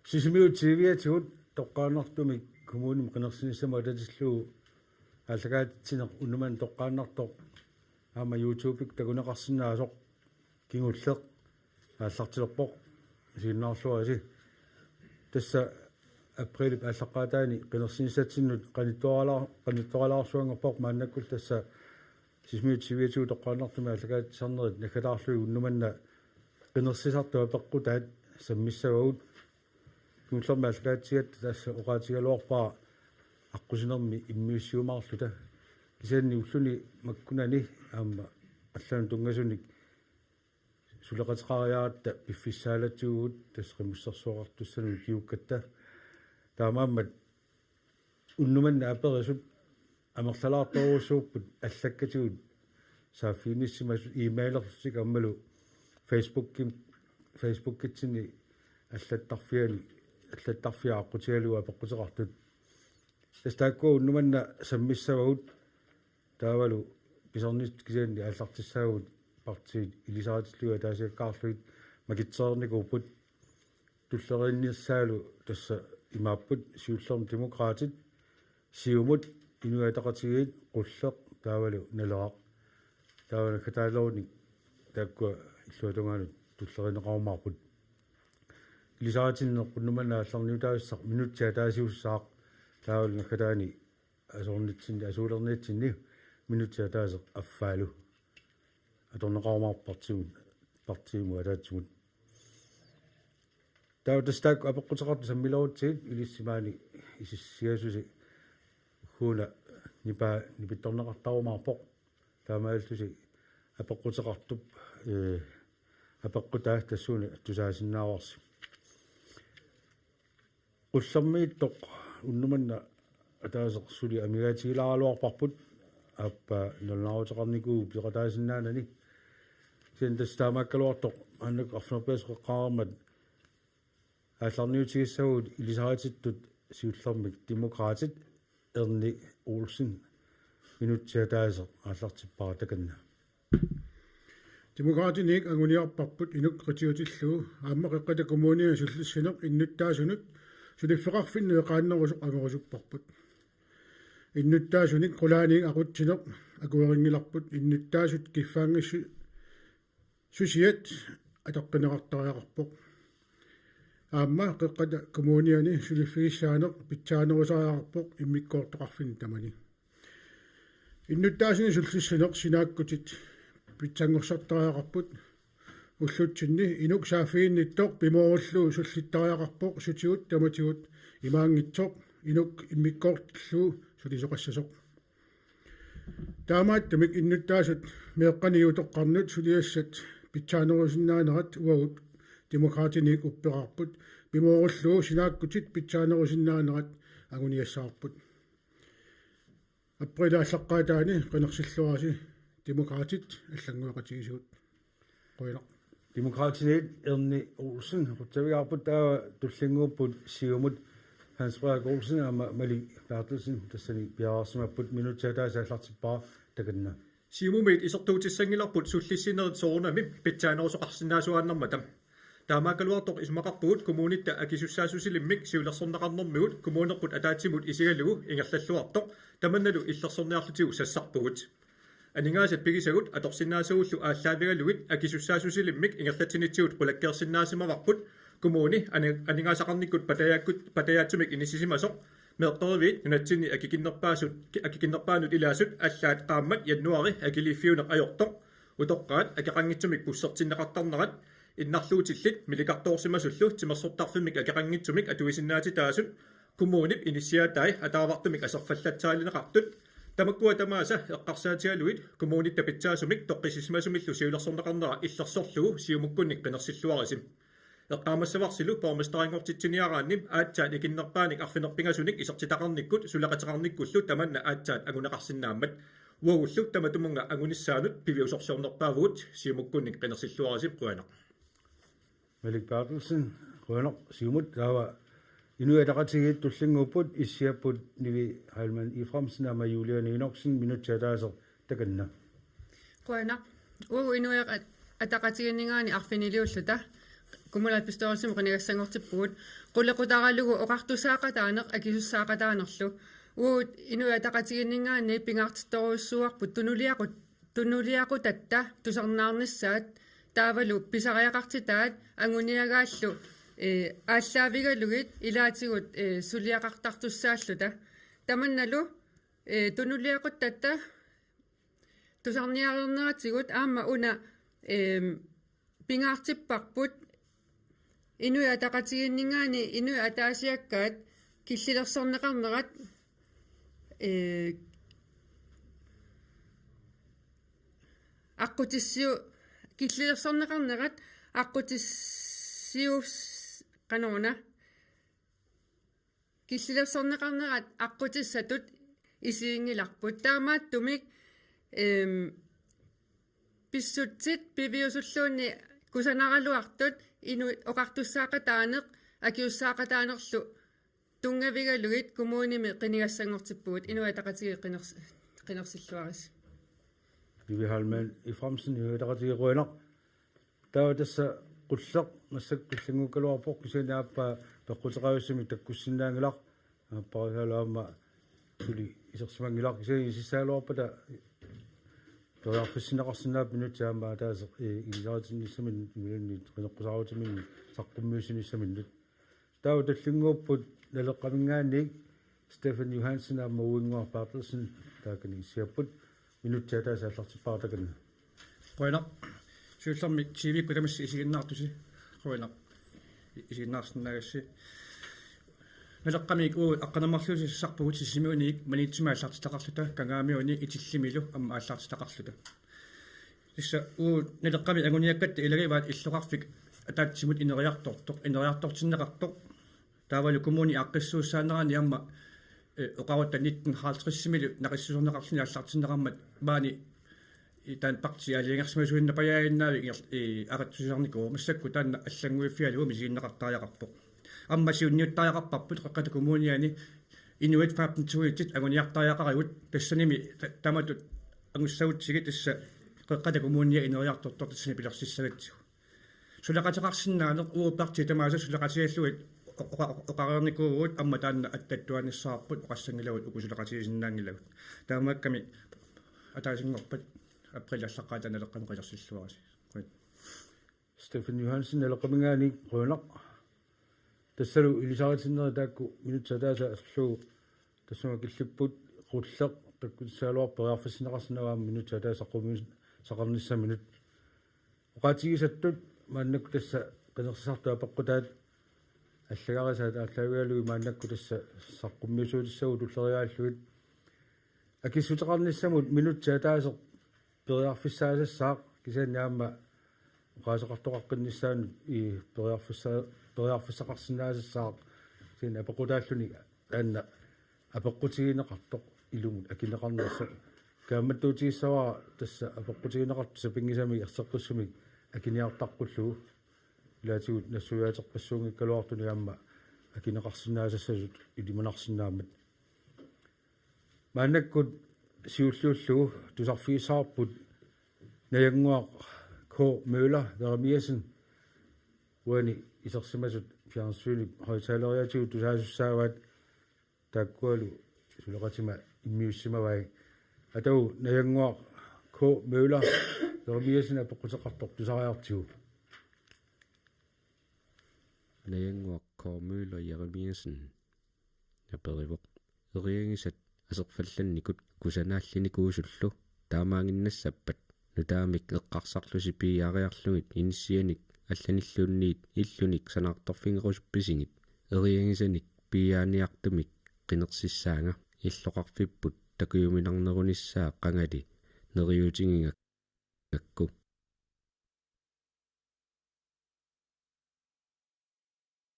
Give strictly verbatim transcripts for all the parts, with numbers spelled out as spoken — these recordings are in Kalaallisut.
Sisimiut T V-atigut toqqaannartumik kommunimi qinersinissamut atatillugu aallakaatitsineq unnuk manna toqqaannartoq aamma YouTube-ikkut takuneqarsinnaasoq kingulleq aallartilerpoq, isiginnaarluarisi. Tassa aprilip aallaqqaataani qinersinissatsinnut qanittuaralaa-, qanittuaralaarsuanngorpoq, maannakkullu tassa Sisimiut T V-atigut toqqaannartumik aallakaatitsisarnerit naggataarlugit unnuk manna qinersisartut apeqqutaat sammissavagut. Kingullermik aallakaatitsigatta tassa oqaatigigaluarpara aqqusinermi immiussiumaarluta. Kisianni ulluni makkunani aamma allanut tunngasunik suleqateqariaratta piffissaalatsivugut tassa qimussersuaqartussanut ikiuukkatta. Taamaammat unnuk manna aperisut amerlalaartorujussuupput allakkatigut saaffiginnissimasut, e-mailerlutik aammalu Facebookim-, Facebookitsinni allattarfiani, allattarfia aqqutigalugu apeqquteqartut. Tassa taakkua unnuk manna sammissavagut, taavalu pisarnissat kisianni aallartissaagut partiit ilisaritillugu ataasiakkaarlugit makitsereernikuupput. Tulleriinnissaalu tassa imaapput: siullermik Demokraatit, Siumut, Inuit Ataqatigiit, Qulleq taavalu Naleraq. Taava naggataalerunik taakkua illuatungaanut tulleriinneqarumaarput. Ilisaritinneq unnuk manna aallarniutaassaaq, minutsit ataasiussaaq, taavalu naggataani asuunitsinni, asuulerniitsinni minutsit ataaseq affaalu atorneqarumaarpoq partiimut, partiimut ataatsimut. Taava tassa taakku apeqquteqartut sammilerutsigit, ilissi maani isissisiasusi ugguuna nipaa nipittorneqartarumaarpoq. Taamaalillusi apeqquteqartup, ee, apeqqutaa tassuuna tusaasinnaavarsi. Qullermiittoq unnuk manna ataaseq suli amigaatigilaaraluarparput, aappaa nalunaaruteqarnikuuvoq peqataasinnaanani. Kisianni tassa taamaakkaluartoq maannakkut arfineq-pingasut qeqqareermat aallarniutigissavagut ilisaritittut siullermik Demokraatit, Erni Olsen, minutsit ataaseq aallartippara, takanna. Demokraatiniit anguniarparput inuk qitiutillugu aamma Qeqqata Kommuniani sullissineq innuttaasunut suliffeqarfinnut eqaannerusoq angorusupparput. Innuttaasunik qulaaniit aqutsineq akuerinngilarput, innuttaasut kiffaanngissu-, susiat ataqqineqartariaqarpoq. Aamma Qeqqata Kommuniani suliffigissaaneq pitsaanerusariaqarpoq immikkoortoqarfinni tamani. Innuttaasunik sullissineq sinaakkutit pitsanngorsartariaqarput. Ullutsinni inuk saaffiginnittoq pimoorullugu sullittariaqarpoq sutigut tamatigut imaanngitsoq inuk immikkoortillugu sulisoqassasoq. Taamaattumik innuttaasut meeqqanut utoqqarnut suliassat pitsaanerusinnaanerat uagut Demokraatiniit uppeqarput, pimoorullugu sinaakkutit pitsaanerusinnaanerat anguniassavarput. Aprilip aallaqqaataani qinersilluarisi Demokraatit allanngueqatigiissut. Qujanaq. Demokraatiniit Erni Olsen qutsavigaarput, taava tullinnguupput Siumut, Hans Frederik Olsen aamma Malik Berthelsen tassani piareersimapput, minutsit ataaseq aallartippara, takanna. Siumumiit isertuutissanngilarput sullissinerit soorunami pitsaanerusoqarsinnaasuaannarmata. Taamaakkaluartoq isumaqarpugut kommunitta akisussaassusilimmik siulersorneqarnermigut kommunerput ataatsimut isigalugu ingerlalluartoq, tamannalu illersorniarlutigu sassarpugut. Aningaasat pigisagut atorsinnaasagullu aallaavigalugit akisussaassusilimmik ingerlatsinitsigut qulakkeersinnaasimavarput, kommuni ani-, aningaasaqarnikkut patajaakkut-, patajaatsumik inissisimasoq, meeqqeriviit nunatsinni akikinnerpaasut, akikinnerpaanut ilaasut allaat qaammat januaari akiliiffiuneq ajortoq, utoqqaat akeqanngitsumik bussertinneqartarnerat, innarluutillit milikartoorsimasullu timersortarfimmik akeqanngitsumik atuisinnaatitaasut, kommunip inissiaatai ataavartumik aserfallatsaalineqartut, tamakkua tamaasa eqqarsaatigalugit kommunitta pitsaasumik toqqissisimasumillu siulersorneqarnera illersorlugu Siumukkunnik qinersilluarisi. Eqqaamassavarsilu borgmesterinngortitsiniaraanni aatsaat ikinnerpaanik arfineq-pingasunik isertitaqarnikkut suleqateqarnikkullu tamanna aatsaat anguneqarsinnaammat. Uagullu tamatumunnga angunissaanut piviusorsiornerpaavugut Siumukkunnik qinersilluarisi, qujanaq. Malik Berthelsen, qujanaq, Siumut. Taava Inuit Ataqatigiit tullinnguupput, issiapput Nivi Heilmann Efraimsen aamma Juliane Enoksen, minutsit ataaseq takanna. Qujanaq. Uagut Inuit At-, Ataqatigiinninngaanniit arfiniliulluta Kommunalbestyrelsimi qinigassanngortippugut qulequtaralugu oqartussaaqataaneq akisussaaqataanerlu. Uagut Inuit Ataqatigiinninngaanniit pingaartittorujussuuarput tunuliaqut-, tunuliaqutatta tusarnaarnissaat taavalu pisariaqartitaat anguniagaallu, ee, aallaavigalugit ilaatigut, ee, suliaqartartussaalluta. Tamannalu, ee, tunuliaquttatta tusarniareerneratigut aamma una, eem, pingaartipparput Inuit Ataqatigiinninngaanniit inuit ataasiakkaat killilersorneqarnerat, ee, aqqutissiu-, killilersorneqarnerat aqqutissius-, qanoruna, killilersorneqarnerat aqqutissatut isiginngilarput. Taamaattumik, eem, pissutsit piviusulluunniit kusanaraluartut inuit oqartussaaqataaneq akisussaaqataanerlu tunngavigalugit kommunimi qinigassanngortippugut. Inuit Ataqatigiit qiners-, qinersilluarisi. Vivi Heilmann Efraimsen, Inuit Ataqatigiit, qujanaq. Taava tassa Qulleq massakkut pillunnguukkaluarpoq, kisianni aappaa peqquteqarusumik takkussinnaanngilaq, aapparisaalu aamma suli isersimanngilaq, kisianni isissagaluarpata periarfissinneqarsinnaapput minutsit aamma ataaseq, ee, ilisaritinnissaminut imaluunniit qineqqusaarutiminnut saqqummiussinissaminut. Taava tullinnguupput Naleqqaminngaanniit Stefan Johansen aamma Uinnguaq Berthelsen taakani issiapput, minutsit ataaseq aallartippara takanna. Qujanaq. Siullermik T V-kkut tamassi isiginnaartusi. Qujanaq. I-, isiginnaarsinnaagassi. Naleqqamiit uagut aqqaneq-marluussisarpugut Sisimiuniit Maniitsumi aallartitaqarluta, Kangaamiuni Itillimilu aamma aallartitaqarluta. Tassa uagut Naleqqami anguniakkatta ilagivaat illoqarfik ataatsimut ineriartortoq, ineriartortinneqartoq. Taavalu kommuni aaqqissuussaanerani aamma, eh, oqarutta nitten halvtredsimilu naqissuserneqarluni aallartinneqarmat maani i-, taanna partii aalajangersimasuinnapajaaginnaavik inger-, i-, aqitsussisarnikuuvoq, massakkut taanna allannguiffigalugu misiginneqartariaqarpoq. Aamma siunniuttariaqarparput Qeqqata Kommuniani inuit femten tusind anguniartariaqarigut, tassanimi ta-, taamatut angussagutsigit tassa Qeqqata Kommunia ineriartortoq tassani pilersissagatsigu. Suleqateqarsinnaaneq, uagut partiit tamaasa suleqatigalugit oqa-, oqa-, oqareernikuuvugut, aamma taanna attattuaannassaraarput, oqassanngilagut uku suleqatigisinnaanngilagut. Taamaakkami ataasinngorpat aprilip aallaqqaataani Naleqqami qilersilluarisi. Qujan. Stefan Johansen, Naleqqaminngaanniit, qujanaq. Tassalu ilisaritinnerit taakku minutsit ataaseq atorlugu tassunga killipput. Qulleq takkutissagaluarpoq periarfissinneqarsinnaavoq aamma minutsit ataaseq saqqummius-, saqarnissaminut. Oqaatigisattut maannakkut tassa qinersisartut apeqqutaat allagarisaat aallaavigalugit maannakkut tassa saqqummiussuutissagut tulleriiaarlugit. Akissuteqarnissamut minutsit ataaseq periarfissaasassaaq, kisianni aamma oqaaseqartoqaqqinnissaanut i periarfissa-, periarfissaqarsinnaasassaaq, kisianni apeqqutaalluni taanna apeqqutigineqartoq ilumut akineqarnersoq. Kaammattuutigissavara tassa apeqqutigineqartoq sapinngisamik erseqqissumik akiniartaqqullugu. Ilaatigut nassuiaaterpassuunngikkaluartunik aamma akineqarsinnaasassasut ilimanarsinnaammat. Maannakkut siulliullugu tusarfigissavarput Najannguaq K. Møller Jeremiassen, uani isersimasut fjernsynip højttaleriatigut tusaasussaavaat, taakkualu suleqatima immiussimavai. Atagu Najannguaq K. Møller Jeremiassen apeqquteqartoq tusariartigu. Najannguaq K. Møller Jeremiassen aperivoq: Eriagisat aserfallannikut kusanaallinikuusullu taamaaginnassappat nutaamik eqqarsarlusi piiaariarlugit inissianik allanilluunniit illunik sanaartorfigerusuppisigut eriagisanik piiaaniartumik qinersissaanga, illoqarfipput takujuminarnerunissaa qangali neriuutigigakku.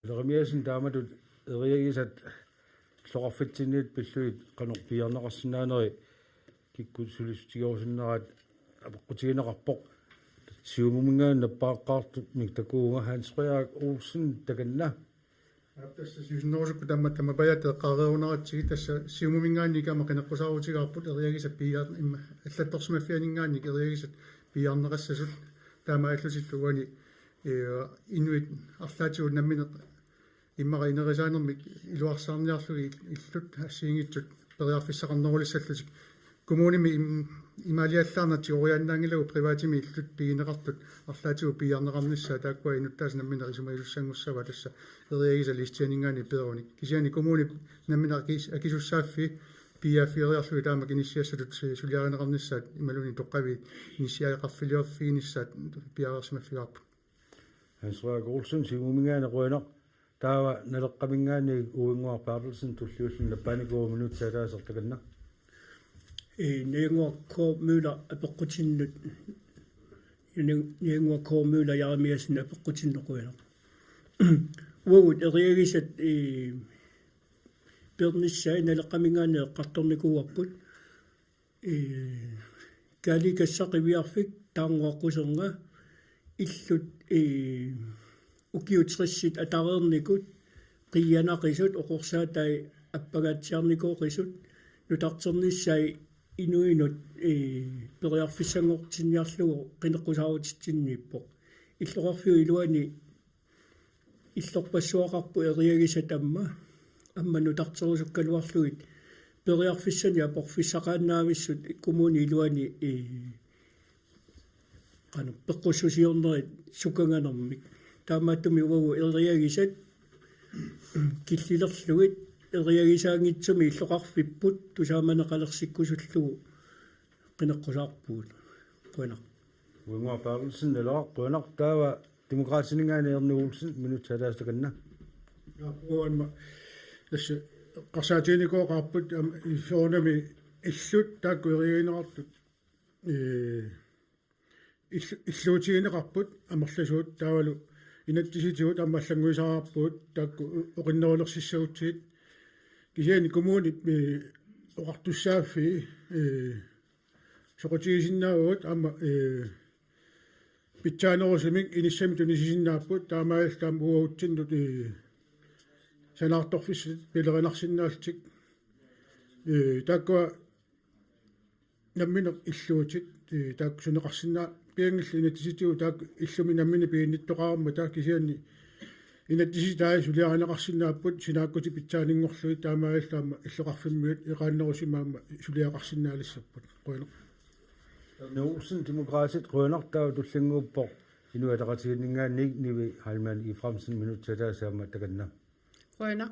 Jeremiassen, taamatut eriagisat illoqarfitsinniit pillugit qanoq piiarneqarsinnaaneri kikkut sulissutigerusunneraat apeqqutigineqarpoq. Siumuminngaanniit nappaaqqaartumik takuuvunga, Hans Frederik Olsen, takanna. Aap, tassa siusinnerusukkut tamatta tamakkiisumik eqqaareeruneratsigit, tassa Siumuminngaanniit aamma qineqqusaarutigaarput eriagisat piiar-, imma allattorsimaffianinngaanniit eriagisat piiarneqassasut, taamaallutillu uani Ee, inuit arlaatigut nammineq immaqa inerisaanermik iluarsaarniarlugit illut assigiinngitsut periarfissaqarnerulissallutik. Kommunimi im-, imaaliallaarnaq tigoriaannaanngilagut privatimi illut pigineqartut arlaatigut piiarneqarnissaat, taakkua inuttaasa nammineq isumagisussanngussavat tassa eriagisat listianinngaanniit peerunik. Kisianni kommunip nammineq akis-, akisussaaffii piiaaffigeriarlugit taamak inissiassatut su-, suliarineqarnissaat imaluunniit toqqaviit inissiaqarfiliorfiginissaat piareersimaffigaarput. Hans Frederik Olsen, Siumuminngaanniit, qujanaq. Taava Naleqqaminngaanniit Uinnguaq Berthelsen, tulliulluni nappaanikuuvoq, minutsit ataaseq takanna. Ee, Najannguaq K. Møller apeqqutinnut, Najannguaq K. Møller Jeremiassen apeqqutinnut, qujanaq. Uagut eriagisat, ee, peernissaat Naleqqaminngaanniit eqqartornikuuarput. Ee, Kaalikassaq Qiviarfik, Taarnguaq Qusernga, illut, ee, ukiut tressit atareernikut qiianaqisut, oqorsaatai appagaatsiarnikooqisut, nutarternissaat inuinut, ee, periarfissanngortinniarlugu qineqqusaarutitsinniippoq. Illoqarfiup iluani illorpassuaqarpoq eriagisat aamma, aamma nutarterusukkaluarlugit periarfissanik aporfissaqaannavissut kommunip iluani, ee, qanoq peqqussusiornerit sukanganermik. Taamaattumik uagut eriagisat killilerlugit eriagisaanngitsumik illoqarfipput tusaamaneqalersikkusullugu qineqqusaarpugut. Qujanaq. Uinnguaq Berthelsen, Naleraq, qujanaq. Taava Demokraatininngaanniit Erni Olsen, minutsit ataaseq takanna. Ja, uanma. Tassa eqqarsaatiginikuuaqarput, aamma, soorunami illut taakku eriagineqartut, ee, illu-, illuutigineqarput amerlasuut, taavalu inatsisitigut aamma allannguisarpugut taakku o-, oqinnerulersissagutsigit. Kisianni kommunit, ee, oqartussaaffii, ee, soqutigisinnaavagut aamma, ee, pitsaanerusumik inissamik tunisisinnaapput, taamaalilluni aamma uagutsinnut, ee, sanaartorfissat pilerinarsinnaallutik. Ee, taakkua nammineq illuutit, ee, taakku suneqarsinnaa-, pianngillat inatsisitigut taakku illumi nammineq piginnittoqarmata, kisianni inatsisitai suliarineqarsinnaapput sinaakkutit pitsaanngorlugit, taamaalilluni aamma illoqarfimmiut eqaannerusimaat aamma suliaqarsinnaalissapput. Qujanaq. Erni Olsen, Demokraatit, qujanaq. Taava tullinnguuppoq Inuit Ataqatigiinninngaanniit Nivi Heilmann Efraimsen, minutsit ataaseq aamma takanna. Qujanaq.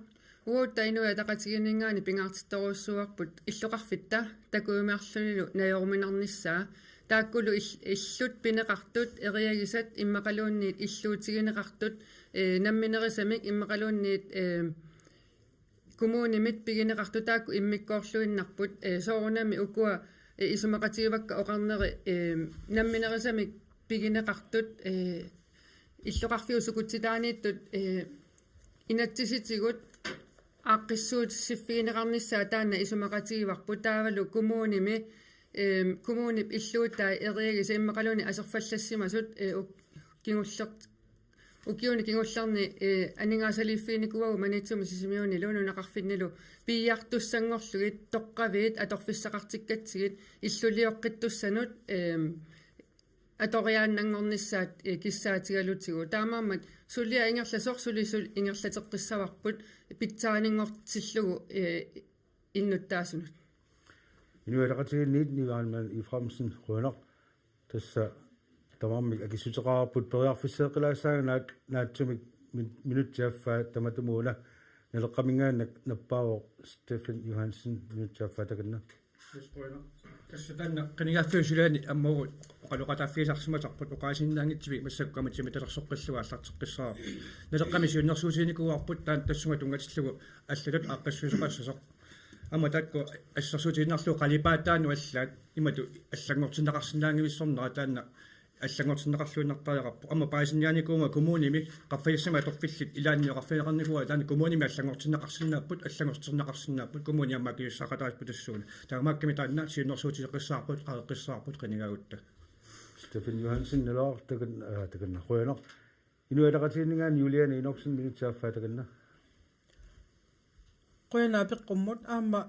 Uagut Inuit Ataqatigiinninngaanniit pingaartittorujussuuarput illoqarfitta takujumaarlunilu najoruminarnissaa. Taakkulu ill-, illut pineqartut, eriagisat immaqaluunniit illuutigineqartut, ee, namminerisamik immaqaluunniit, ee, kommunimit pigineqartut taakku immikkoorluinnarput, ee, soorunami ukua, ee, isumaqatigivakka oqarneri, ee, namminerisamik pigineqartut, ee, illoqarfiup sukutitaaniittut, ee, inatsisitigut aaqqissuussiffigineqarnissaa taanna isumaqatigivarput, taavalu kommunimi, ee, kommunip illuutai eriagisat immaqaluunniit aserfallassimasut, ee, uk-, kingulleq-, ukiuni kingullerni, ee, aningaasaliiffiginikuuagut Maniitsumi Sisimiunilu nunaqarfinnilu piiartussanngorlugit toqqaviit atorfissaqartikkatsigit illulioqqittussanut, ee, atoriaannanngornissaat, ee, kissaatigalutigu. Taamaammat suliaq ingerlasoq suli sul-, ingerlateqqissavarput pitsaaninngortillugu, ee, innuttaasunut. Inuit Ataqatigiinniit Nivi Heilmann Efraimsen, qujanaq. Tassa tamarmik akissuteqarput, periarfisseeqqilaassaagut naak-, naatsumik min-, minutsit affaat tamatumuuna. Naleqqaminngaanniit nappaavoq Steffen Johansen, minutsit affaat takanna. Yes, qujanaq. Tassa taanna qinigaaffiup suliani aamma uagut oqaloqataaffigisarsimasarput oqaasinnaanngitsumik massakkut kammatsimmik talersoqqillugu aallarteqqissavarput. Naleqqami siunnersuutiginikuuarput taanna tassunga tunngatillugu allatut aaqqissuisoqassasoq. Aamma taakku assersuutigiinnarlugu qalipaataannut allaat imatut allanngortinneqarsinnaanngivissornera taanna allanngortinneqarluinnartariaqarpoq. Aamma paasinniaanikuugama kommunimi qaffasissami atorfillit ilaanni oqarfigineqarnikuuaat taanna kommunimi allanngortinneqarsinnaapput, allanngortinneqarsinnaapput, kommuni aamma akisussaqataasarpoq tassuuna. Taamaakkami taanna siunnersuuteqissaarput, qaaqqissaarput qinigaagutta. Steffen Johansen, Naleraq, takan-, aa, takanna, qujanaq. Inuit Ataqatigiinninngaanniit Juliane Enoksen, minutsit affaat takanna. Qujanaq apeqqummut, aamma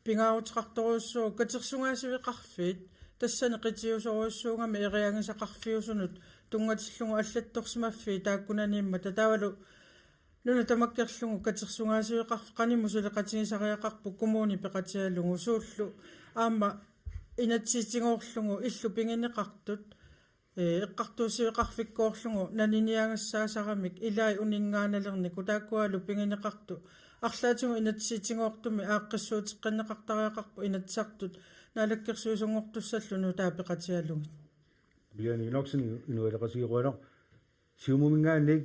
pingaaruteqartorujussuuvoq katersugaasiveqarfiit, tassani qitiusorujussuugami eriagisaqarfiusunut tunngatillugu allattorsimaffiit taakkunaniimmata taavalu nuna tamakkerlugu katersugaasiveqarfik qanimut suleqatigisariaqarpoq kommuni peqatigalugu suullu aamma inatsisitigoorlugu illu pigineqartut ee, eqqartuussiveqarfikkoorlugu naniniagassaasaramik ilai uninngaannalernikut taakkualu pigineqartut arlaatigut inatsisitigoortumik aaqqissuuteqqinneqartariaqarpoq Inatsisartut naalakkersuisunngortussallu nutaat peqatigalugit. Biani Enoksen Inuit Ataqatigiit qujanaq. Siumuminngaanniit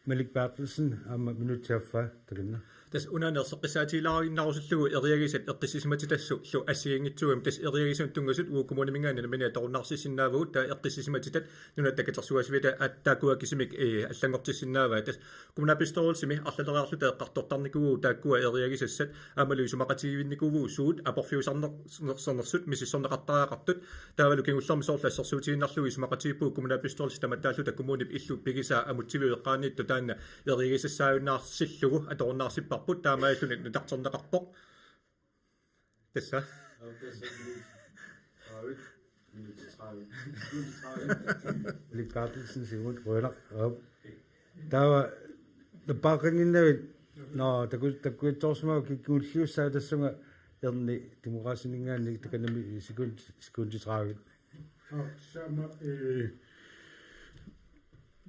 Malik Berthelsen aamma minutsit affaa takanna. Tassa una erseqqissaatigilaarinnaarusullugu eriagisat eqqissisimatitassut assigiinngitsuugami tassa eriagisunut tunngasut uagut kommuniminngaanniit nammineq atorunnaarsisinnaavagut taava eqqissisimatitat nunatta katersugaasiviata at-, taakkua kisimik, eh, allanngortissinnaavaat tassa kommunalbestyrelsimi arlaleriarluta eqqartortarnikuuvugut taakkua eriagisassat aammalu isumaqatigiinnikuuvugut suut aporfiusarner-, -nersornersut misissorneqartariaqartut. Taavalu kingullermi soorlu assersuutigiinnarlugu isumaqatigiippugut kommunalbestyrelsi tamattaalluta kommunip illu pigisaa amutsiviup eqqaaniittoq taanna eriagisassaajunnaarsillugu atorunnaarsipparput taamaalilluni nutarterneqarpoq. Tassa. Malik Berthelsen Siumut qujanaq. Aap. Taava nappaaqqinnginnavit. Nå, taku-, takkuttoorsimavoq kikkuulliussaa tassunga Erni Demokraatininngaanniit takanami sekund-, sekundi tredive. Aa, taama, eh,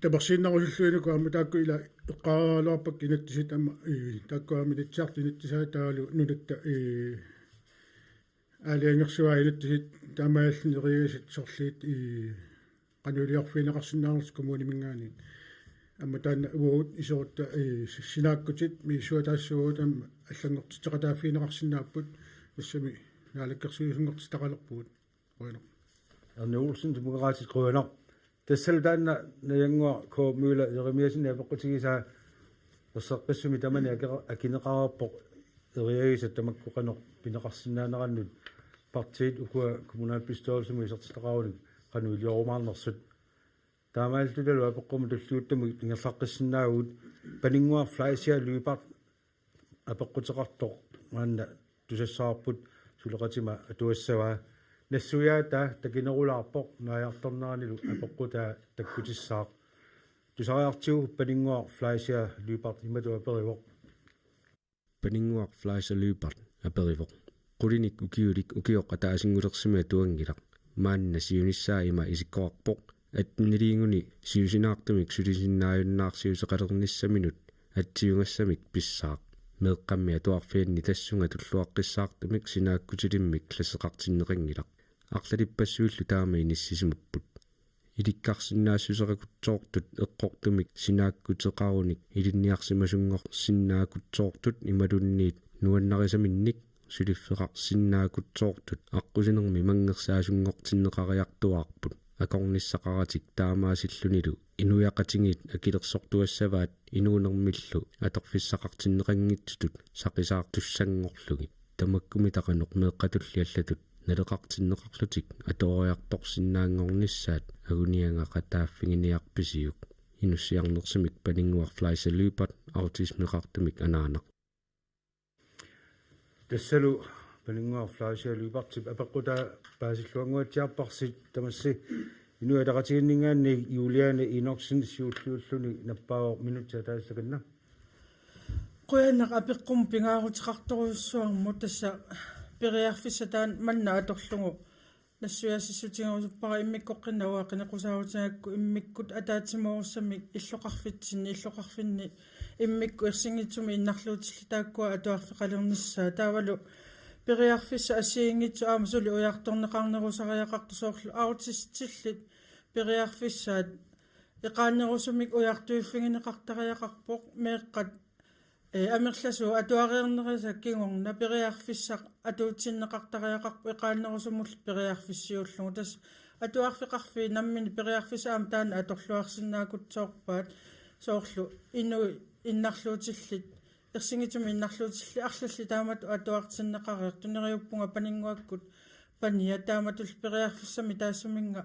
tapersiinnarusulluinnarlugu aamma taakku ila eqqaaraluarpakka inatsisit aamma, eh, taakku aamma Inatsisartut inatsisaat taavalu nunatta, eh, aalajangersivaat inatsisit taamaalilluni eriagisat sorliit, eh, qanoq iliorfigineqarsinnaanersoq kommuniminngaanniit. Aamma taanna uagut iserutta, eh, sinaakkutit misissuataassuugut aamma allanngortitseqataaffigineqarsinnaapput tassami naalakkersuisunngortitaqalerpugut. Qujanaq. Erni Olsen, Demokraatit, qujanaq. Tassalu taanna Najannguaq K. Møller Jeremiassenip apeqqutigisaa erseqqissumi tamani ake-, akineqareerpoq eriagisat tamakku qanoq pineqarsinnaanerannut partiit ukua kommunalbestyrelsimut isertitaqarunik qanoq iliorumaarnersut. Taamaalillutalu apeqqummi tulliuttumi ingerlaqqissinnaavugut Paninnguaq Fleischer Lyberth apeqquteqartoq maanna tusassavarput suleqatima atuassavaa. Nassuiaataa takinerulaarpoq naajartorneranilu apeqqutaa takkutissaaq. Tusariartigu Paninnguaq Fleischer Lyberth imatut aperivoq. Paninnguaq Fleischer Lyberth aperivoq: Qulinik ukiulik ukioq ataasinngulersumi atuanngilaq. Maanna siunissaa ima isikkoqarpoq: Atteniliiguni siusinaartumik sulisinnaajunnaarsiuteqalernissaminut atsiugassamik pissaaq. Meeqqammi atuarfianni tassunga tulluaqqissaartumik sinaakkutilimmik klasseqartinneqanngilaq. Arlalippassuillu taama inissisimapput. Ilikkarsinnaassuseqaruttoortut eqqortumik sinaakkuteqarunik ilinniarsimasunngorsinnaaruttoortut imaluunniit nuannarisaminnik suliffeqarsinnaaruttooq aqqusinermi manngersaasunngortinneqariartuaarput. Akornissaqaratik taamaasillunilu inuiaqatigiit akilersortuassavaat inuunermillu atorfissaqartinneqanngitsutut saqisaartussanngorlugit. Tamakkumita qanoq meeqqatulli allatut naleqartinneqarlutik atuariartorsinnaanngornissaat anguniagaqataaffiginiarpisiuk? Inussiarnersumik Paninnguaq Fleischer Lyberth, autismeqartumik anaanaq. Tassalu Paninnguaq Fleischer Lyberthip apeqqutaa paasilluannguatsiarparsi. Tamassi Inuit Ataqatigiinninngaanniit Juliane Enoksen siulliulluni nappaavoq, minutsit ataaseq takanna. Qujanaq, apeqqummut pingaaruteqartorujussuarmut tassa periarfissaq taanna manna atorlugu nassuiassissutigerusuppara, immikkoqqinnaq uanga qineqqusaarutigaakku immikkut ataatsimoorussamik illoqarfitsinni, illoqarfinni immikkut ersinngitsumik innarluutillit taakkua atuarfeqalernissaat. Taavalu periarfissaq assigiinngitsoq aamma suli ujartorneqarnerusariaqartoq, soorlu autistillit periarfissaat eqaannerusumik ujartuiffigineqartariaqarpoq, meeqqat ee, amerlasuut atuareernerisa kingorna periarfissaq atuutsinneqartariaqarpoq eqaannerusumullu periarfissiullugu. Tassa atuarfeqarfiit namminneq periarfissaq aamma taanna atorluarsinnaaruttoorpaat, soorlu inuit innarluutillit, ersinngitsumik innarluutillit arlallit taamatut atuartinneqareersut. Neriuppunga Paninnguakkut pania taamatullu periarfissamik taassuminnga,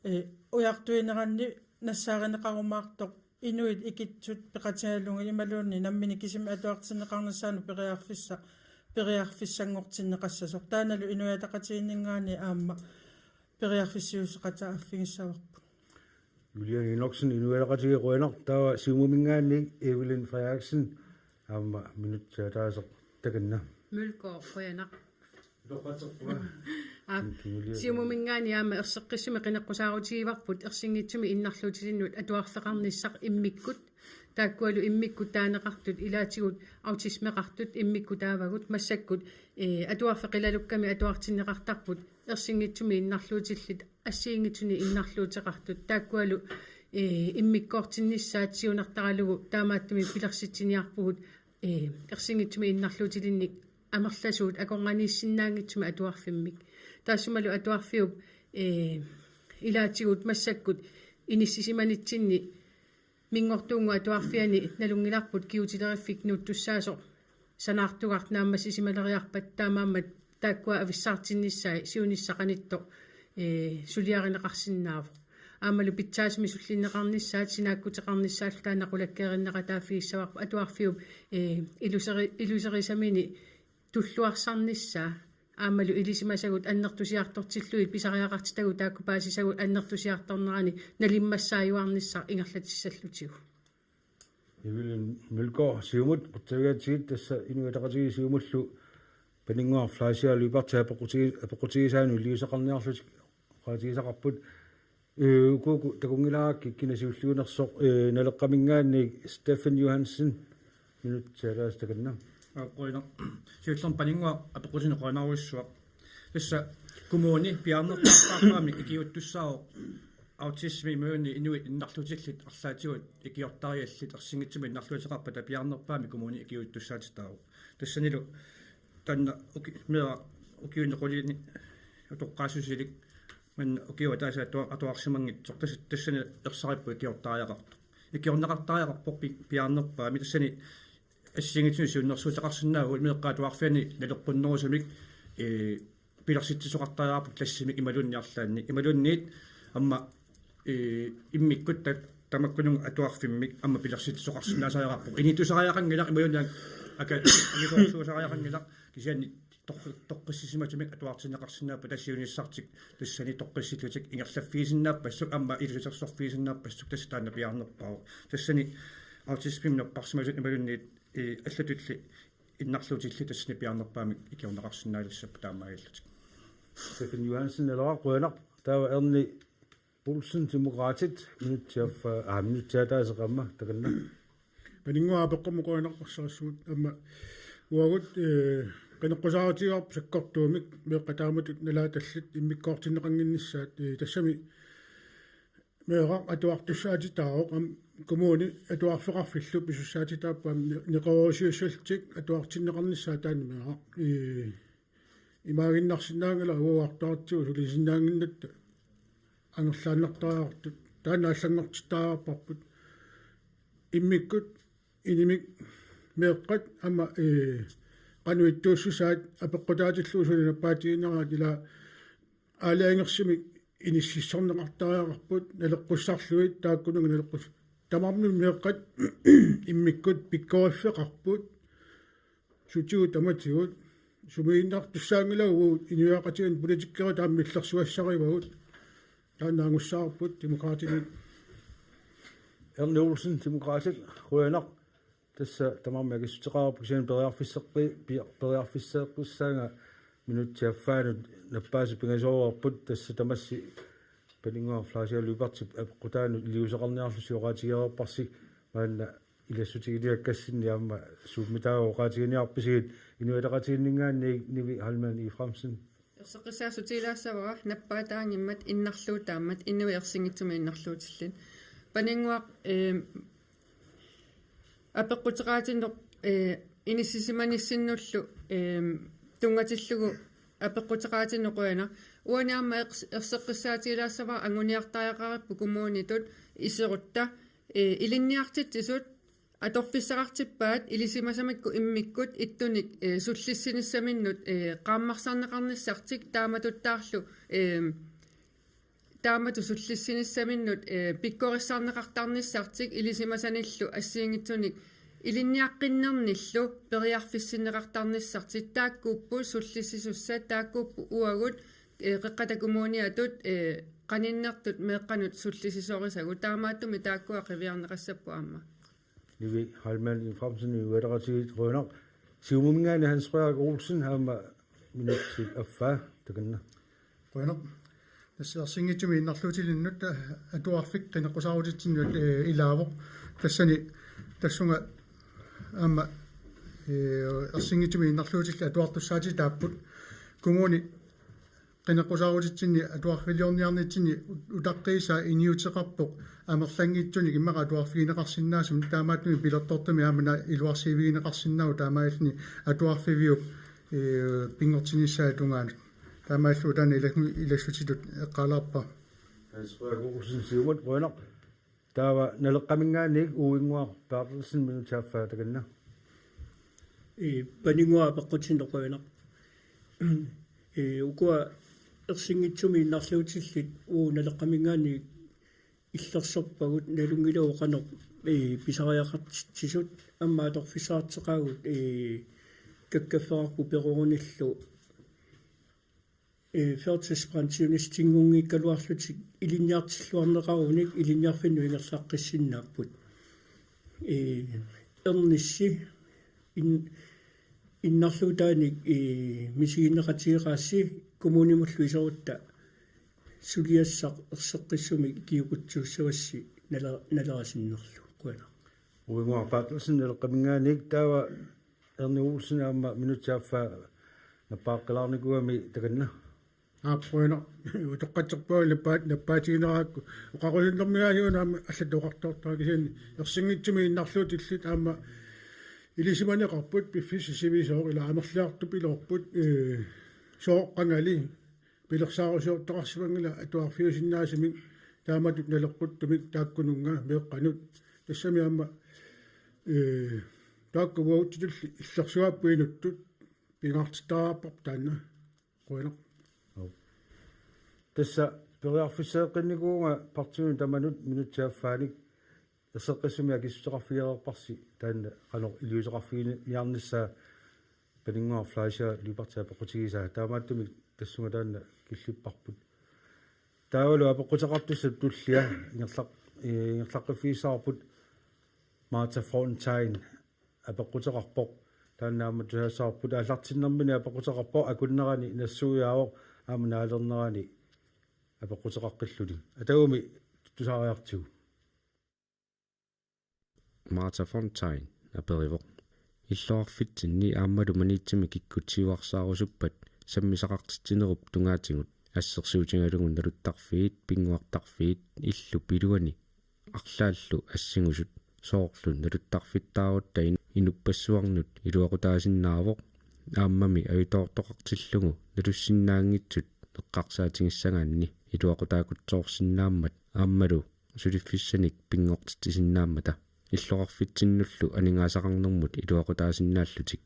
ee, ujartuineranni nassaarineqarumaartoq inuit ikitsut peqatigalugit imaluunniit nammineq kisimik atuartinneqarnissaanut periarfissaq periarfissanngortinneqassasoq. Taannalu Inuit Ataqatigiinninngaanniit aamma periarfissiuuseqataaffigissavarput. Juliane Enoksen, Inuit Ataqatigiit, qujanaq. Taava Siumuminngaanniit Evelyn Frederiksen, aamma minutsit ataaseq, takanna. Mølgaard, qujanaq. Aa, Siumuminngaanniit aamma erseqqissumik qineqqusaarutigivarput ersinngitsumik innarluutilinnut atuarfeqarnissaq immikkut. Taakkualu immikkut taaneqartut ilaatigut autismeqartut immikkut taavagut massakkut, ee, atuarfeqqilalukkami atuartinneqartarput ersinngitsumik innarluutillit assigiinngitsunik innarluuteqartut. Taakkualu, ee, immikkoortinnissaat siunertaralugu taamaattumik pilersitsiniarpugut, ee, ersinngitsumik innarluutilinnik amerlasuut akornanniissinnaanngitsumik atuarfimmik. Taassumalu atuarfiup, ee, ilaatigut massakkut inissisimanitsinni Minngortuunnguup Atuarfiani nalunngilarput kigutileriffik nuuttussaasoq sanaartugaq naammassisimaleriarpat, taamaammat taakkua avissaartinnissai siunissaq qanittoq, ee, suliarineqarsinnaavoq. Aammalu pitsaasumik sullinneqarnissaat sinaakkuteqarnissaallu taanna qulakkeerinneqataaffigissavarput, atuarfiup, ee, iluseri-, iluserisamini tulluarsarnissaa aammalu ilisimasagut annertusiartortillugit pisariaqartitagut taakku paasisagut annertusiartornerani nalimmassaajuarnissaq ingerlatissallutigu. Evelyn Mølgaard, Siumut, qutsavigaatsigit. Tassa Inuit Ataqatigiit Siumullu Paninnguaq Fleischer Lyberth apeqqutigi-, apeqqutigisaanut iliuuseqarniarlutik oqaatigisaqarput. Ee, uku, uku takunngilaarakkit kina siulliunersoq, ee, Naleqqaminngaanniit Steffen Johansen, minutsit ataaseq, takanna. Aa, qujanaq. Siullermik Paninnguaq apeqqutinik qujanarujussuaq. Tassa kommuni piaarnerpaamik ikiuuttussaavoq autismi imaluunniit inuit innarluutillit arlaatigut ikiortariallit ersinngitsumik innarluuteqarpata piaarnerpaamik kommuni ikiuuttussaatitaavoq. Tassanilu taanna uki-, meeraq ukiuni quliini utoqqaassusilik manna ukioq ataaseq atua-, atuarsimanngitsoq. Tas-, tassani ersarippoq ikiortariaqartoq. Ikiorneqartariaqarpoq pi-, piaarnerpaamik, tassani assigiinngitsunik siunnersuuteqarsinnaavugut meeqqat atuarfianni naleqqunnerusumik, ee, pilersitsisoqartariaqarput klassimik imaluunniit arlaannik. Imaluunniit aamma, ee, immikkut ta-, tamakkununnga atuarfimmik aamma pilersitsisoqarsinnaasariaqarpoq. Inittusariaqanngilaq imaluunniit aka-, angisoorsuusariaqanngilaq, kisianni toq-, toqqissisimatumik atuartinneqarsinnaapput, tassa siunissartik tassani toqqissillutik ingerlaffigisinnaappassuit aamma ilusilersorfigisinnaappassuit, tassa taanna piaarnerpaavoq. Tassani autismimik napparsimasut imaluunniit, ee, allatulli innarluutillit tassani piaarnerpaamik ikiorneqarsinnaalissapput taamaalillutik. Steffen Johansen, Naleraq, qujanaq. Taava Erni Olsen, Demokraatit, minutsit affaa, aa, minutsit ataaseq aamma, takanna. Paninnguaq apeqqummi qujanaq ersarissumut. Aamma uagut, ee, qineqqusaarutigaarput sakkortuumik meeqqat taamatut nalaatallit immikkoortinneqannginnissaat, ee, tassami meeraq atuartussaatitaavoq, aamma kommuni atuarfeqarfillu pisussaatitaapput aamma ne-, neqeroorusiussallutik atuartinneqarnissaat, taanna meeraq. Ee, imaaginnarsinnaanngilaq uagut artoqartigut sulisinnaannginnatta angerlaannartariaqartut, taanna allanngortittariaqarparput. Immikkut inimik meeqqat aamma, ee, qanoq ittuussusaat apeqqutaatillugu suli nappaatigineraat, ila aalajangersumik inississorneqartariaqarput naleqqussarlugit, taakkununnga naleqqus-, tamarmik meeqqat immikkut pikkoriffeqarput, sutigut tamatigut. Sumiginnartussaanngilagut, inuiaqatigiinni politikerit aamma illersugassarivagut. Taanna angussavarput Demokraatinit. Erni Olsen, Demokraatit, qujanaq. Tassa tamarmik akissuteqarput, kisianni periarfisseqqi-, pia-, periarfisseeqqissaanga minutsit affaannut nappaasut pingasooreerput, tassa tamassi Paninnguaq Fleischer Lyberthip apeqqutaanut iliuuseqarniarlusi oqaatigereerparsi, maanna ilassutiginiakkassinni aamma Zoomitaava oqaatiginiarpisigit. Inuit Ataqatigiinninngaanniit Nivi Heilmann Efraimsen. Erseqqissaassutigilaassavarput nappaataanngimmat innarluutaammat inuit ersinngitsumik innarluutillit. Paninnguaq, ee, apeqquteqaatinnut, ee, inissisimanissannullu, ee, tunngatillugu apeqquteqaatinnut qujanaq. Uani aamma ers-, erseqqissaatigilaassavara anguniartariaqaripput kommunitut iserutta, ee, ilinniartitsisut atorfissaqartippaat ilisimasamikkut immikkut ittunik, ee, sullissinissaminnut, ee, qaammarsarneqarnissartik, taamatuttaarlu, ee, taamatut sullissinissaminnut, ee, pikkorissarneqartarnissartik ilisimasanillu assigiinngitsunik ilinniaqqinnernillu periarfissinneqartarnissartik. Taakkuupput sullissisussat, taakkuupput uagut, eh, Qeqqata Kommuniatut, eh, qaninnertut meeqqanut sullisisorisagut, taamaattumik taakkua qiviarneqassapput aamma. Nivi Heilmann Efraimsen, Inuit Ataqatigiit, qujanaq. Siumuminngaanniit Hans Frederik Olsen, aamma minutsit affaa, takanna. Qujanaq. Tassa ersinngitsumik innarluutilinnut, eh, atuarfik qineqqusaarutitsinnut, eh, ilaavoq. Tassani tassunga aamma, eh, ersinngitsumik innarluutillit atuartussaatitaapput. Kommuni qineqqusaarutitsinni atuarfiliorniarnitsinni utaqqiisaa iniuteqarpoq amerlanngitsunik immaqa atuarfigineqarsinnaasumik, taamaattumik pilertortumik aamma iluarsiivigineqarsinnaavoq taamaalilluni atuarfiviup, eh, pinngortinissaa tungaanut. Taamaalilluta taanna ilassu-, ilassutitut eqqaalaarpara. Hans Frederik Olsen, Siumut, qujanaq. Taava Naleqqaminngaanniit Uinnguaq Berthelsen, minutsit affaa, takanna. Ee, Paninnguaq apeqqutinnut, qujanaq. Ee, ukua ersinngitsumik innarluutillit uagut Naleqqaminngaanniit illersorpagut, nalunngilagut qanoq, ee, pisariaqartitsisut, aamma atorfissaqartoqaagut, ee, kakkafferarput perorunillu, ee, førtidspensionistinngunngikkaluarlutik ilinniartilluarneqarunik ilinniarfinnut ingerlaqqissinnaapput. Ee, ernissi in-, innarluutaanik, ee, misiginneqatigeqaassi kommunimullu iserutta suliassaq erseqqissumik ikiuukutsuussavassi nala-, nalerasinnerlu. Qujanaq. Uinnguaq Berthelsen, Naleqqaminngaanniit. Taava Erni Olsen, aamma minutsit affaa nappaaqqilaarnikuugami, takanna. Aap, qujanaq. Utoqqatserpunga nappaat-, nappaatigineraakku. Oqaqusinnermigaasiuna aamma allatut oqartoortara, kisianni ersinngitsumik innarluutillit aamma ilisimaneqarput piffissaq sivisooq, ila amerliartupiloorput, ee, sooq qangali pilersaarusiortoqarsimanngilaq atuarfiusinnaasumik taamatut naleqquttumik taakkununnga meeqqanut. Tassami aamma, ee, taakku uagutsitulli illersugaappugut inuttut, pingaartittariaqarparput taanna. Qujanaq. Aap. Tassa periarfisseeqqinnikuuvunga partiinut tamanut minutsit affaanik. Erseqqissumik akissuteqarfigereerparsi taanna qanoq iliuuseqarfiginiarnissaa Paninnguaq Fleischer Lyberth apeqqutigisaa, taamaattumik tassunga taanna killipparput. Taavalu apeqquteqartussap tullia ingerlaq-, ee, ingerlaqqiffigissavarput. Martha Fontain apeqquteqarpoq. Taanna aamma tusagassarput, aallartinnermini apeqquteqarpoq, akunnerani nassuiaavoq, aamma naalernerani apeqquteqaqqilluni. Atagumi tusaariartigu. Martha Fontain aperivoq: Illoqarfitsinni aammalu Maniitsumi kikkut siuarsaarusuppat sammisaqartitsinerup tungaatigut assersuutigalugu naluttarfiit, pinnguartarfiit, illup iluani arlaallu assingusut, soorlu naluttarfittaarutta in-, inuppassuarnut iluaqutaasinnaavoq, aammami ajutoortoqartillugu nalussinnaanngitsut eqqarsaatigissagaanni iluaqutaakutsoorsinnaammat aammalu suliffissanik pinngortitsisinnaammata. Illoqarfitsinnullu aningaasaqarnermut iluaqutaasinnaallutik.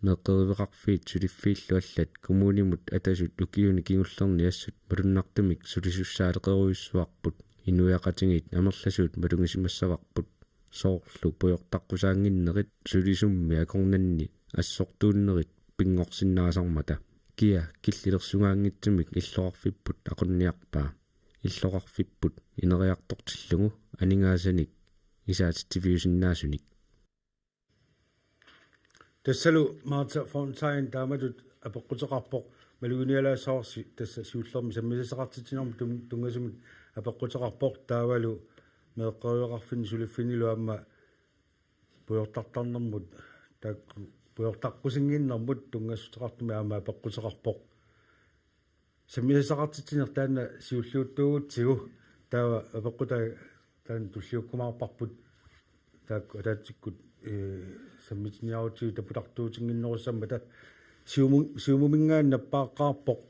Meeqqeriveqarfiit suliffiillu allat kommunimut atasut ukiuni kingullerni assut malunnartumik sulisussaaleqerujussuarput, inuiaqatigiit amerlasuut malugisimassavarput, soorlu pujortaqqusaannginnerit sulisummi akornanni assortuunnerit pinngorsinnaasarmata. Kia killilersugaanngitsumik illoqarfipput aqunniarpaa. Illoqarfipput ineriartortillugu aningaasanik isaatitsiviusinnaasunik. Tassalu Martha Fontain taamatut apeqquteqarpoq, maluginialaassavarsi tassa siullermik sammisassaqartitsinermut tun-, tunngasumik apeqquteqarpoq, taavalu meeqqeriveqarfinni suliffinnilu aamma pujortartarnermut, taakku pujortaqqusinnginnermut tunngassuteqartumik aamma apeqquteqarpoq. Sammisassaqartitsineq taanna siulliuttuugutsigu, taava apeqqutaa taanna tulliukkumaarparput, taakku ataatsikkut, ee, sammitiniarutsigu taputartuutinnginnerussammata. Siumu-, Siumuminngaanniit nappaaqqaarpoq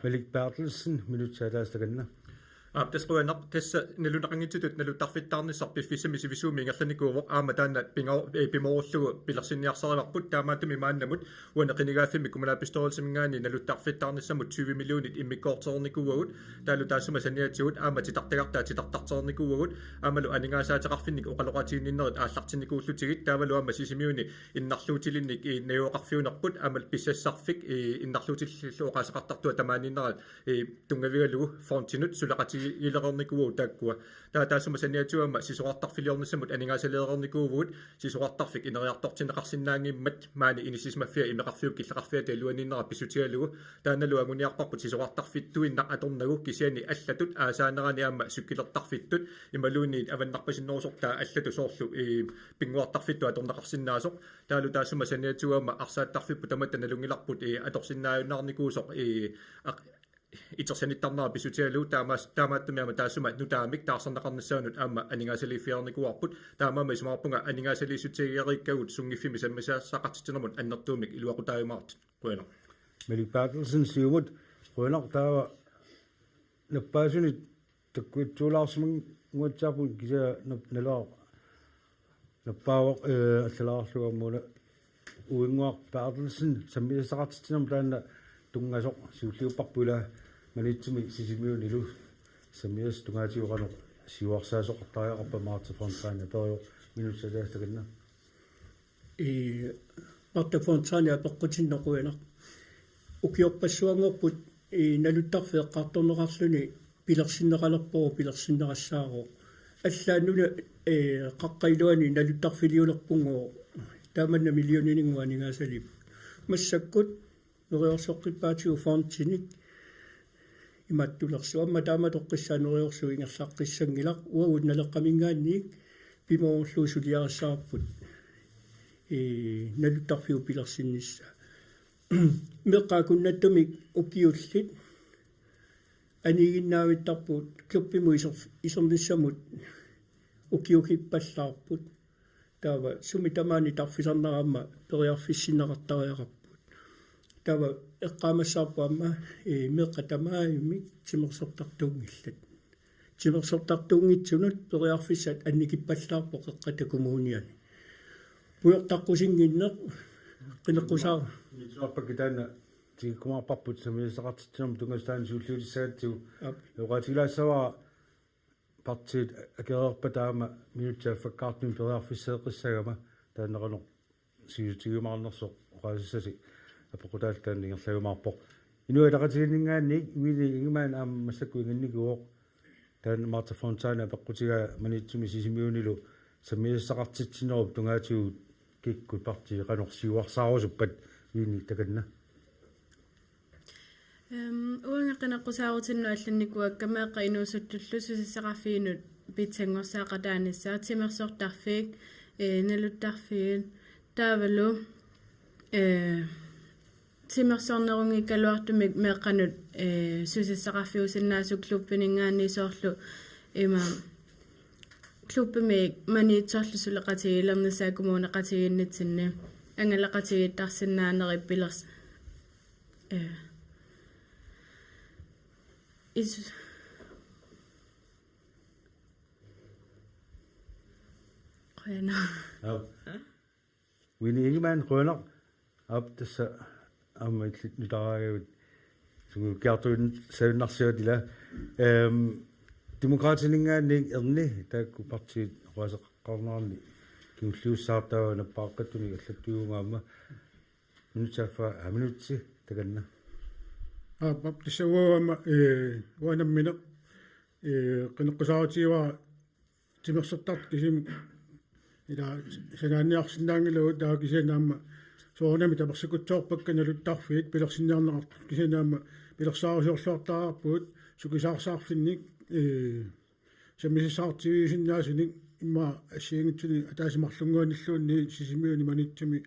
Malik Berthelsen, minutsit ataaseq takanna. Aap, tassa qujanaq, tassa nalunaqanngitsutut naluttarfittaarnissaq piffissami sivisuumi ingerlanikuuvoq, aamma taanna pinga-, eh, pimoorullugu pilersinniarsarivarput. Taamaattumik maannamut uani qinigaaffimmi kommunalbestyrelsiminngaanniit naluttarfittaarnissamut tyve millionit immikkoortereernikuuagut, taavalu taassuma saniatigut aamma titartagartaat titartartereernikuuagut, aammalu aningaasaateqarfinnik oqaloqatiginninnerit aallartinnikuullutigit, taavalu aamma Sisimiuni innarluutilinnik, eh, najugaqarfiunerput, aammalu pissassarfik, eh, innarluutillillu oqaaseqartartua tamaaniinnerat, eh, tunngavigalugu fondinut suleqatigilereernikuuagut taakkua. Taava taassuma saniatigut aamma sisorartarfiliornissamut aningaasaleereernikuuvugut, sisorartarfik ineriartortinneqarsinnaanngimmat maani inissisimaffia imeqarfiup killeqarfiata iluaniinnera pissutigalugu. Taannalu anguniarparput sisorartarfittuinnaq atornagu, kisianni allatut aasaanerani aamma cykelertarfittut imaluunniit avannarpasinnerusortaat allatut, soorlu, eh, pinnguartarfittut atorneqarsinnaasoq. Taavalu taassuma saniatigut aamma arsaattarfipput tamatta nalunngilarput, eh, atorsinnaajunnaarnikuusoq, eh, aq-, itersanittarnera pissutigalugu, taamaas-, taamaattumik aamma taassuma nutaamik taarserneqarnissaanut aamma aningaasaliiffigereernikuuarput. Taamaammat isumaqarpunga aningaasaliissutigereerikkagut sunngiffimmi sammisassaqartitsinermut annertuumik iluaqutaajumaartut. Qujanaq. Malik Berthelsen, Siumut, qujanaq. Taava nappaasunik takkuttuulaarsimanguatsiarput, kisianni nap-, nalaa nappaavoq, eh, allalaarlugu aamma una Uinnguaq Berthelsen, sammisassaqartitsinermut taanna tunngasoq, siulliupparput ila Maniitsumi Sisimiunilu sammisassat tungaatigut qanoq siuarsaasoqartariaqarpa? Martha Fontaine, aperivoq, minutsit ataaseq takanna. Ii, Martha Fontaine apeqqutinneq, qujanaq. Ukiorpassuanngorput, ii, naluttarfik eqqartorneqarluni pilersinneqalerpoq, pilersinneqassaarpoq. Allaat nunat, ee, qaqqap iluani naluttarfiliulerpunngooq, tamanna millionininnguaq aningaasaliipput. Massakkut neriorsoqqippaatigut fondinik imattulersoq. Aamma taamatoqqissaaq neriorsuup ingerlaqqissanngilaq. Uagut Naleqqaminngaanniit pimoorullugu suliarissavarput, ee, naluttarfiup pilersinnissaa. Meeqqat akunnattumik ukiullit aniiginnaavittarput, klubbimut isor-, isernissamut ukiukippallaarput. Taava sumi tamaani tarfisarnera aamma periarfissinneqartariaqarput. Taava eqqaamassavarput aamma, ee, meeqqat tamarmik timersortartuunngillat. Timersortartuunngitsunut periarfissat annikippallaarput Qeqqata Kommuniani. Pujortaqqusinnginneq qineqqusaa-. Nitsuarpakka taanna tikikkumaarparput sammisassaqartitsinermut tunngasoq, taanna siulliutissagatsigu. Aap. Oqaatigilaassavara partiit akereerpata aamma minutsit affakkaartumik periarfisseeqqissagama, taanna qanoq sivisutigiumaarnersoq oqaasissasi apeqqutaallu taanna ingerlajumaarpoq. Inuit Ataqatigiinninngaanniit Winni Ingemann aamma massakkut inginnikuuvoq. Taanna Martha Fontaine apeqqutigaa Maniitsumi Sisimiunilu sammisassaqartitsinerup tungaatigut kikkut partiit qanoq siuarsaarusuppat? Winni, takanna. Ehm, uanga qineqqusaarutinnut allanikuuakka meeqqat inuusuttullu susassaqarfiinut pitsanngorsaaqqataanissaat, timersortarfik, eh, naluttarfiit, taavalu, eh, timersornerunngikkaluartumik meeqqanut, eh, susassaqarfiusinnaasut klubbininngaanniit, soorlu ima klubbimiit Maniitsorlu suleqatigiilernissaat kommuneqatigiinnitsinni angalaqatigiittarsinnaanerit pilers-, eh, is-, qujanaq. Aap. Winni Ingemann, qujanaq. Aap, tassa aamma illit nutaaragavit sungiukkiartuinnarsivat ila. Ehm, Demokraatininngaanniit Erni, taakku partiit oqaaseqarneranni kingulliussaartaava, nappaaqqattunik allattuugaamma. Minutsit affaa, aa, minutsit takanna. Aap, aap, tassa uanga aamma, ee, uanga nammineq, ee, qineqqusaarutigaara timersortartut kisimi ila sanaanniarsinnaanngilagut, taava kisianni aamma soorunami tapersersorpakka naluttarfiit pilersinniarneqartut, kisianni aamma pilersaarusiorluartariaqarpugut sukisaarsaarfinnik, ee, sammisassaqartitsivigisinnaasunik, immaqa assigiinngitsunik ataaseq marlunnguanilluunniit Sisimiuni Maniitsumi,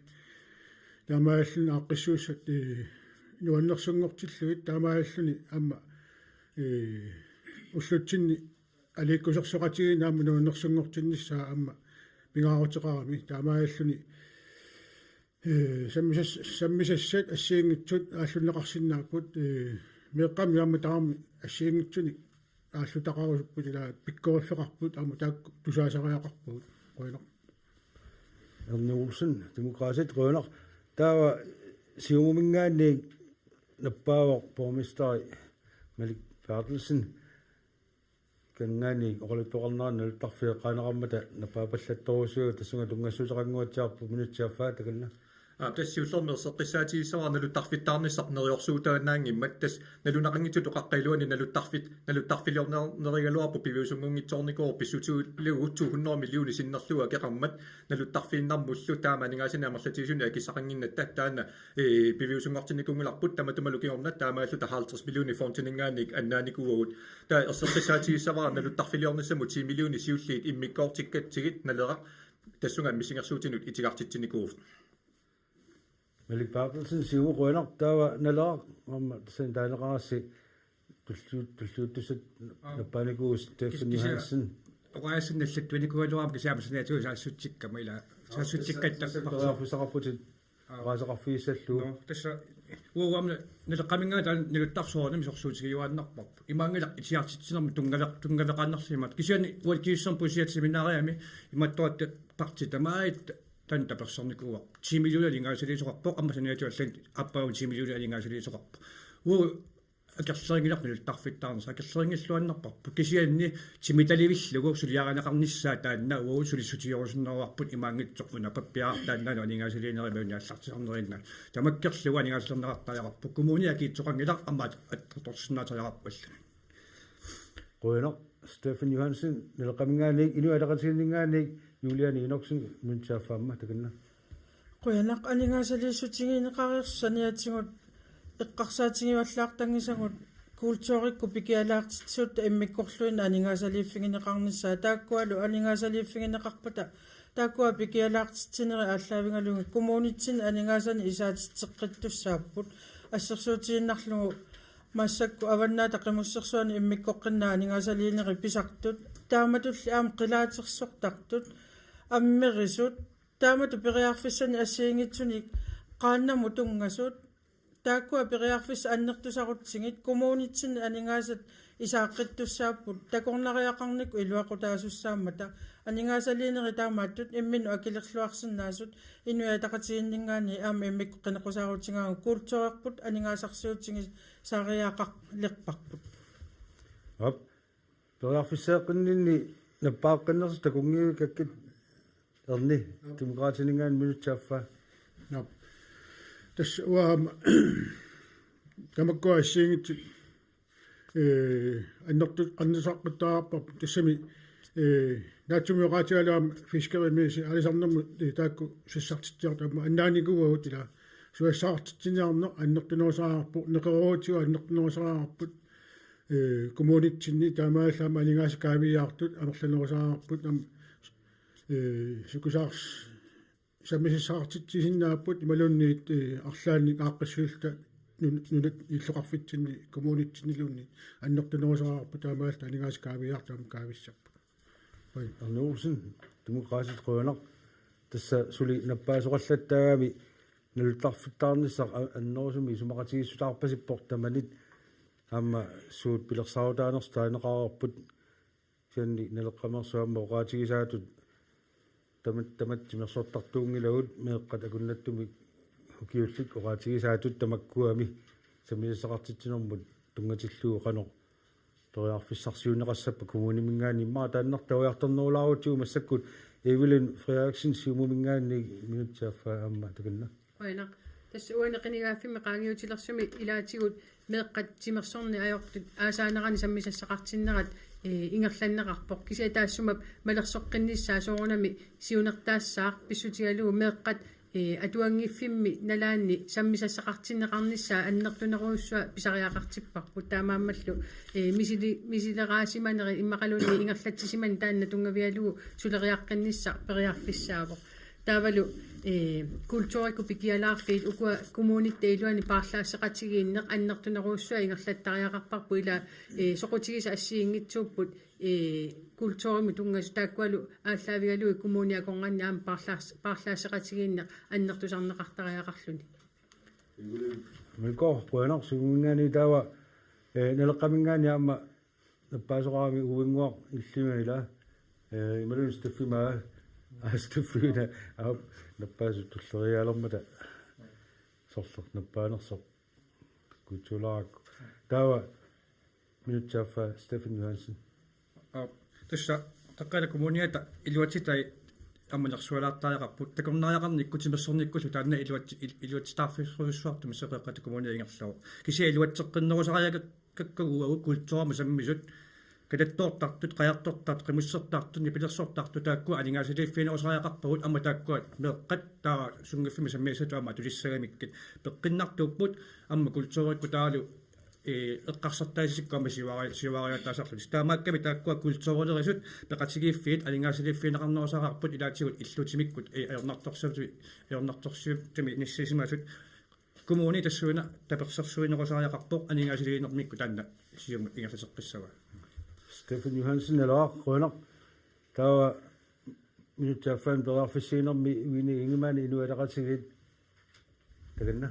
taamaalilluni aaqqissuussat, ee, nuannersunngortillugit, taamaalilluni aamma, ee, ullutsinni aliikkusersoqatigiinni aamma nuannersunngortinnissaa aamma pingaaruteqarami, taamaalilluni, ee, sammisas-, sammisassat assigiinngitsut aallunneqarsinnaapput, ee, meeqqammi aamma tamarmi assigiinngitsunik aallutaqarusupput, ila pikkoriffeqarput aamma taakku tusaasariaqarpugut. Qujanaq. Erni Olsen, Demokraatit, qujanaq. Taava Siumuminngaanniit nappaavoq borgmesteri Malik Berthelsen. Kanngaanniit oqaluttuarnera naluttarfeeqqaaneqarmata nappaapallattorujussuuvoq, tassunga tunngassuteqannguatsiarpoq, minutsit affaa takanna. Aa, tassa siullermik erseqqissaatigissavara naluttarfittaarnissaq neriorsuutaannaanngimmat, tassa nalunaqanngitsutut qaqqiluani naluttarfit-, naluttarfiliornerigaluarpoq piviusunngunngitsoornikuuvoq pissutigalugu to hundrede millioner sinnerlugu akeqarmat naluttarfiinnarmullu taama aningaasanik amerlatigisuni akissaqannginnatta taanna, ee, piviusunngortinnikuunngilarput tamatumalu kingorna taamaalluta halvtreds millioner fondininngaanniit annaanikuuagut. Taava erseqqissaatigissavara naluttarfiliornissamut ti millioner siulliit immikkoortikkatsigit Naleraq tassunga missingersuutinut itigartitsinikuuvoq. Malik Berthelsen, Siumut, qujanaq. Taava Naleraq, aamma tassani taaneqarassi tulliut-, tulliuttussat Aa. nappaanikuuvoq Steffen Kis-, kisianni Johansen. Oqaassinnaalluttuinikuugaluarama kisianni aamma saniatigut saassussikkama ila. Aa, saassussikkatta tassa, tassa parsu-, periarfissaqarputit. Aa. Oqaaseqarfigissallugu. Nå, tassa uagut aamma Naleqqaminngaanniit taanna naluttarfik soorunami sorsuutigiuaannarparput. Imaanngilaq itigartitsinermut tunngaveq-, tunngaveqaannarsimmat. Kisianni uagut kiissusermik pusiat seminariami imaattoq, at partiit tamaat taanna tapersersornikuuarput. Ti millioner aningaasaliisoqarpoq, aamma saniatigut allanut aappaagu ti millioner aningaasaliisoqarpoq. Uagut akerlerinngilaq naluttarfittaarneq, akerlerinngilluinnarparput. Kisianni timitalivillugu suliarineqarnissaa taanna uagut sulissutigerusunneruarput imaanngitsoq una pappiaraq taannaannut aningaasaliinerimik aallartisarneriinnaat. Tamakkerlugu aningaasalerneqartariaqarpoq. Kommuni akiitsoqanngilaq aamma at-, attortorsinnaattariaqarpoq allanut. Qujanaq, Steffen Johansen, Naleqqaminngaanniit. Inuit Ataqatigiinninngaanniit Juliane Enoksen, minutsit affaa aamma takanna. Qujanaq. Aningaasaliissutigineqareersoq saniatigut eqqarsaatigivallaartanngisagut kulturikkut pikialaartitsisutta immikkorluinnaq aningaasaliiffigineqarnissaa. Taakkualu aningaasaliiffigineqarpata taakkua pikialaartitsinerit aallaavigalugit kommunitsinni aningaasanik isaatitseqqittussaapput. Assersuutigiinnarlugu massakkut Avannaata Qimussersuani immikkoqqinnaa aningaasaliinerit pisartut, taamatulli aamma qilaatersortartut, ammerisut, taamatut periarfissanik assigiinngitsunik qaannamut tunngasut, taakkua periarfissat annertusarutsigit kommunitsinni aningaasat isaaqqittussaapput, takornariaqarnikkut iluaqutaasussaammata. Aningaasaliinerit taamaattut imminnut akilerluarsinnaasut Inuit Ataqatigiinninngaanniit aamma immikkoq qineqqusaarutigaangat kulturerput aningaasarsiutigisaariaqalerparput. Aap. Periarfisseeqqinninni nappaaqqinnersut takunngivigakkit, Erni, Demokraatininngaanniit, minutsit affaa. Nå. Tassa uanga aamma tamakkua assigiinngitsut, ee, annertu-, annertusaqqittariaqarparput, tassami, ee, naatsumik oqaatigalugu aamma fiskerimiisi aalisarnermut, ee, taakku sassartitsiartut aamma annaanikuuagut, ila susassaqartitsineqarneq annertunerusariaqarpoq, neqeroorutigut annertunerusariaqarput, ee, kommunitsinni taamaallaat aamma aningaasat kaaviiaartut amerlanerusariaqarput, aamma, ee, sukusaars-, sammisassaqartitsisinnaapput imaluunniit, ee, arlaannik aaqqissuulluta nun-, nunat illoqarfitsinni kommunitsinniluunniit annertunerusariaqarput, taamaalilluta aningaasat kaaviiaartut aamma kaavissapput. Oj. Erni Olsen, Demokraatit, qujanaq. Tassa suli nappaasoqallattaagami naluttarfittaarnissaq a-, annerusumik isumaqatigiissutaarpasippoq tamanit, aamma suut pilersaarutaanersut taaneqareerput. Kisianni Naleqqameersuarmi oqaatigisaatut tamat-, tamatta timersortartuunngilagut, meeqqat akunnattumik ukiullit oqaatigisaatut tamakkuami sammisassaqartitsinermut tunngatillugu qanoq periarfissarsiuunneqassappat kommuniminngaanniit. Immaqa taannartaa ujartornerulaarutsigu massakkut Evelyn Frederiksen, Siumuminngaanniit, minutsit affaa aamma takanna. Qujanaq. Tassa uani qinigaaffimmi qaangiutilersumi ilaatigut meeqqat timersorneq ajortut aasaanerani sammisassaqartinnerat, ee, ingerlanneqarpoq. Kisianni taassuma malersoqqinnissaa soorunami siunertaassaaq, pissutigalugu meeqqat, ee, atuanngiffimmi nalaanni sammisassaqartinneqarnissaa annertunerujussua pisariaqartipparput, taamaammallu, ee, misili-, misileraasimanerit immaqaluunniit ingerlatsisimaneq taanna tunngavigalugu suleriaqqinnissaq periarfissaavoq. Taavalu, ee, kulturikkut pikialaarfiit ukua kommunitta iluani paarlaasseqatigiinneq annertunerujussua ingerlattariaqarparput, ila, ee, soqutigisat assigiinngitsuupput, ee, kulturimut tunngasut, taakkualu aallaavigalugit kommuni akornanni aamma paarlaas-, paarlaasseqatigiinneq annertusarneqartariaqarluni. Miko, qujanaq. Siumuminngaanniit taava, ee, Naleqqaminngaanniit aamma Nappaasoqarami Uinnguaq Illima ila. Eh, imaluunniit Steffimma, aa, Steffimma, aa, nappaasut tulleriiaalermata sorleq nappaanersoq kutsuulaarakku. Taava minutsit affaa Steffen Johansen. Aa, tassa Taqqalu Kommuniata iluatsitai aamma nersualaartariaqarput, takornariaqarnikkut timersornikkullu taanna iluatsi-, il-, iluatsitaarfissorujussuartumik Qeqqata Kommunia ingerlavoq. Kisianni iluatseqqinnerusariaqakka uagut kulturimut sammisut, kalattoortartut, qajartortartut, qimussertartut, nipilersortartut, taakkua aningaasaliiffiginerusariaqarpagut, aamma taakkua meeqqat taava sunngiffimmi sammisassatut aamma atusissagamikkit. Peqqinnartuupput aamma kulturikkut taavalu, ee, eqqarsartaatikka aamma siuari-, siuariaataasarlutik. Taamaakkami taakkua kulturilerisut peqatigiiffiit aningaasaliiffigineqarnerusariaqarput ilaatigut illutimikkut, ee, ajornartorsiutimi, ajornartorsiutimi inissisimasut. Kommuni tassuuna tapersersuinerusariaqarpoq aningaasaliinermikkut taanna siumut ingerlateqqissavaa. Steffen Johansen, Naleraq, qujanaq. Taava minutsit affaannut periarfissiinermi Winni Ingemann, Inuit Ataqatigiit, takanna.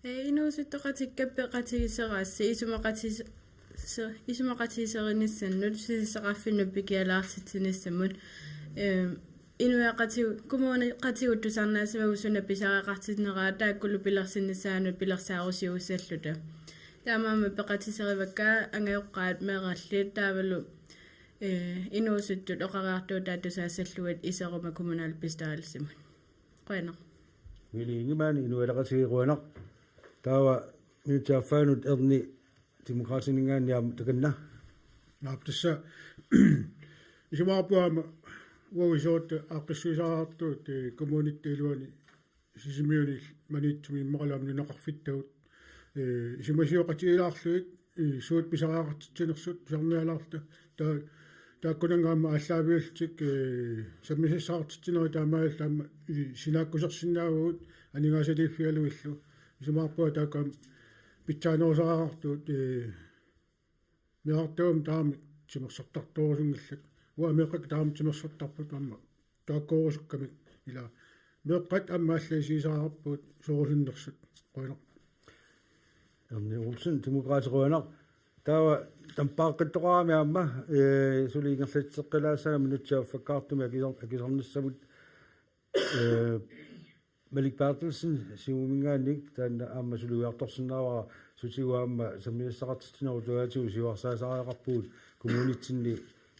Ee, inuusuttoqatikka peqatigiseraassi isumaqatis-, se-, isumaqatigiiserinissamut, susassaqarfinnut pikialaartitsinissamut, ee, inuiaqatigut, kommuneqatigut tusarnaasimagut suna pisariaqartinneraa taakkulu pilersinnissaannut pilersaarusiuissalluta. Taamaammat peqatiserivakka angajoqqaat meerallit taavalu, ee, inuusuttut oqariartuutaat tusaassallugit iseruma kommunalbestyrelsimut. Qujanaq. Winni Ingemann, Inuit Ataqatigiit, qujanaq. Taava minutsit affaannut Erni Demokraatininngaanniit, takanna. Naap, tassa isumaqarpunga aamma uagut isorutta aaqqissuisariaqartugut, ee, kommunitta iluani Sisimiuni Maniitsumi immaqalu aamma nunaqarfittagut, ee, isumasioqatigilaarlugit, ee, suut pisariaqartitsinersut tusarnialaarluta. Ta-, taakkunannga aamma aallaavigalugit, ee, sammisassaqartitsinerit taamaalilluta aamma, ee, sinaakkusersinnaavagut aningaasaliiffigalugillu. Isumaqarpunga taakku aamma pitsaanerusariaqartugut, ee, meerartagut taama timersortartorusunngillat. Uanga meeqqakka taama timersortarput aamma taakkoorusukkamik ila. Meeqqat aamma aamma isigisariaqarpagut soorunnersut. Qujanaq. Erni Olsen, Demokraatit, qujanaq. Taava tamppaaqqittoqarami aamma, ee, suli ingerlatitseqqilaassaanga minutsit affakkaartumik akisar-, akisarnissamut. Ee, Malik Berthelsen, Siumuminngaanniit, taanna aamma suli ujartorsinnaavara, sutigut aamma sammisassaqartitsinerup tungaatigut siuarsaasariaqarpugut kommunitsinni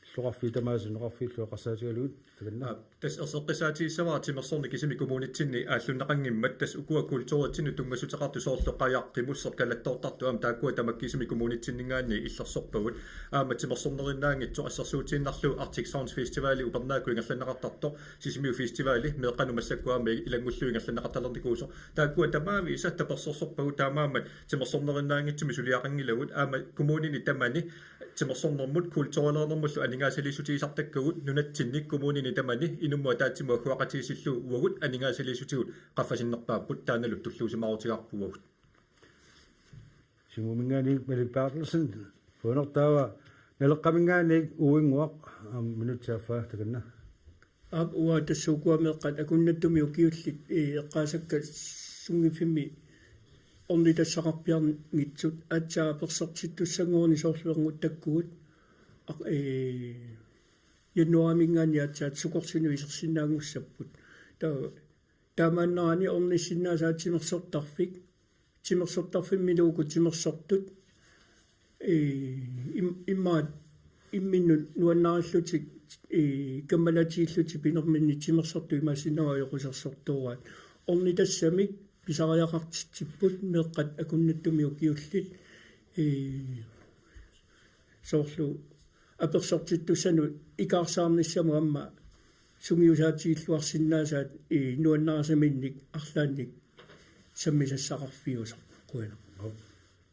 illoqarfiit tamaasa nunaqarfiillu eqqarsaatigalugit, takanna. Aa, tassa erseqqissaatigissavara timersorneq kisimik kommunitsinni aallunneqanngimmat, tassa ukua kulturitsinnut tunngassuteqartut soorlu qajaq, qimusseq, kalattoortartut aamma taakkua tamakkiisumik kommunitsinninngaanniit illersorpagut. Aamma timersornerinnaanngitsoq assersuutiinnarlugu Arctic Sounds Festivali upernaakkut ingerlanneqartartoq, Sisimiut Festivali, meeqqanut massakkut aamma ilanngullugit ingerlanneqartalernikuusoq. Taakkua tamaavisa tapersersorpagut, taamaammat timersornerinnaanngitsumik suliaqanngilagut, aamma kommunini tamani timersornermut kulturilernermullu aningaasaliissutigisartakkagut nunatsinni kommunini tamani inummut ataatsimut agguaqatigiissillugu uagut aningaasaliissutigut qaffasinnerpaapput, taannalu tulluusimaarutigaarput uagut. Siumuminngaanniit Malik Berthelsen, qujanaq. Taava Naleqqaminngaanniit Uinnguaq, aamma minutsit affaa, takanna. Aap, uanga tassa ukua meeqqat akunnattumik ukiullit, ee, eqqaasakka sunngiffimmi ornitassaqarpiarnitsut, aatsaat apersortittussanngoruni soorlu ernuttakkugut, aq-, ee, januaariminngaanniit aatsaat sukorsinut isersinnaanngussapput. Taava taamaannerani ornissinnaasaat timersortarfik, timersortarfimmilu uku timersortut, ee, im-, immaqa imminnut nuannarillutik, ee, kammalaatitillutik pinerminni timersortut imaassinnaavoq ajoqusersortooraat. Ornitassamik pisariaqartitsipput meeqqat akunnattumik ukiullit, ee, soorlu apersortittussanut ikaarsaarnissamut aamma sungiusaatigilluarsinnaasaat, ee, nuannarisaminnik arlaannik sammisassaqarfiusoq. Qujanaq.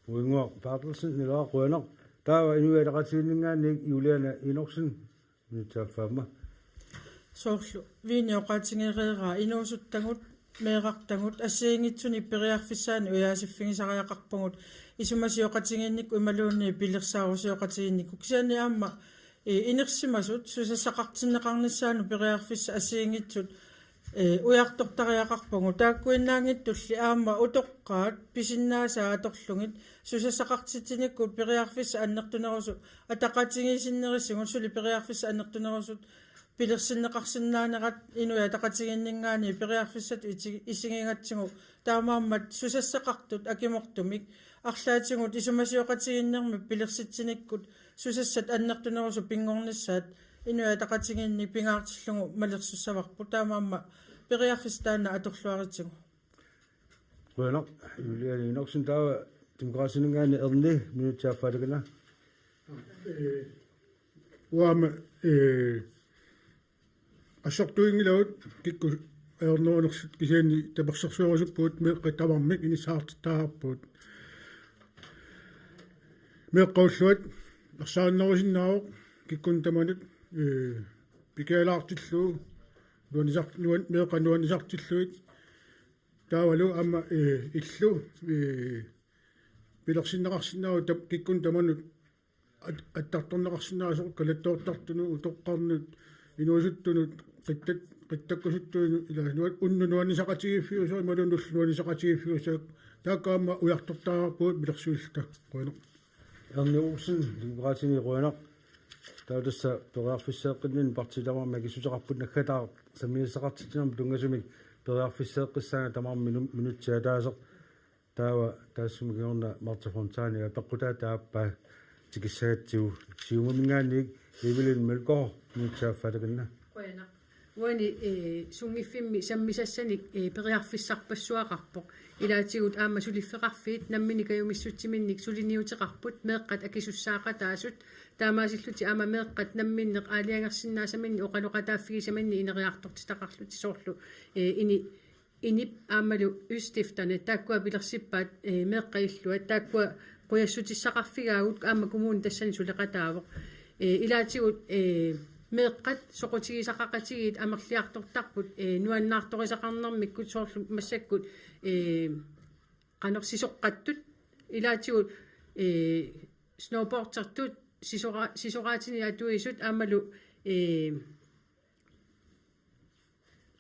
Uinnguaq Berthelsen, Naleraq, qujanaq. Taava Inuit Ataqatigiinninngaanniit Juliane Enoksen, minutsit affaa aamma. Soorlu Winni oqaatigereeraa inuusuttagut, meerartagut assigiinngitsunik periarfissaannik ujaasiffigisariaqarpagut isumasioqatigiinnikkut imaluunniit pilersaarusioqatigiinnikkut. Kisianni aamma, ee, inersimasut susassaqartinneqarnissaannut periarfissat assigiinngitsut Ee, ujartortariaqarpugut taakkuinnaanngitsulli aamma utoqqaat pisinnaasaat atorlugit susassaqartitsinikkut periarfissat annertunerusut ataqatigiissinnerisigut suli periarfissat annertunerusut pilersinneqarsinnaanerat Inuit Ataqatigiinninngaanniit periarfissatut iti-, isigigatsigu taamaammat susassaqartut akimortumik arlaatigut isumasioqatigiinnermik pilersitsinikkut susassat annertunerusut pinngornissaat Inuit Ataqatigiinni pingaartillugu malersussavarput taamaammat periarfissaq taanna atorluaritsigu. Qujanaq, Juliane Enoksen, taava Demokraatininngaanniit Erni, minutsit affaa takanna. Ee, uanga, ee, assortuinngilagut kikkut ajornerunersut kisianni tapersersuerusuppugut meeqqat tamarmik inissaartittaarput. Meeqqat ulluat ersarinnerusinnaavoq kikkunnut tamanut, ee, pikialaartillugu nuannisar-, nuan-, meeqqat nuannisartillugit taavalu aamma, ee, illu, ee, pilersinneqarsinnaavoq tam-, kikkunnut tamanut at-, attartorneqarsinnaasoq kalattoortartunut, utoqqarnut, inuusuttunut, qittat-, qittakkusuttunut, ila nuan-, unnuk nuannisaqatigiiffiusoq imaluunniit ulloq nuannisaqatigiiffiusoq, taakku aamma ujartortariaqarpugut pilersuilluta. Qujanaq. Erni Olsen, Demokraatini, qujanaq. Taava tassa periarfisseeqqinninni partiit tamarmik akissuteqarput naggataaq sammisassaqartitsinermut tunngasumik periarfisseeqqissaanga tamarmik minu-, minutsit ataaseq. Taava taassuma kingorna Martha Fontana apeqqutaa taava aappaa tikissagatsigu Siumuminngaanniit Evelyn Mølgaard, minutsit affaa takanna. Qujanaq. Uani, ee, sunngiffimmi sammisassanik, ee, periarfissarpassuaqarpoq. Ilaatigut aamma suliffeqarfiit namminneq kajumissutsiminnik suliniuteqarput meeqqat akisussaaqataasut. Taamaasillutik aamma meeqqat namminneq aalajangersinnaasaminnik oqaloqataaffigisaminnik ineriartortitaqarlutik soorlu, ee, ini inip aammalu ystifterne taakkua pilersippaat, ee, meeqqat illuat taakkua qujassutissaqarfigaagut aamma kommuni tassani suleqataavoq. Ee, ilaatigut, ee, meeqqat soqutigisaqaqatigiit amerliartortarput, ee, nuannaartorisaqarnermikkut soorlu massakkut, ee, qanoq sisoqqattut ilaatigut, ee, snowboardertut sisora-, sisoraatini atuisut aammalu, ee,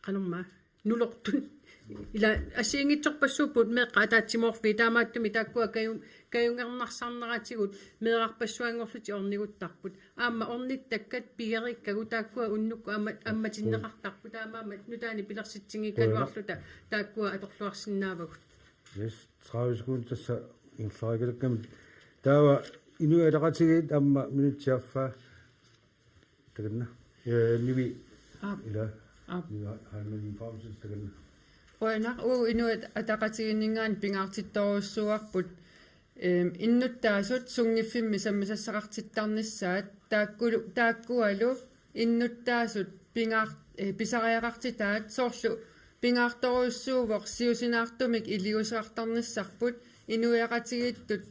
qanormaa, nulortut. Ila assigiinngitsorpassuupput meeqqat ataatsimoorfiit taamaattumik taakkua kaju-, kajungernarsarneratigut meerarpassuanngorlutik orniguttarput. Aamma ornittakkat pigerikkagut taakkua unnukkut aamma ammatinneqartarput taamaammat nutaanik pilersitsigigaluarluta taakkua atorluarsinnaavagut. Yes, tredive sekunder tassa ingerlariikkaluarami. Taava Inuit Ataqatigiit aamma minutsit affaa takanna. Ee, Nivi. Aap. Ila. Aap. Nivi Heilmann Fabricius takanna. Qujanaq, uagut Inuit Ataqatigiinninngaanniit pingaartittorujussuuarput, eem, innuttaasut sunngiffimmi sammisassaqartittarnissaat taakkulu-, taakkualu innuttaasut pingaar-, ee, pisariaqartitaat soorlu pingaartorujussuuvoq siusinaartumik iliuuseqartarnissarput inuiaqatigiittut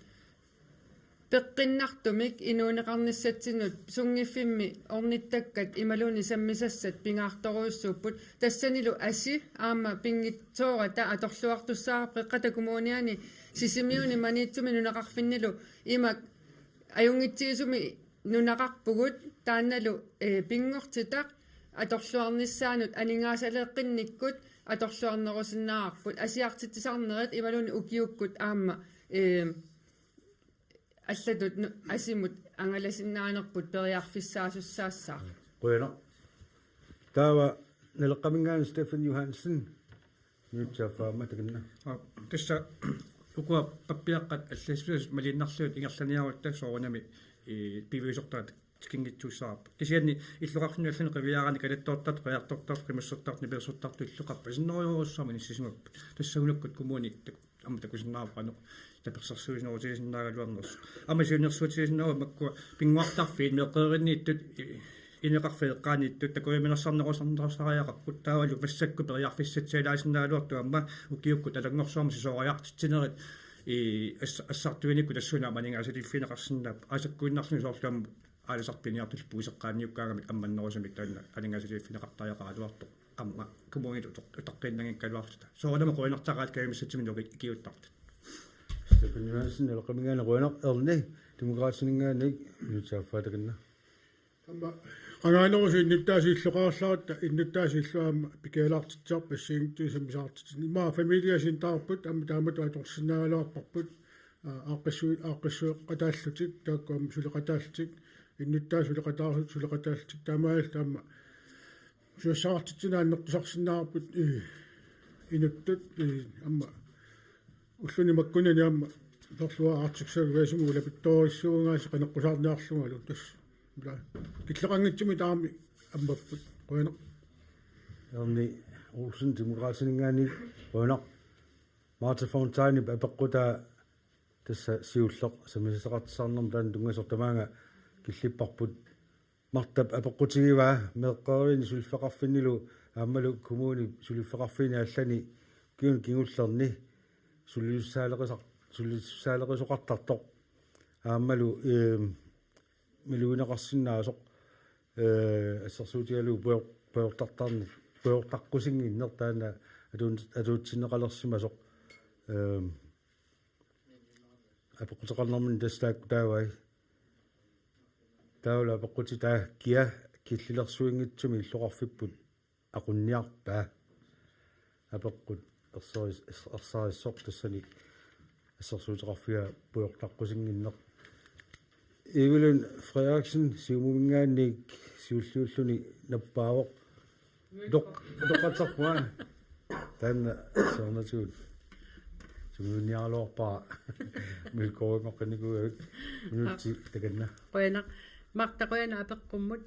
peqqinnartumik inuuneqarnissatsinnut sunngiffimmi ornittakkat imaluunniit sammisassat pingaartorujussuupput tassanilu asi aamma pinngitsoorata atorluartussaavoq Qeqqata Kommuniani Sisimiuni Maniitsumi nunaqarfinnilu ima ajunngitsigisumik nunaqarpugut taannalu, ee, pinngortitaq atorluarnissaanut aningaasaleeqqinnikkut atorluarnerusinnaavarput asiartitsisarnerit imaluunniit ukiukkut aamma, ee, allatut nu-, asimut angalasinnaanerput periarfissaasussaassaaq. Qujanaq. Taava Naleqqaminngaanniit Steffen Johansen, minutsit affaa aamma takanna. Aa, tassa ukua pappiaqqat allassimasut maliinnarlugit ingerlaniarutta soorunami, ee, piviusortaat tikinngitsuussavarput. Kisianni illoqarfinni allani qiviaraanni kalattoortartut, qujartortartut, qimussertartut, nipilersortartut illoqarfik sinnerujorujussuarmik inissisimapput. Tassa uagut kommuni tak-, aamma takusinnaavarput qanoq tapersersuisinerutigisinnaagaluarnersoq. Aamma siunnersuutigisinnaavagut makkua pinnguartarfiit meeqqerinniittut, i-, ineqarfiit eqqaaniittut takujuminarsarnerusarnerusariaqarput taavalu massakkut periarfissatsialaasinnaagaluartut aamma ukiukkut alanngorsuarmik sisooriartitsinerit, ii, ass-, assartuinikkut tassuuna aamma aningaasaliiffigineqarsinnaapput aasakkuinnarluni soorlu aamma aalisartut piniartullu puiseqqaanniukkaangamik ammannerusumik taanna aningaasaliiffigineqartariaqaraluartoq aamma kommunit utoq-, utaqqiinnanngikkaluarluta. Soorunami qujanartaqaat kajumissatsiminnik uki-, ikiuuttartut. Steffen Johansen, Naleqqaminngaanniit, qujanaq. Erni, Demokraatininngaanniit, minutsit affaa takanna. Aamma Qangaanerusoq innuttaasut illoqarallaratta, innuttaasut illuaamma pikialaartitsisarput assigiinngitsunik sammisaartitsinni. Immaqa familiacentererput aamma taamatut atorsinnaagaluarparput. Aa, aaqqissu-, aaqqissueqataallutik, taakku aamma suleqataallutik, innuttaasut suleqataarlutik, suleqataallutik, taamaalillutik aamma susassaqartitsineq annertusarsinnaavarput, ee, inuttut, ee, aamma ulluni makkunani aamma soorlu Arctic Circle Racing-imut ulapittoorujussuugaasiit qineqqusaarniarlungalu tassa. Ila killeqanngitsumik tamarmik ammapput. Qujanaq. Erni Olsen Demokraatininngaanniit, qujanaq. Martha Fontainep apeqqutaa tassa siulleq sammisaqartitsisarnermut taanna tunngasoq, tamaanga killipparput. Marthap apeqqutigivaa meeqqerivinni suliffeqarfinnilu aammalu kommunip suliffeqarfiini allani ukiuni kingullerni sulisussaaleqisar-, sulisussaaleqisoqartartoq aammalu, eem, malugineqarsinnaasoq, ee, assersuutigalugu pujor-, pujortartarneq, pujortaqqusinnginneq taanna atuun-, atuutsinneqalersimasoq, eem, apeqquteqarnermini tassa taakku taavai. Taavalu apeqqutit taakku kia killilersuinngitsumik illoqarfipput aqunniarpaa. Apeqqut ersaris-, ersarissoq tassani assersuuteqarfigaa pujortaqqusinnginneq. Evelyn Frederiksen, Siumuminngaanniit, siulliulluni nappaavoq. Utoq-, utoqqatsarpunga. Taanna siornatigut sungiunniaraluarpara. Vilkårinngoqqinnikuugatta. Minutsi takanna. Qujanaq. Martha, qujanaq apeqqummut.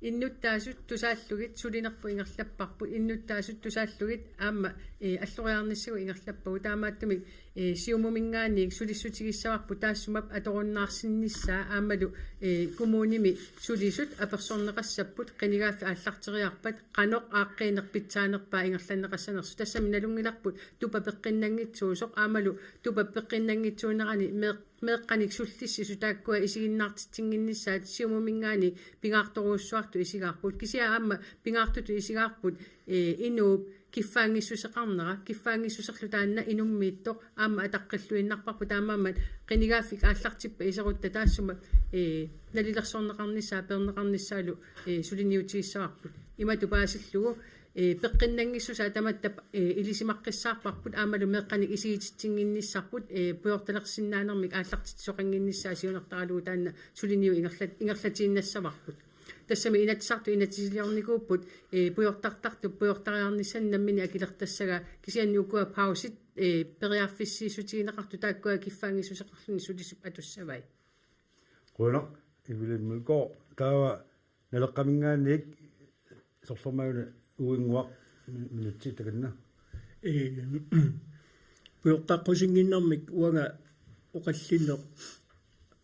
Innuttaasut tusaallugit sulinerput ingerlapparput. Innuttaasut tusaallugit aamma, ee, alloriarnissagut ingerlappagut. Taamaattumik, ee, Siumuminngaanniit sulissutigissavarput taassuma atorunnaarsinnissaa aammalu, ee, kommunimi sulisut apersorneqassapput, qinigaaffik aallarteriarpat qanoq aaqqiineq pitsaanerpaaq ingerlanneqassanersoq. Tassami nalunngilarput tupa peqqinnanngitsuusoq aammalu tupa peqqinnanngitsuunerani meeq-, meeqqanik sullissisut taakkua isiginnaartitsinnginnissaat Siumuminngaanniit pingaartorujussuartut isigaarput. Kisianni aamma pingaartutut isigaarput, ee, inuup kiffaanngissuseqarnera, kiffaanngissuserlu taanna inummiittoq aamma ataqqilluinnarparput, taamaammat qinigaaffik aallartippat iserutta taassuma, ee, nalilersorneqarnissaa, peerneqarnissaalu, ee, suliniutigissavarput. Imatut paasillugu, ee, peqqinnanngissutaat tamatta, ee, ilisimaqqissaarparput aammalu meeqqanik isigitsitsinnginnissarput, ee, pujortalersinnaanermik aallartitsisoqannginnissaa siunertaralugu taanna suliniut ingerlat-, ingerlatiinnassavarput. Tassami Inatsisartut inatsisiliornikuupput, ee, pujortartartup pujortariarnissaanut nammineq akilertassagaa, kisianni ukua pausit, ee, periarfissiissutigineqartut taakkua kiffaanngissuseqarluni sulisup atussavai. Qujanaq, Evelyn Mølgaard. Taava Naleqqaminngaanniit, sorlermaguna Uinnguaq, mi-, minutsi takanna. Ee, pujortaqqusinnginnermik uanga oqallinneq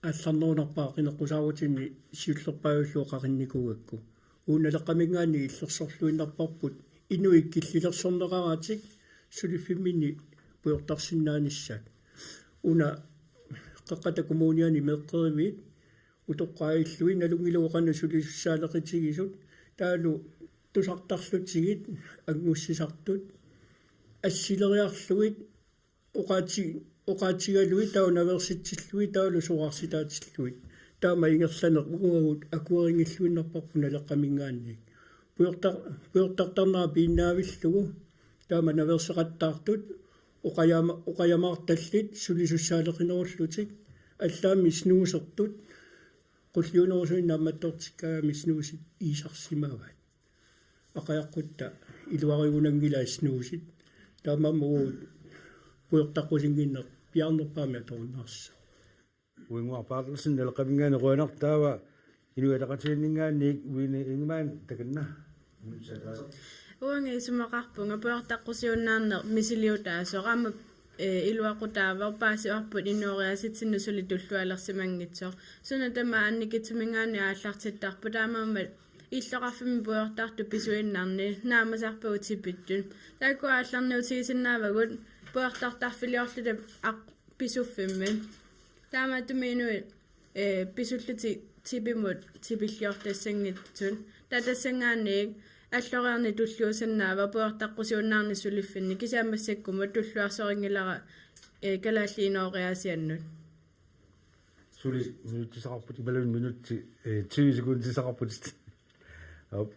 aallarnerunarpara qineqqusaarutinni siullerpaajullu oqarinnikuugakku. Uagut Naleqqaminngaanniit illersorluinnarparput inuit killilersorneqaratik suliffimminni pujortarsinnaanissaat. Una Qeqqata Kommuniani meeqqeriviit utoqqaat illui nalunngilagut qanoq sulisussaaleqitigisut, taavalu tusartarlutigit, angussisartut, assileriarlugit, oqaati-, oqaatigalugit, taava naveersitsillugit, taavalu sorarsitaatillugit. Taama ingerlaneq uagut akuerinngilluinnarparput Naleqqaminngaanniit. Pujortar-, pujortartarnera piinnaavillugu, taama naveerseqattaartut, oqajama-, oqajamaartallit, sulisussaaleqinerullutik, allaammi snuusertut, qulliunerusuinnaq naammattoortikkaangamik snuusit iisarsimavaat. Aqajaqqutta iluarigunanngilaat snuusit. Taamaammat uagut pujortaqqusinnginneq piaarnerpaamik atorunnaarsinnaasoq. Uinnguaq Berthelsen, Naleqqaminngaanniit, qujanaq. Taava Inuit Ataqatigiinninngaanniit Uini Ingemann, takanna. Uanga isumaqarpunga pujortaqqusiunnaarneq misiliutaasoq, aamma, ee, iluaqutaavoq, paasivarput inooriaasitsinnut suli tullualersimanngitsoq. Suna tamaat annikitsuminngaanniit aallartittarpoq, taamaammat illoqarfimmi pujortartut pisuinnarni naamasarpagut tipittut. Taakku aallarniutigisinnaavagut pujortartarfiliorluta aq-, pisuffimmi. Taamaattumik inuit, ee, pisullutik tipimut tipilliortassanngitsut. Taava tassanngaanniit alloriarneq tulluussinnaavoq pujortaqqusiunnaarneq suliffinni. Kisianni massakkumut tulluarsorinngilara, ee, kalaallit inooriaasiannut. Suli minutsisaqarput, imaluunniit minutsi, ee, tyve sekundisaqarput. Aap.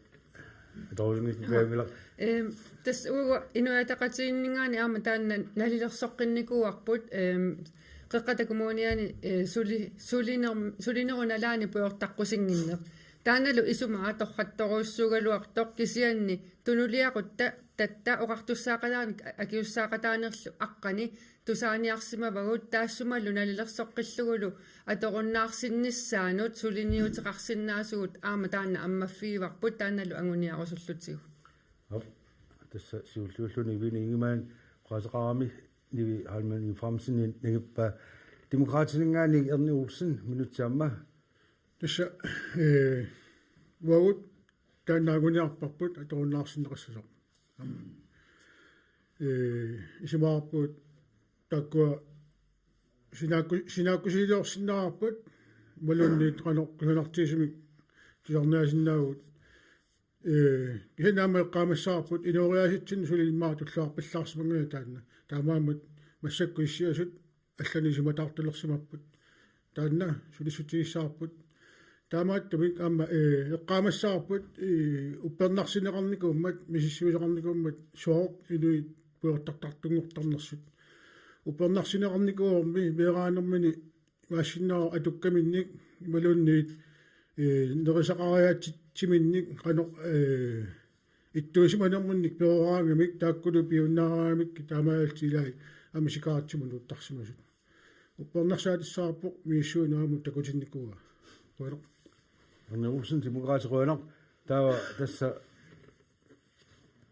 Atorusunngikkaangamilaq. Ehm, tassa uagut Inuit Ataqatigiinninngaanniit aamma taanna nalilersoqqinnikuuarput, ehm, Qeqqata Kommuniani, eh, suli-, suliner-, sulinerup nalaani pujortaqqusinnginneq. Taannalu isuma atorrattorujussuugaluartoq kisianni tunuliaqutta tatta oqartussaaqataanik akisussaaqataanerlu aqqani tusaaniarsimavagut taassumalu nalilersoqqillugulu atorunnaarsinnissaanut suliniuteqarsinnaasugut aamma taanna ammaffigivarput taannalu anguniarusullutigu. Aap, tassa siulliulluni Nivi Ingemann oqaaseqarami Nivi Heilmann Efraimsen nangippaa Demokraatininngaanniit Erni Olsen minutsit aamma. Tassa, eh, uagut taanna anguniarparput atorunnaarsinneqassasoq. Eh, isumaqarpugut taakkua sinaakku-, sinaakkusiliorsinnaavarput imaluunniit qanoq kusanartigisumik tusarniarsinnaavugut. Eh, kisianni aamma eqqaamassavarput inooriaatsitsinni suli immaqa tulluarpallaarsimanngilaq taanna. Taamaammat massakkut issiasut allanik isumataartulersimapput. Taanna sulissutigissavarput. Taamaattumik aamma, eh, eqqaamassavarput, eh, uppernarsineqarnikuummat, misissuisoqarnikuummat sooq inuit pujortartartunngortarnersut. Uppernarsineqarnikuuvormi meeraanermini imaassinnaavoq atukkaminnik imaluunniit, eh, nerisaqariaatsitsiminnik qanoq, eh, ittuusimanerminnik peroraangamik taakkulu piunnaaraangamik taamaalillutik ilai aamma sikaatsimut nuuttarsimasut. Uppernarsaatissarput misissuineq aamma takutinnikuuaa. Qujanaq. Erni Olsen, Demokraatit, qujanaq. Taava tassa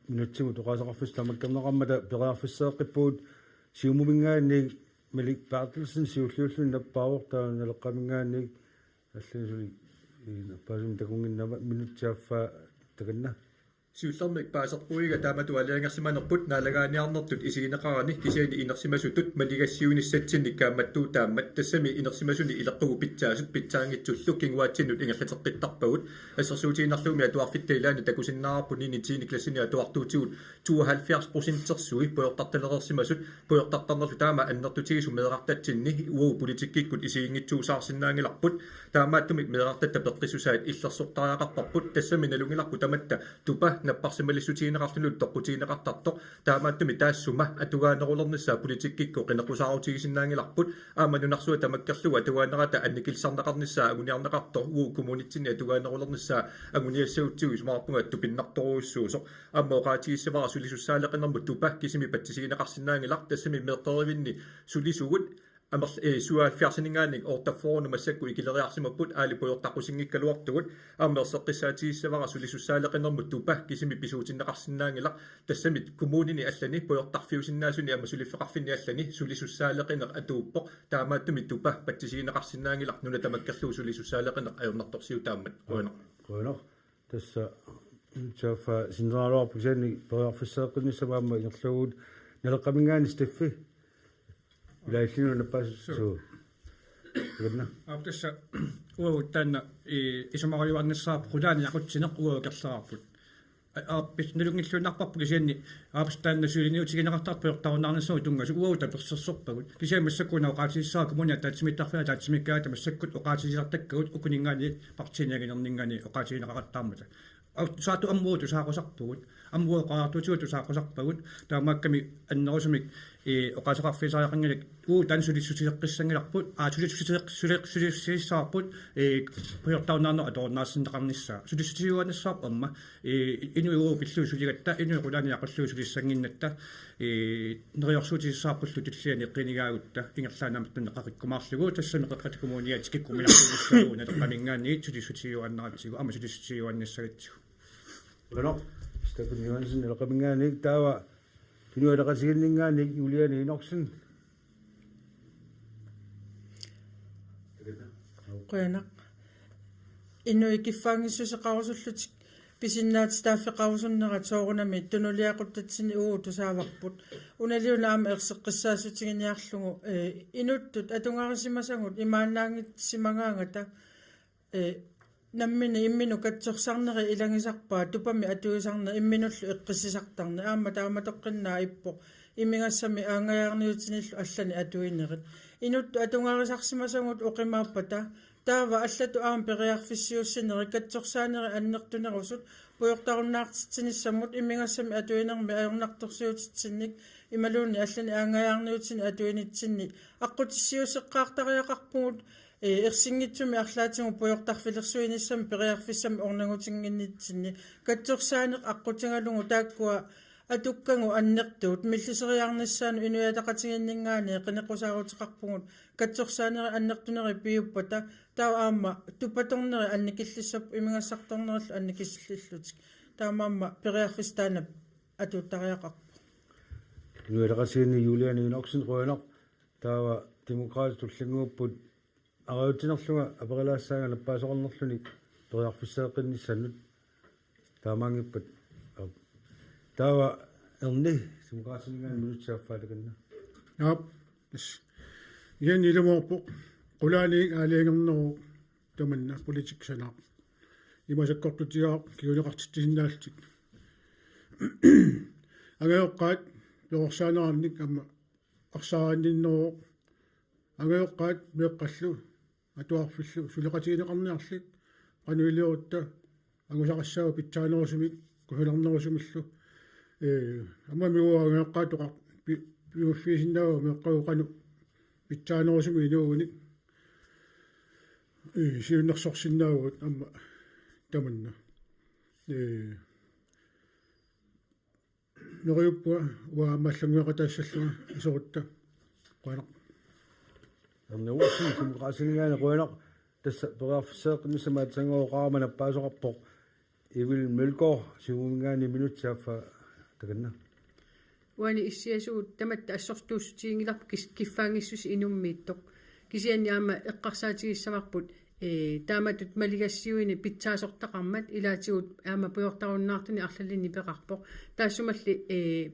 minutsimut oqaaseqarfissat tamakkerneqarmata periarfisseeqqippugut. Siumuminngaanniit Malik Berthelsen siulliulluni nappaavoq, taava Naleqqaminngaanniit allanik suli, eh, nappaasumik takunnginnama, minutsit affaa takanna. Siullermik paaserpuiga taamatut aalajangersimanerput naalagaaniarnertut isigineqarani kisianni inersimasutut maligassiunissatsinnik kaammattuutaammat, tassami inersimasuni ileqqugut pitsaasut pitsaanngitsullu kinguaatsinnut ingerlateqqittarpagut. Assersuutigiinnarlugu atuarfitta ilaanni takusinnaavarput niende tiende klassini atuartuutigut tooghalvfjerds procentersui pujortartalereersimasut, pujortartarnerlu taama annertutigisut meerartatsinni uagut politikkikkut isiginngitsuusaarsinnaanngilarput. Taamaattumik meerartatta peqqissusaat illersortariaqarparput, tassami nalunngilarput tamatta tupa napparsimalissutigineqarlunilu toqqutigineqartartoq. Taamaattumik taassuma atugaanerulernissaa politikkikkut qineqqusaarutigisinnaanngilarput. Aamma nunarsuaq tamakkerlugu atugaanerata annikillisarneqarnissaa anguniarneqartoq uagut kommunitsinni atugaanerulernissaa anguniassagutsigu isumaqarpunga tupinnartorujussuusoq. Aamma oqaatigissavara sulisussaaleqinermut tupa kisimi patsisigineqarsinnaanngilaq, tassami meeqqerivinni sulisugut amerl-, eh, syvoghalvfjerdsininngaanniit otteogfyrrenut massakkut ikileriarsimapput, aali pujortaqqusinngikkaluartugut. Aamma erseqqissaatigissavara sulisussaaleqinermut tupa kisimi pisuutinneqarsinnaanngilaq, tassami kommunini allani pujortarfiusinnaasuni aamma suliffeqarfinni allani sulisussaaleqineq atuuppoq, taamaattumik tupa patsisigineqarsinnaanngilaq nuna tamakkerlugu sulisussaaleqineq ajornartorsiutaammat. Qujanaq. Qujanaq. Tassa saaffa sinneraaluarpoq kisianni periarfisseeqqinnissaq aamma ingerlavugut. Naleqqaminngaanniit Steffi. Ilaallinu nappaasut. Suu. Suu. Takanna. Aap, tassa uagut taanna i-, isumariuarnissaarput qulaani aqutsineq uagut akerleraarput. A-, aap, pis-, nalunngilluinnarparput kisianni aap, taanna suliniutigineqartartut pujortarunnaarnissamut tunngasut uagut tapersersorpagut. Kisianni massakkut una oqaatigissavara kommunip ataatsimiittarfia ataatsimiikkaangata massakkut oqaatigisartakkagut ukuninngaanniit partiini anginerninngaanniit oqaatigineqaqattaarmata. Au-, saatu ammut tusaaqusarpugut. Ammut oqariartuutigut tusaaqusarpagut. Taamaakkami annerusumik, eh, oqaaseqarfigisariaqanngilat uagut taanna sulissutiseqqissanngilarput. Aa, sulissuteq-, suli-, sulissutissavarput, eh, pujortarunnaarneq atorunnaarsinneqarnissaa. Sulissutigiuaannassavarput aamma, eh, inuit uagut pillugit suligatta, inuit qulaani aqullugit sulissannginnatta, eh, neriorsuutissavarpullu tulliani eqqiinigaagutta ingerlaannaq aamma taanna qaqikkumaarlugu, tassami Qeqqata Kommuniani tikikkumilaartuunissaanut Naleqqaminngaanniit sulissutigiuaannartigu, aamma sulissutigiuaannassagitsigu. Uno, Steffen Johansen, Naleqqaminngaanniit, taava Inuit Ataqatigiinninngaanniit Juliane Enoksen. Qujanaq. Inuit kiffaanngissuseqarusullutik pisinnaatitaaffeqarusunnerat soorunami tunuliaquttatsinnit uagut tusaavarput. Unaliuna aamma erseqqissaassutigiinnarlugu, eh, inuttut atugarisimasagut imaannaanngissimagaangata, eh, nammineq imminut katsorsarnerit ilagisarpaat, tupami atuisarneq imminullu eqqissisartarneq. Aamma taamatoqqinnaaq ippoq imigassamik aanngajaarniutinillu allanik atuinerit. Inuttut atugarisarsimasagut oqimaappata Taava allatut aamma periarfissiuussinerit katsorsaanerit annertunerusut pujortarunnaartitsinissamut imigassamik atuinermik ajornartorsiutitsinnik imaluunniit allanik aanngajaarniutinik atuinitsinnik aqqutissiuusseqqaartariaqarpugut, ee, ersinngitsumik arlaatigut pujortarfilersuinissamik periarfissamik ornagutinnginnitsinni katsorsaaneq aqqutigalugu taakkua atukkagut annertuut milliseriarnissaannut Inuit Ataqatigiinninngaanniit qineqqusaaruteqarpugut katsorsaanerit annertunerit piuppata taava aamma tupatornerit annikillissapput imigassartornerillu annikillillutik. Taamaammat periarfissaq taanna atuuttariaqarpoq. Inuit Ataqatigiinni Juliane Enoksen qujanaq. Taava Demokraatit tullinnguupput arajutsinerlunga aperalaassaanga nappaasoqarnerluni periarfisseeqqinnissannut. Taamaanngippat. Aap. Taava Erni Demokraatininngaanniit minutsit affaa takanna. Aap. Yes. Ian ilumoorpoq. Qulaaniit aalajangerneruvoq tamanna politikki sanaaq. Ima sakkortutigaaq kinguneqartitsisinnaallutik. Angajoqqaat perorsaanerannik aamma arsaarinninneruvoq. Angajoqqaat meeqqallu atuarfillu suleqatigineqarniarlik qanoq iliorutta angusaqassaagut pitsaanerusumik kusanarnerusumillu. Ee, aamma uagut angajoqqaat oqar-, pi-, piguffigisinnaavagut meeqqagut qanoq pitsaanerusumik inuugunik, ee, siunnersorsinnaavagut aamma tamanna. Ee, neriuppunga uanga aamma allanngueqataassallunga iserutta. Qujanaq. Erni Olsen Demokraatininngaanniit qujanaq. Tassa periarfisseeqqinnissaq aatsaannguaq oqarama nappaasoqarpoq. Evelyn Mølgaard Siumuminngaanniit minutsit affaa takanna. Uani issiasugut tamatta assortuussutiginngilarput kis-, kiffaanngissuseq inummiittoq. Kisianni aamma eqqarsaatigissavarput, ee, taamatut maligassiuineq pitsaasortaqarmat ilaatigut aamma pujortarunnaartunik arlalinnik peqarpoq. Taassumalu, ee,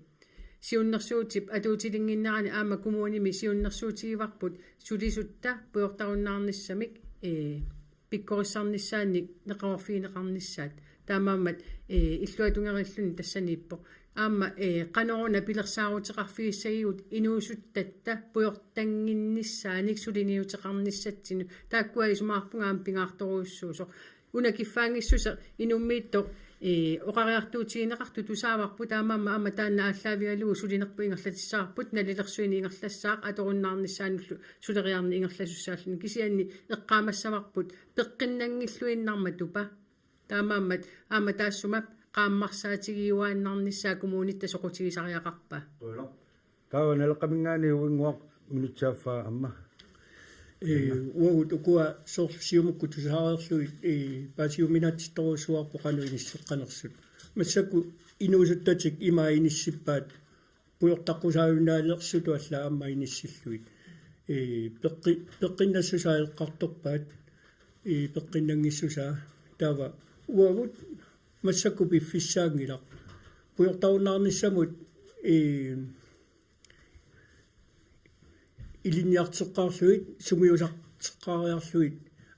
siunnersuutip atuutilinnginnerani aamma kommunimi siunnersuutigivarput sulisutta pujortarunnaarnissamik, ee, pikkorissarnissaannik neqeroorfigineqarnissaat. Taamaammat, ee, illuatungerilluni tassaniippoq. Aamma, ee, qanoruna pilersaaruteqarfigissagigut inuusuttatta pujortannginnissaanik suliniuteqarnissatsinnut. Taakkua isumaqarpunga aamma pingaartorujussuusoq. Una kiffaanngissuseq inummiittoq, ee, oqariartuutigineqartoq tusaavarput, taamaammat aamma taanna aallaavigalugu sulinerput ingerlatissavarput, nalilersuineq ingerlassaaq atorunnaarnissaanullu suleriarneq ingerlasussaalluni. Kisianni eqqaamassavarput peqqinnanngilluinnarmat tupa. Taamaammat aamma taassuma qaammarsaatigiuaannarnissaa kommunitta soqutigisariaqarpa? Qujanaq. Taava Naleqqaminngaanniit Uinnguaq minutsit affaa aamma. Ee, uagut ukua soorlu Siumukkut tusaareerlugit, ee, paasiuminaatsittorujussuuarput qanoq inisseqqanersut. Massakkut inuusuttatik ima inissippaat pujortaqqusaajunnaalersutut allaat aamma inissillugit. Ee, peqqi-, peqqinnassusaa eqqartorpaat, ee, peqqinnanngissusaa. Taava uagut massakkut piffissaanngilaq. Pujortarunnaarnissamut, ee, ilinniarteqqaarlugit, sungiusarteqqaariarlugit,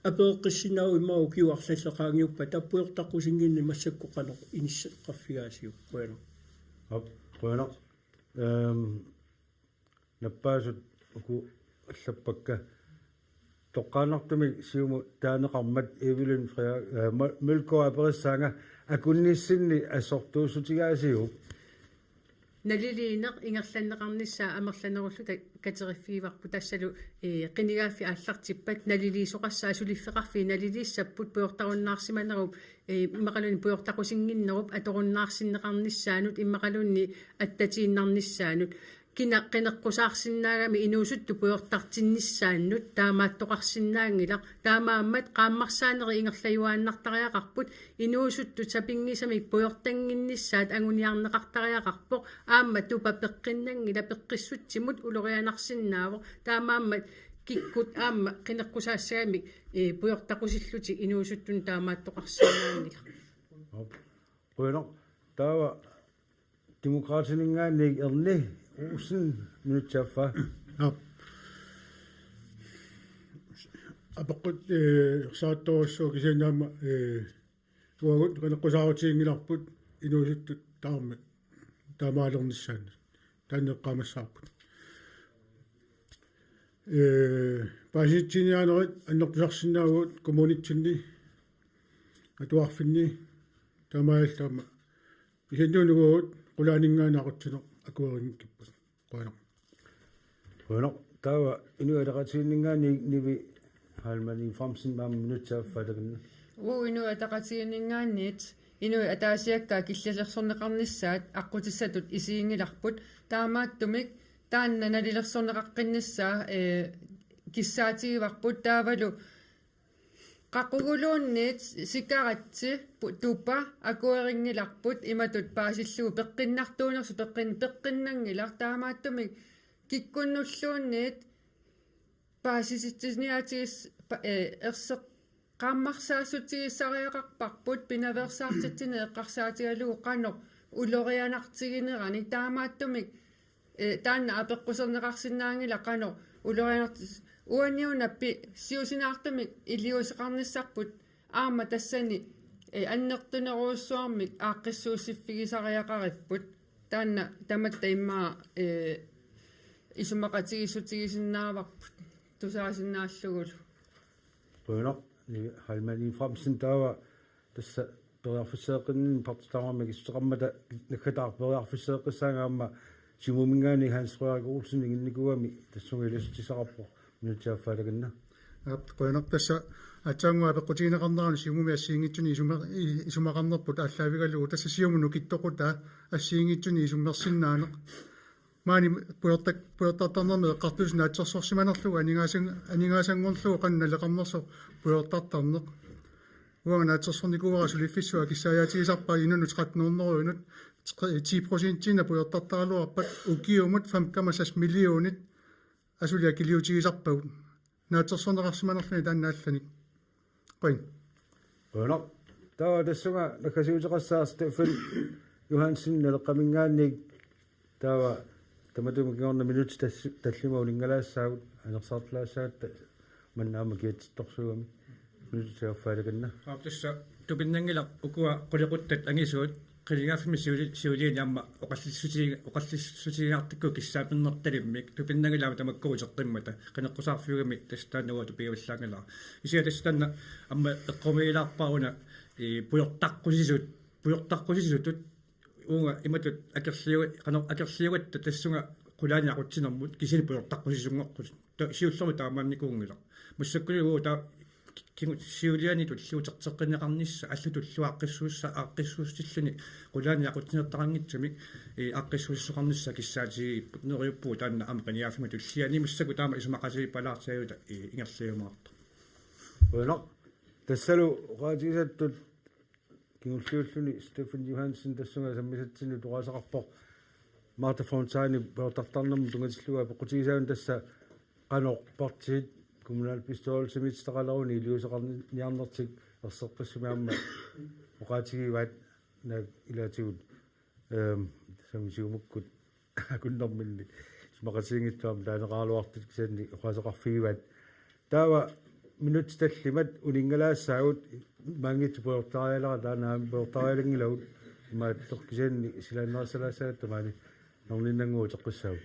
apereqqissinnaavoq immaqa ukiut arlallit qaangiuppata pujortaqqusinnginneq massakkut qanoq inisseqqaffigaasiuk? Qujanaq. Aap, qujanaq. Ehm, nappaasut uku allappakka. Toqqaannartumik Siumut taaneqarmat Evelyn Frederik-, eh, Mø-, Mølgaard aperissaanga akunnissinni assortuussutigaasiuk? Naliliineq ingerlanneqarnissaa amerlanerulluta kateriffigivarput tassalu, eh, qinigaaffik aallartippat naliliisoqassaaq suliffeqarfiit naliliissapput pujortarunnaarsimanerup, eh, immaqaluunniit pujortaqusinnginnerup atorunnaarsinneqarnissaanut immaqaluunniit attatiinnarnissaanut. Kina qineqqusaarsinnaagami inuusuttut pujortartinnissaannut taamaattoqarsinnaanngilaq. Taamaammat qaammarsaanerit ingerlajuaannartariaqarput inuusuttut sapinngisamik pujortannginnissaat anguniarneqartariaqarpoq. Aamma tupa peqqinnanngilaq, peqqissutsimut ulorianarsinnaavoq. Taamaammat kikkut aamma qineqqusaassagamik, ee, pujortaqusillutik inuusuttunut taamaattoqarsinnaanngilaq. Qujanaq. Taava Demokraatininngaanniit Erni Olsen minutsit affaa. Aap. Apeqqut, eh, ersaattorujussuaq kisianni aamma, eh, uagut qineqqusaarutiginngilarput inuusuttut tamarmik taamaalernissaannut. Taanna eqqaamassavarput. Ee, paasitsiniaanerit annertusarsinnaavugut kommunitsinni, atuarfinni, taamaallaat aamma. Kisianni uagut qulaaninngaanniit aqutsineq akuerinngikkippat. Qujanaq. Qujanaq. Taava Inuit Ataqatigiinninngaanniit Nivi Heilmann Efraimsen, aamma minutsit affaa takanna. Uagut Inuit Ataqatigiinninngaanniit inuit ataasiakkaat killilersorneqarnissaat aqqutissatut isiginngilarput. Taamaattumik taanna nalilersorneqaqqinnissaa, ee, kissaatigivarput, taavalu qaquguluunniit sikaratsi pu-, tupa akuerinngilarput imatut paasillugu peqqinnartuunersoq peqqin-, peqqinnanngilaq, taamaattumik kikkunnulluunniit paasisitsiniaatigis-, pa-, ee, erseq-, qaammarsaassutigisariaqarparput pinaveersaartitsineq eqqarsaatigalugu qanoq ulorianartigineranik, taamaattumik, ee, taanna apeqquserneqarsinnaanngilaq qanoq ulorianarti-, uaniuna pi-, siusinaartumik iliuuseqarnissarput aamma tassani, ee, annertunerujussuarmik aaqqissuussiffigisariaqaripput. Taanna tamatta immaqa, ee, isumaqatigiissutigisinnaavarput tusaasinnaallugu. Qujanaq, Nivi Heilmann Efraimsen. Taava tassa periarfisseeqqinninni partiit tamarmik akissuteqarmata naggataaq periarfisseeqqissaanga aamma Siumuminngaanniit Hans Frederik Olsen inginnikuugami tassunga iluatsitsisaqarpoq, minutsit affaa takanna. Aap, qujanaq, tassa aatsaannguaq apeqqutigineqarneranut Siumumi assigiinngitsunik isuma-, i-, isumaqarnerput aallaavigalugu tassa Siumut nukittoqutaa assigiinngitsunik isummersinnaaneq. Maani pujortak-, pujortartarnermi eqqartussat naatsorsorsimanerlugu aningaasan-, aningaasanngornerlugu qanoq naleqarnersoq pujortartarneq. Uanga naatsorsornikuuara suliffissuaq akissaajaatigisarpara inunut tretten hundrede-inut, tre-, ti procentiinnaq pujortartaraluarpat ukiumut fem komma seks millionit asuli akiliutigisarpagut. Naatsorsorneqarsimanerluni taanna allanik. Qujan. Qujanaq. Taava tassunga naggasiuteqassaaq Steffen Johansen Naleqqaminngaanniit. Taava tamatuma kingorna minutsit tas-, tallimat uningalaassaagut, anersaartulaassagatta manna aamma kiatsittorsuugami. Minutsit affaa takanna. Aap, tassa tupinnanngilaq ukua qulequttat angisuut qinigaaffimmi siuli-, siuliani aamma oqallissutigiga-, oqallissutigigaartikkut kissaatinnertalimmik, tupinnanngilaq aamma tamakku uteqqimmata, qineqqusaarfiugami tassa taanna uanga tupivallaanngilara. Kisianni tassa taanna aamma eqqumiilaarpara una, ee, pujortaqqusisut, pujortaqqusisutut uunga imatut akerliu-, qanoq akerliugatta tassunga qulaani aqutsinermut kisianni pujortaqqusisunngorput. Ta-, siullermik taamaannikuunngilaq. Massakkut uagut taava ki-, kingu-, siuliani tulliani uterteqqinneqarnissaq allatut aaqqissuussa-, aaqqissuussilluni qulaani aqutsinertaqanngitsumik, ee, aaqqissuussisoqarnissaa kissaatigigipput, neriuppugut taanna aamma qinigaaffimmi tulliani, massakkut taama isumaqatigiippalaartigaluta, ee, ingerlajumaartoq. Qujanaq. Tassalu oqaatigisattut kingulliulluni Steffen Johansen tassunga sammisatsinnut oqaaseqarpoq Martha Fontaine pujortartarnermut tunngatillugu apeqqutigisaagut tassa qanoq partiit kommunalbestyrelsimiititaqaleruni iliuuseqarniarnertik erseqqissumik aamma oqaatigivaat, naak ilaatigut, ehm, sammi Siumukkut akunnerminni isumaqatigiinngitsut aamma taaneqaraluartut kisianni oqaaseqarfigivaat. Taava minutsit tallimat uningalaassaagut, maanngitsoq pujortarialeraat, taanna aamma pujortarialanngilagut, imaattoq kisianni silaannarisalaassagatta maani nerninnannguaq uteqqissaagut.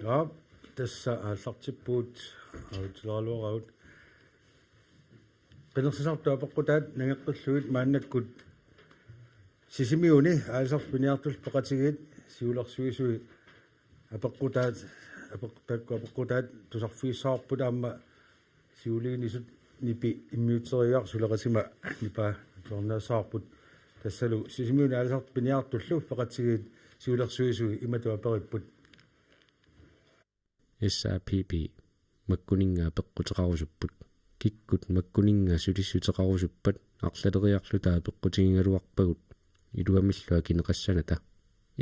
Ja, tassa aallartippugut, aallaatileraluaragut. Qinersisartut apeqqutaat nangeqqillugit maannakkut Sisimiuni aalisartut piniartullu peqatigiit siulersuisui apeqqutaat, apeqqutaat, apeqqutaat tusarfigissavarput aamma siuliinisut nipi immiutseriiaarsuleqatima nipaa tuarnaassavarput tassalu Sisimiuni aalisartut piniartullu peqatigiit siulersuisui imatut aperipput. S A P P makkuninnga apeqquteqarusupput. Kikkut makkuninnga sulissuteqarusuppat arlaleriarluta apeqqutigigaluarpagut iluamillu akineqassanata.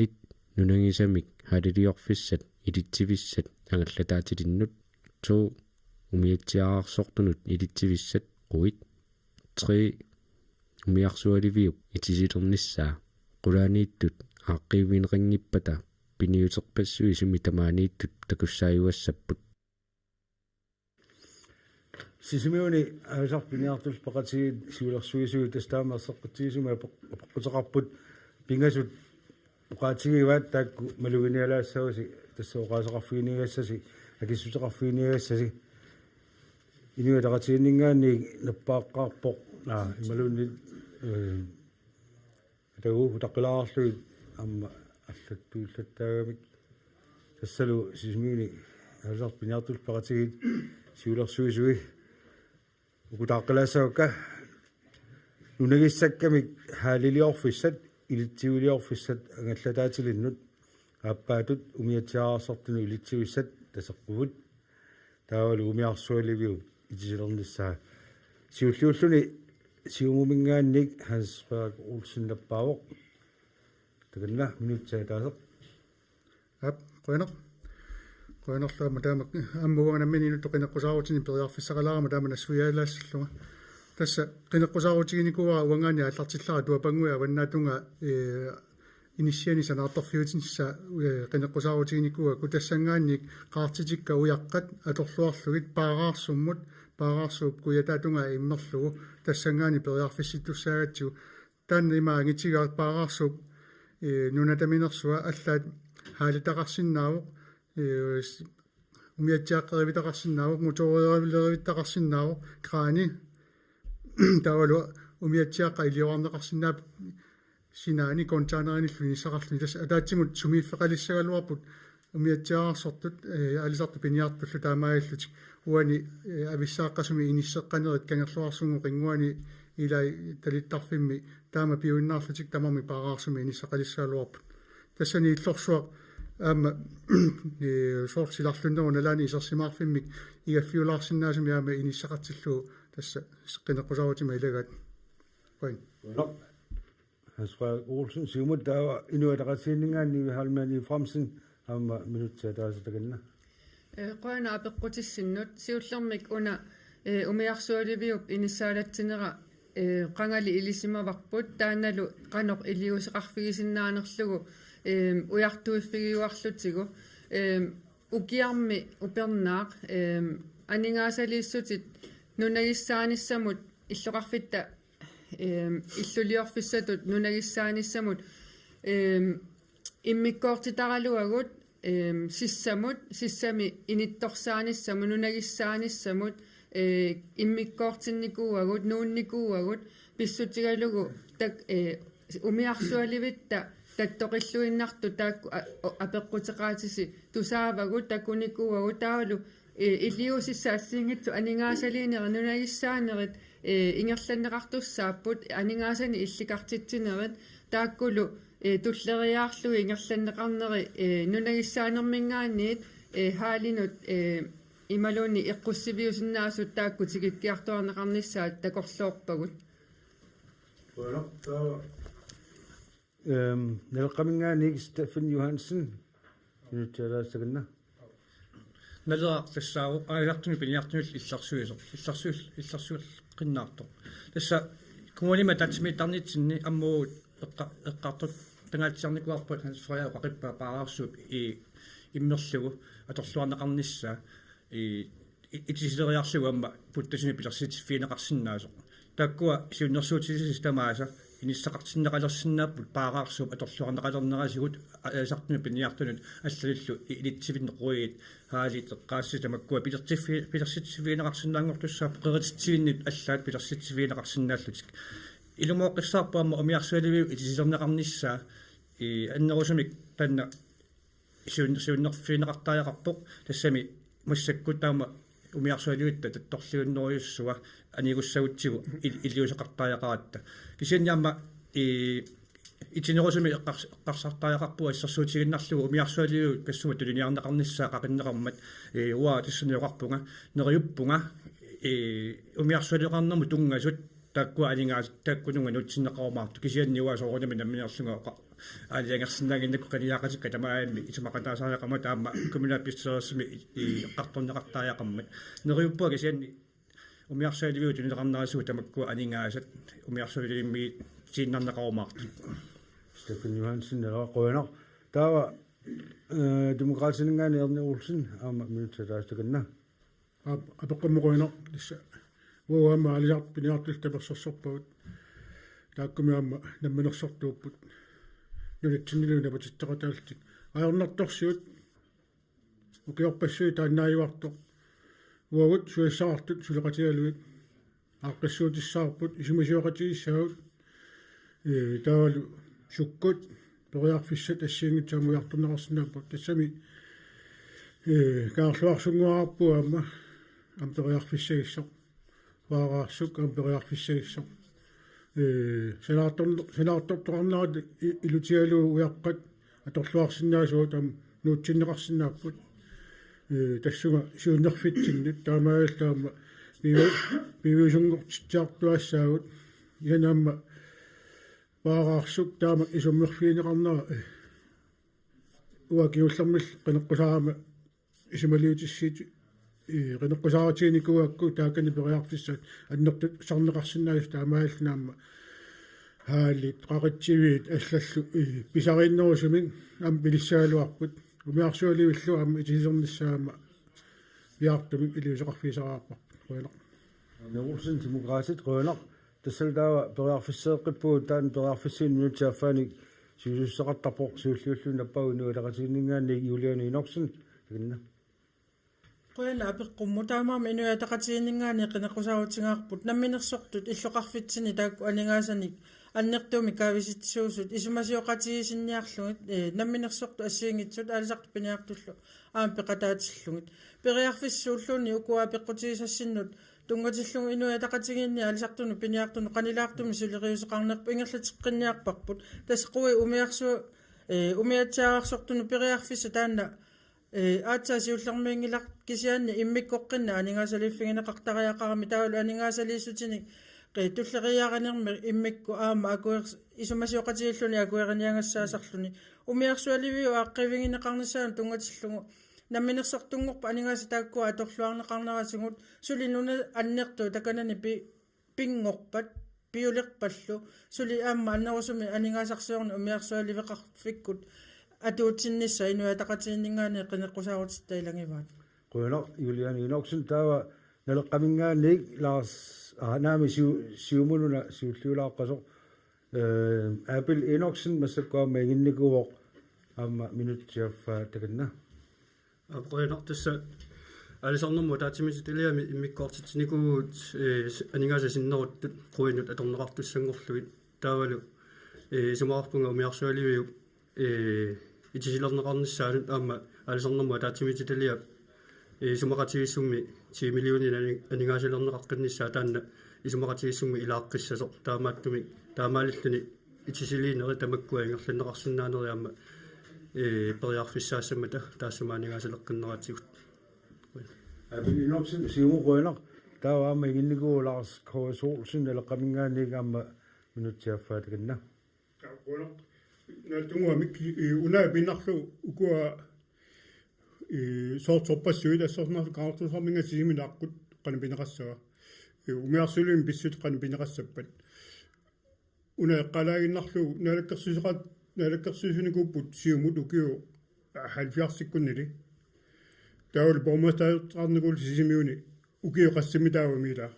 Et, nunagisamik haaliliorfissat ilitsivissat angallataatilinnut. To, umiatsiaararsortunut ilitsivissat quit. Tre, umiarsualiviup itisilernissaa. Qulaaniittut aaqqiivineqanngippata piniuterpassuit sumi tamaaniittut takussaajuassapput. Sisimiuni aalisartut piniartullu peqatigiit siulersuisui tassa taama erseqqitsigisumik apeq-, apeqquteqarput. Pingasut oqaatigivaat taakku maluginialaassavasi, tassa oqaaseqarfiginiagassasi, akissuteqarfiginiagassasi. Inuit Ataqatigiinninngaanniit nappaaqqaarpoq, aa, imaluunniit, ee, atagu utaqqilaarlugit aamma allattuullattaagamik. Tassalu Sisimiuni aalisartut piniartullu peqatigiit siulersuisui ukutaaqqilaassavakka: nunagissakkamik haaliliorfissat ilitsiviliorfissat angallataatilinnut, aappaatut umiatsiaararsortunut ilitsivissat taseqqugut. Taavalu umiarsualiviup itisilernissaa. Siulliulluni Siumuminngaanniit Hans Frederik Olsen nappaavoq. Takanna, minutsit ataaseq. Aap, qujanaq. Qujanarlu aamma taama aamma uanga nammineq inuttut qineqqusaarutinik periarfissaqalaarama taama nassuiaalaassallunga. Tassa qineqqusaarutiginikuuara uangaanniit aallartillara Tuapannguit Avannaatungaa, ee, inissianik sanaartorfiutinissaa, ee, qineqqusaarutiginikuuara, tassanngaanniit qaartitikka ujaqqat atorluarlugit Paaraarsummut, Paaraarsuup kujataatungaa immerlugu tassanngaanniit periarfissittussaagatsigu. Taanna ima angitigaat Paaraarsuup, ee, nunataminersuaq allaat haalitaqarsinnaavoq, ee, s-, umiatsiaaqqerivitaqarsinnaavoq, motoorerivitaqarsinnaavoq, kraani, taavalu umiatsiaaqqat iliorarneqarsinnaapput sinaani containerinillu inissaqarluni. Tassa ataatsimut sumiiffeqalissagaluarput umiatsiaararsortut, ee, aalisartut piniartullu taamaalillutik. Uani, ee, avissaaqqasumi inisseqqanerit Kangerluarsunnguup qinnguani ilai talittarfimmi taama piuinnarlutik tamarmik Paaraarsumi inissaqalissagaluarput. Tassani illorsuaq aamma, ee, soorlu silarlunnerup nalaani isersimaarfimmik igaffiulaarsinnaasumik aamma inissaqartillugu tassa qineqqusaarutima ilagaat. Qujan. Qujanaq. Hans Frederik Olsen, Siumut, taava Inuit Ataqatigiinninngaanniit Nivi Heilmann Efraimsen, aamma minutsit ataaseq, takanna. Ee, qujanaq apeqqutissinnut. Siullermik una, ee, umiarsualiviup inissaalatsinera, ee, qangali ilisimavarput, taannalu qanoq iliuuseqarfigisinnaanerlugu, ee, ujartuiffigiuarlutigu. Ee, ukiarmi upernaaq, ee, aningaasaliissutit nunagissaanissamut illoqarfitta, ee, illuliorfissatut nunagissaanissamut, ee, immikkoortitaraluagut, ee, sissamut, sissami inittorsaanissamut, nunagissaanissamut, ee, immikkoortinnikuuagut, nuunnikuuagut, pissutigalugu tak-, ee, umiarsualivitta tattoqilluinnartut taakku a-, o-, apeqquteqaatisi tusaavagut, takunikuuagut, taavalu, ee, iliuusissat assigiinngitsut aningaasaliinerit, nunagissaanerit, ee, ingerlanneqartussaapput, aningaasanik illikartitsinerit, taakkulu, ee, tulleriiaarlugit ingerlanneqarneri, ee, nunagissaanerminngaanniit, ee, haalinut, ee, imaluunniit eqqussiviusinnaasut taakku tikikkiartuaarneqarnissaat takorloorpagut. Qujanaq, taava, ehm, Naleqqaminngaanniit Steffen Johansen, minutsit ataaseq, takanna. Naleraq tassaavoq aalisartunut piniartunullu illersuisoq, illersuil-, illersuilluinnartoq. Tassa kommunimi ataatsimiittarnitsinni ammut eqqa-, eqqartut pangaatsiarnikuuarput Hans Frederik oqaqippaa Paaraarsuup i-, immerlugu atorluarneqarnissaa, i-, i-, itisileriarlugu aamma puttasunik pilersitiffigineqarsinnaasoq. Taakkua siunnersuutigisassat tamaasa inissaqartinneqalersinnaapput paaraarsuk atorluarneqalernerisigut aalisartunut piniartunut allallu ilitsivinnit quit haalit eqqaasii tamakkua pilersiffi- pilersitsivigineqarsinnaanngortussaapput qerititsivinnit allaat pilersitsivigineqarsinnaallutik. Ilumooqqissaarpoq aamma umiarsualiviup itisilerneqarnissaa i annerusumik taanna siun- siunnerfigineqartariaqarpoq tassami massakkut taama umiarsualivitta tattorliunnerujussua anigussagutsigu il- iliuuseqartariaqaratta. Kisianni aamma i itinerusumik eqqars- eqqarsartariaqarpugut assersuutigiinnarlugu umiarsualiviup tassunga tuniniarneqarnissaa qaqinneqarmat i uanga tassani oqarpunga neriuppunga i umiarsualiveqarnermut tunngasut taakkua aningaasat taakkununnga nuutsinneqarumaartut kisianni uanga soorunami nammineerlunga oqa- aalajangersinnaannginnakku qinigaaqatikka tamarmik isumaqataasariaqarmat aamma kommunalbestyrelsimi i- i- eqqartorneqartariaqarmat. Neriuppunga kisianni umiarsualiviup tunineqarnerisigut tamakkua aningaasat umiarsualivimmitiinnarneqarumaartut. Steffen Johansen, eller qujanaq. Taava eh, Demokraatininngaanniit Erni Olsen aamma minutsit ataaseq takanna. Aap, apeqqummi qujanaq tassa. Uagut aamma aalisartut piniartullu tapersersorpagut. Taakkumi aamma namminersortuupput. Nunatsinnilu napatitseqataallutik. Ajornartorsiut ukiorpassuit taannaajuartoq. Uagut susassaqartut suleqatigalugit aaqqissuutissavarput isumasioqatigiissaagut. Ee, taavalu sukkut periarfissat assigiinngitsut aamma ujartorneqarsinnaapput. Tassami ee, Kangerluarsunnguararpugut aamma, aamma periarfissagissoq. Paaraarsuk aamma periarfissagissoq. Ee, sanaartor- sanaartortoqarnerat i- ilutigalugu ujaqqat atorluarsinnaasugut aamma nuutsinneqarsinnaapput. Ee, tassunga siunnerfitsinnut taamaalilluta aamma piu- piviusunngortitsiartuaassaagut. Kisianni aamma paaraarsuk taama isummerfigineqarnera, ee, uanga kingullermillu qineqqusaarama isumaliutissiit, ee, qineqqusaarutiginikuugakku taakani periarfissat annertusarneqarsinnaasut taamaalilluni aamma haalit, qaqitsivit allallu, ee, pisariinnerusumik aamma pilissagaluarput. Umiarsualivillu aamma itisilernissaa aamma piaartumik iliuuseqarfigisariaqarparput. Qujanaq. Erni Olsen, Demokraatit, qujanaq. Tassalu taava periarfisseeqqippugut, taanna periarfissiineq minutsit affaanik siusussuseqartarpoq, siulliulluni nappaagu Inuit Ataqatigiinninngaanniit Juliane Enoksen, takanna. Qujanaq apeqqummut. Taamaammat Inuit Ataqatigiinninngaanniit qineqqusaarutigaarput namminersortut illoqarfitsinni taakku aningaasanik annertuumik kaavitsisuusut isumasioqatigiissinniarlugit, ee, namminersortut assigiinngitsut aalisartut piniartullu aamma peqataatillugit. Periarfissat suulluunniit ukua apeqqutigissassinnut tunngatillugu Inuit Ataqatigiinni aalisartunut piniartunut qanilaartumik suleriuseqarnerput ingerlateqqinniarparput. Tassa quit umiarsu-, ee, umiatsiaararsortunut periarfissaq taanna, ee, aatsaat siullermiinngilaq kisianni immikkoqqinnaq aningaasaliiffigineqartariaqarami taavalu aningaasaliissutinik, ee, tulleriiaarinermi immikkut aamma akuer-, isumasioqatigiilluni akueriniagassaasarluni. Umiarsualiviup aaqqiivigineqarnissaanut tunngatillugu namminersortunngorpat aningaasat taakkua atorluarneqarnerisigut suli nunap annertuup takanani pi-, pinngorpat, piulerpallu, suli aamma annerusumik aningaasarsiorneq umiarsualiveqarfikkut atuutsinnissaa Inuit Ataqatigiinninngaanniit qineqqusaarutitta ilagivaat. Qujanaq, Juliane Enoksen. Taava Naleqqaminngaanniit Lars, aa, naamik, Siu-, Siumut una siulliulaaqqasoq, ee, Abel Enoksen massakkut aamma inginnikuuvoq, aamma minutsit affaat takanna. Aap, qujanaq. Tassa aalisarnermut ataatsimiititaliami immikkoortitsinikuuvugut, ee, s-, aningaasat sinneruttut quinnut atorneqartussanngorlugit. Taavalu, ee, isumaqarpunga umiarsualiviup, ee, itisilerneqarnissaanut aamma aalisarnermut ataatsimiititaliap, ee, isumaqatigiissummi ti millionit ani-, aningaasalerneqaqqinnissaa taanna isumaqatigiissummi ilaaqqissasoq, taamaattumik taamaalilluni itisiliinerit tamakkua ingerlanneqarsinnaaneri aamma, ee, periarfissaassammata taassuma aningaasaleqqinneratigut. Abel Enoksen, Siumut, qujanaq. Taava aamma inginnikuuvoq Lars K S Olsen Naleqqaminngaanniit, aamma minutsit affaat takanna. Qujanaq. Naatsunnguamik, i-, una piinnarlugu ukua, i-, soorlu sorpassuit assersuutigalugu Kangerlussuarminngaanniit Sisimiunut aqqut qanoq pineqassava. I-, umiarsualivimmut pissutsit qanoq pineqassappat. Una eqqaalaaginnarlugu naalakkersuisoqat-, naalakkersuisunikuupput Siumut ukiut halvfjerdsikkunnili. Taavalu borgmestereqarnikuullutik Sisimiuni ukiut qassimmi taavami ilaa.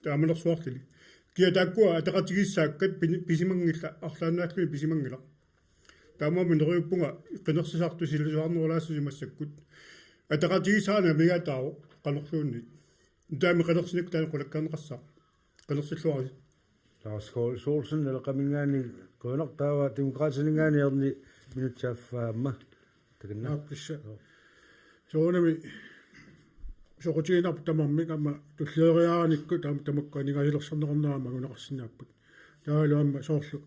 Taamanersuarlili. kia taakkua ataqatigiissaakkat pini-, pisimanngillat, arlaannaalluni pisimanngilaq. Taamaammat neriuppunga qinersisartut silasaarnerulaassusi massakkut. Ataqatigiissaarneq amigaataavoq qanorluunniit. Taama qinersineq taanna qulakkeerneqassaaq. Qinersilluarisi. Lars K. Olsen, Naleqqaminngaanniit, qujanaq. Taava Demokraatininngaanniit Erni, minutsit affaa aamma. Takanna. Aap, tassa. Joo. Soorunami soqutiginarpoq tamarmik aamma tulleriiaarnikkut taam-, tamakku aningaasalersorneqarnerat aamma anguneqarsinnaapput. Taavalu aamma soorlu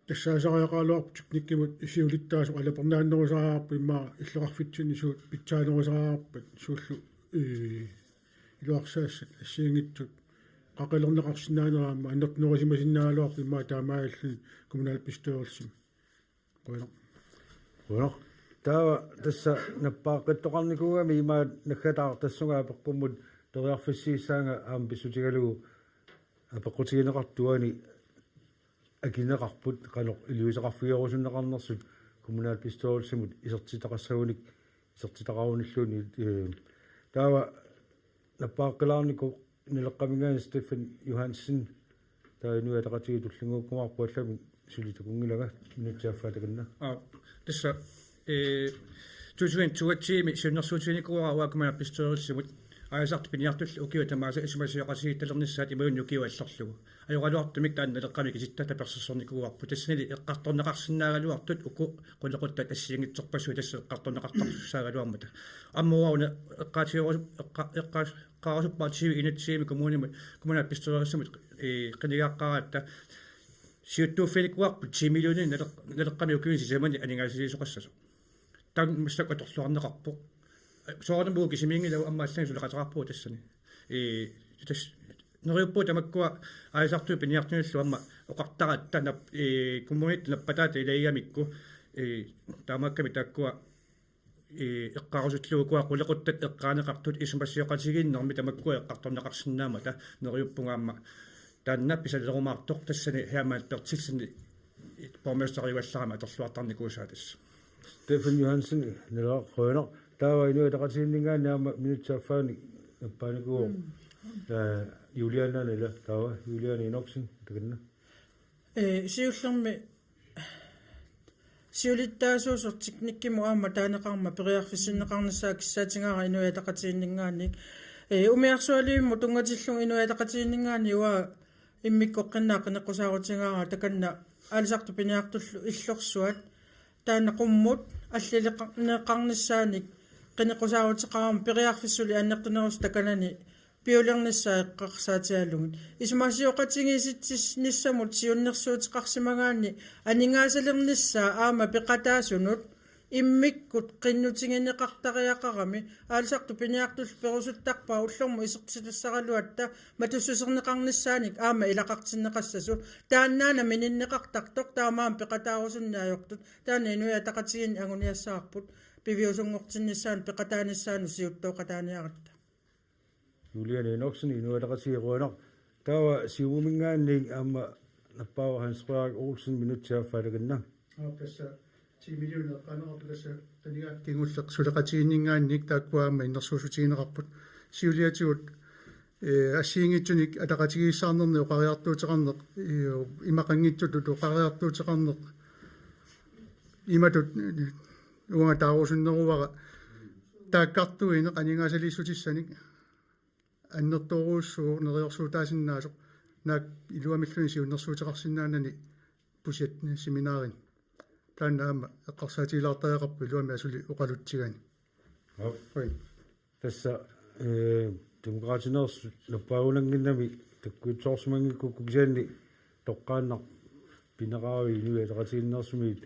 tassaasariaqaraluarpoq teknikkimut siulittaasoq alapernaannerusariaqarpoq, immaqa illoqarfitsinni suut pitsaanerusariaqarpat, suullu, ee, iluarsaassat assigiinngitsut qaqilerneqarsinnaanera aamma annertunerisimasinnaagaluarpoq immaqa taamaalilluni kommunalbestyrelsimi. Qujanaq. Qujanaq. Taava tassa nappaaqqittoqarnikuugami imaat naggataaq tassunga apeqqummut periarfissiissaanga aamma pissutigalugu apeqqutigineqartuani akineqarput qanoq iliuuseqarfigerusunneqarnersut kommunalbestyrelsimut isertitaqassagunik isertitaqarunilluunniit, ee, nappaaqqilaarnikoq Naleqqaminngaanniit Steffen Johansen, taava Inuit Ataqatigiit tullinnguukkumaarpoq, allamik suli takunngilanga, minutsit affaa takanna. Aa, tassa, ee, to tusind toogtyve siunnersuutiginikuuara uanga kommunalbestyrelsimut, aalisartut piniartullu ukiut tamaasa isumasioqatigiittalernissaat imaluunniit ukiuallerlugu. Ajoraluartumik taanna Naleqqami kisitta tapersersornikuuarput. Tassanili eqqartorneqarsinnaagaluartut uku qulequttat assigiinngitsorpassuit tassa eqqartorneqartartussaagaluarmata. Aamma uanga una eqqaatigerusup-, eqqa-, eqqa-, eqqaarusuppara tyve enogtyve kommunimi, kommunalbestyrelsimut, ee, qinigaaqqaaratta siuttuuffiginikuuarput ti millioninik Naleq-, Naleqqami ukiuni sisamani aningaasaliisoqassasoq. Taanna massakkut atorluarneqarpoq. Soorunami uagut kisimiinngilagut, aamma allanik suleqateqarpugut tassani. Ee, tassa neriuppunga tamakkua aalisartut piniartunillu aamma oqartaratta nap-, ee, kommunit nappataata ilagigamikku, ee, taamaakkami taakkua, ee, eqqaarusullugu ukua qulequttat eqqaaneqartut isumasioqatigiinnermi tamakkua eqqartorneqarsinnaammata, neriuppunga aamma taanna pisalerumaartoq tassani Hermann Berthelsen borgmesteriugallarami atorluartarnikuusaa tassa. Steffen Johansen, Naleqqap, qujanaq. Taava Inuit Ataqatigiinninngaanniit aamma minutsit affaanik nappaanikuuvoq. Mm. Taava Juliananila, taava Juliane Enoksen, takanna. Ee, siullermik siulittaasuusoq teknikkimut aamma taaneqarmat periarfissinneqarnissaa kissaatigaara Inuit Ataqatigiinninngaanniit. Ee, umiarsualivimmut tunngatillugu Inuit Ataqatigiinninngaanniit uanga immikkut qinnaa qineqqusaarutigaara, takanna aalisartut piniartullu illorsuat taanna qummut allileqarnissaanik qineqqusaaruteqarama periarfissat suli annertunerusut takanani piulernissaat eqqarsaatigalugit. Isumasioqatigiissitsinnissamut siunnersuuteqarsimagaanni aningaasalernissaa aamma peqataasunut immikkut qinnutigineqartariaqarami, aalisartut piniartullu perusuttarpaat ullormut isertitassaraluatta matussuserneqarnissaanik aamma ilaqartinneqassasoq. Taannaana mininneqartartoq, taamaammat peqataarusunneq ajortut. Taanna Inuit Ataqatigiinni anguniassavarput piviusunngortinnissaanut peqataanissaanut siuttooqataaniaratta. Juliane Enoksen, Inuit Ataqatigiit, qujanaq. Taava Siumuminngaanniit aamma nappaavoq Hans Frederik Olsen, minutsit affaa takanna. Aap, tassa ti millioner eqqaaneqarpoq, tassa qinigaaffik kingulleq suleqatigiinninngaanniit, taakkua aamma innersuussutigineqarput. Siuliatigut, ee, assigiinngitsunik ataqatigiissaarnernik oqariartuuteqarneq, ee, imaqanngitsutut oqariartuuteqarneq, imatut, ee, uanga taarusunneruara taakkartuineq aningaasaliissutissanik annertoorujussuuvoq neriorsuutaasinnaasoq, naak iluamilluunniit siunnersuuteqarsinnaanani pusiat seminarin. Taanna aamma eqqarsaatigilaartariaqarpoq iluamik asuli oqalutsigani. Aap. Oi. Tassa, ee, Demokraatineersut nappaagunannginnami takkutsoorsimanngikkukkit, kisianni toqqaannaq pineqaravit Inuit Ataqatigiinneersumiit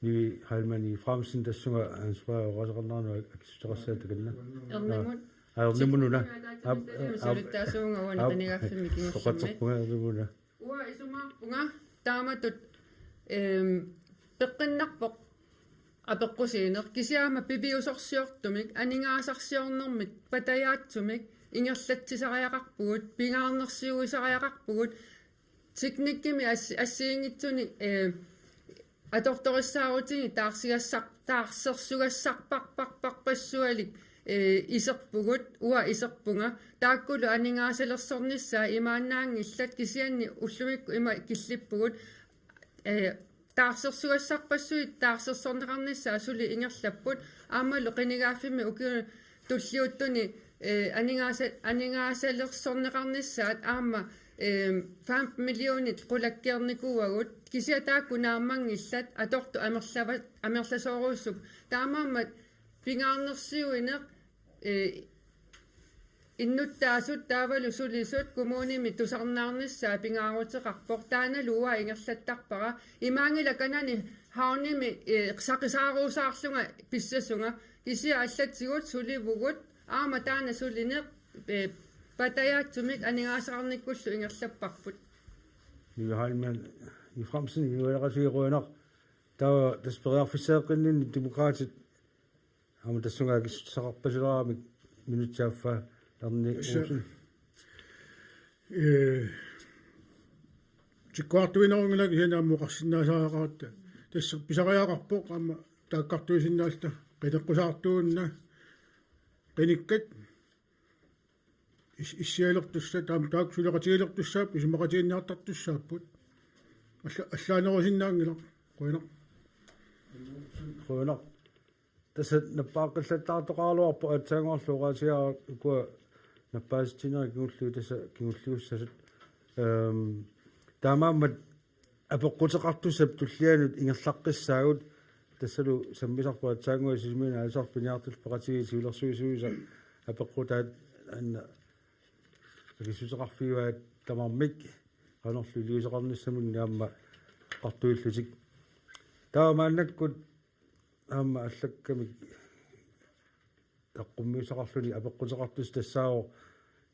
Nivi Heilmann Efraimsen, tassunga Hans Frederik oqaaseqarnerannut akissuteqassaaq, takanna. Ernimut. Aa, Ernimut una. Aap, aap, siulittaasuuvunga uani aap, qinigaaffimmi kingussammi. Toqatserpunga Ernimut una. Uanga isumaqarpunga taamatut, ehm, peqqinnarpoq apeqqusiineq, kisianni aamma piviusorsiortumik, aningaasarsiornermik, patajaatsumik ingerlatsisariaqarpugut, pingaarnersiuisariaqarpugut, teknikkimi ass-, assigiinngitsunik, eh, atortorissaarutigit taarsigassar-, taarsersugassarparparparpassualik ee, iserpugut, uanga iserpunga, taakkulu aningaasalersornissaat imaannaanngillat, kisianni ullumikkut ima killippugut, ee, taarsersugassarpassuit taarsersorneqarnissaat suli ingerlapput, aammalu qinigaaffimmi ukiuni tulliuttuni, ee, aningaasa-, aningaasalersorneqarnissaat aamma, ee, femten millionit qulakkeernikuuagut, kisianni taakku naammanngillat, atortut amerlava-, amerlasoorujussuupput. Taamaammat pingaarnersiuineq, ee, innuttaasut taavalu sulisut kommunimi tusarnaarnissaat pingaaruteqarpoq, taannalu uanga ingerlattarpara. Imaanngilaq Kanani Havnimi, ee, saqisaaruusaarlunga pissasunga, kisianni allatigut sulivugut, aamma taanna sulineq, ee, patajaatsumik aningaasaqarnikkullu ingerlapparput. Nivi Heilmann Efraimsen, Inuit Ataqatigiit, qujanaq. Taava tassa periarfisseeqqinninni Demokraatit aamma tassunga akissutissaqarpasilaarami, minutsit affaa, Lernit Tassa, Olsen. Ee, tikkuartuinerunngilaq kisianni aamma oqarsinnaasariaqaratta. Tassa pisariaqarpoq aamma taakkartuisinnaalluta qineqqusaartuunna qinikkat is-, issialertussat, taam-, taakku suleqatigilertussaapput, isumaqatigiinniartartussaapput. Alla-, allaanerusinnaanngilaq. Qujanaq. Qujanaq. Tassa nappaaqqilaattaartoqaraluarpoq, aatsaannguarlu oqaatigaara ukua nappaatitsinerit kingulliit tassa kingulliussasut. Ehm, taamaammat apeqquteqartussap tullianut ingerlaqqissaagut, tassalu sammisarput aatsaannguaq Sisimiuni aalisartut piniartullu peqatigiit siulersuisuisa apeqqutaat, anna akissuteqarfigivaat tamarmik qanorlu iliuuseqarnissaminnik aamma eqqartuillutik. Taava maannakkut aamma allakkamik saqqummiussaqarluni apeqquteqartussaq tassaavoq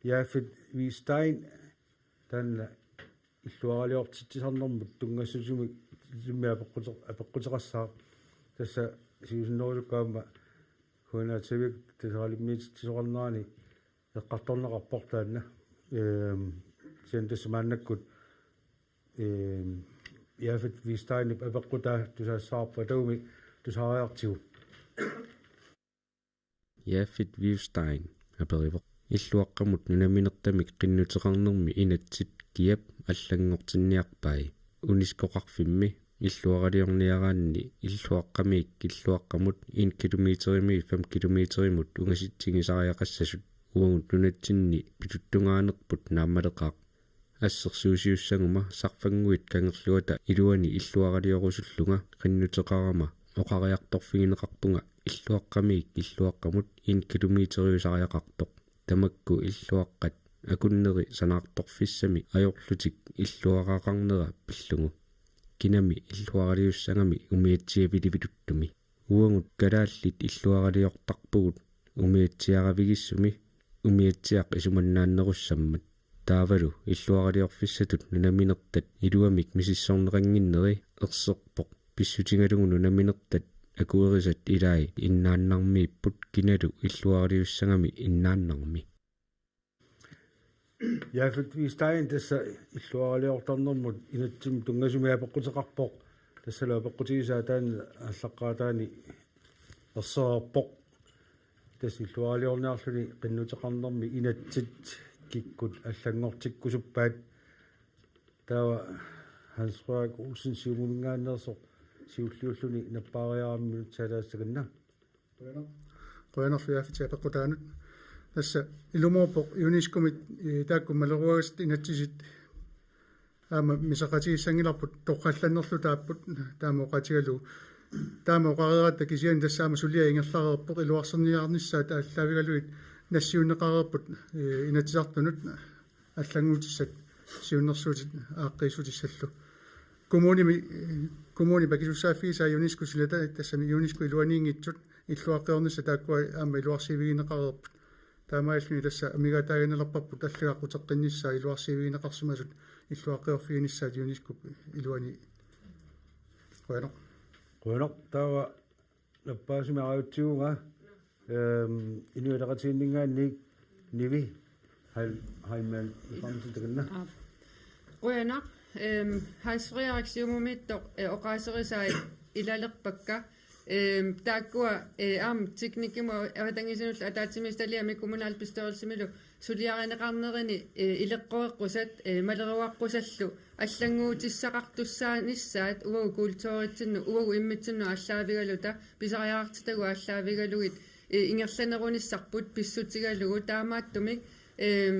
Jafet Wistein, taanna illuaraliortitsisarnermut tunngassutsimi, summi apeqqute-, apeqquteqassaaq. Tassa siusinnerusukkut aamma H N A T V-p Taseralimmiititsisoqarnerani eqqartorneqarpoq taanna. Ehm, kisianni tassa maannakkut, ehm, Jafet Wisteinip apeqqutaa tusagassaraarput, atagumi tusariartigu. Jafet Wivstein aperivoq: Illuaqqamut nunaminertamik qinnuteqarnermi inatsit kiap allanngortinniarpai? UNESCO-qarfimmi illuaraliorniaraanni illuaqqamiit illuaqqamut en kilometerimiit fem kilometerimut ungasitsigisariaqassasut uagut nunatsinni pituttungaanerput naammaleqaaq. Assersuusiussaguma sarfannguit kangerluata iluani illuaraliorusullunga qinnuteqarama oqariartorfigineqarpunga illuaqqamiit illuaqqamut en kilometeriusariaqartoq. Tamakku illuaqqat akunneri sanaartorfissami ajorlutik illuaraqarnera pillugu. Kinami illuaraliussagami umiatsiaviliviluttumi. Uagut kalaallit illuaraliortarpugut umiatsiaravigissumi umiatsiaq isumannaannerussammat. Taavalu illuaraliorfissatut nunaminertat iluamik misissorneqannginneri erserpoq. Pissutigalugu nunaminertat akuerisat ilai innaannarmiipput kinalu illuaraliussagami innaannarmi. Jafet Wistein tassa illuaraliortarnermut inatsimmut tunngasumik apeqquteqarpoq. Tassalu apeqqutigisaa taanna aallaqqaataani ersereerpoq. Tassa illuaraliorniarluni qinnuteqarnermi inatsit kikkut allanngortikkusuppaat. Taava Hans Frederik Olsen Siumuminngaanneersoq siulliulluni nappaariarami minutsit ataaseq takanna. Qujanaq-, qujanarlu Jafetip apeqqutaanut. Tassa ilumoorpoq UNESCO-mit, ee, taakku maleruagassat inatsisit aamma misaqatigissanngilarput torrallannerlutaapput, taama oqaatigalugu. Taama oqareeratta kisianni tassa aamma suliaq ingerlareerpoq, iluarserniarnissaat aallaavigalugit nassiunneqareerput, ee, Inatsisartunut allannguutissat siunnersuutit aaqqiissutissallu. Kommunimi, ee, kommunip akisussaaffigisaa UNESCO silata-, tassami UNESCO iluaniinngitsut illuaqqioreernissat taakkua aamma iluarsiivigineqareerput. Taamaalilluni tassa amigaataaginnarparput allagaqquteqqinnissaa iluarsiivigineqarsimasut illuaqqiorfiginissaat UNESCO-p iluani. Qujanaq. Qujanaq, taava nappaasumik aajutsiuvunga, ehm, Inuit Ataqatigiinninngaanniit Nivi Heil-, Heilmann Efraimsen takanna. Aap. Qujanaq, ehm, Hans Frederik Siumumiittoq, eh, oqaaserisai ilalerpakka. Ehm, taakkua, eh, aamma teknikkimut avatangiisinullu ataatsimiititaliami kommunalbestyrelsimilu suliarineqarnerini, eh, ileqqoreqqusat, eh, maleruaqqusallu allannguutissaqartussaanissaat uagut kulturitsinnut uagut immitsinnut aallaavigaluta pisariaqartitagut aallaavigalugit, eh, ingerlanerunissarput pissutigalugu taamaattumik, ehm,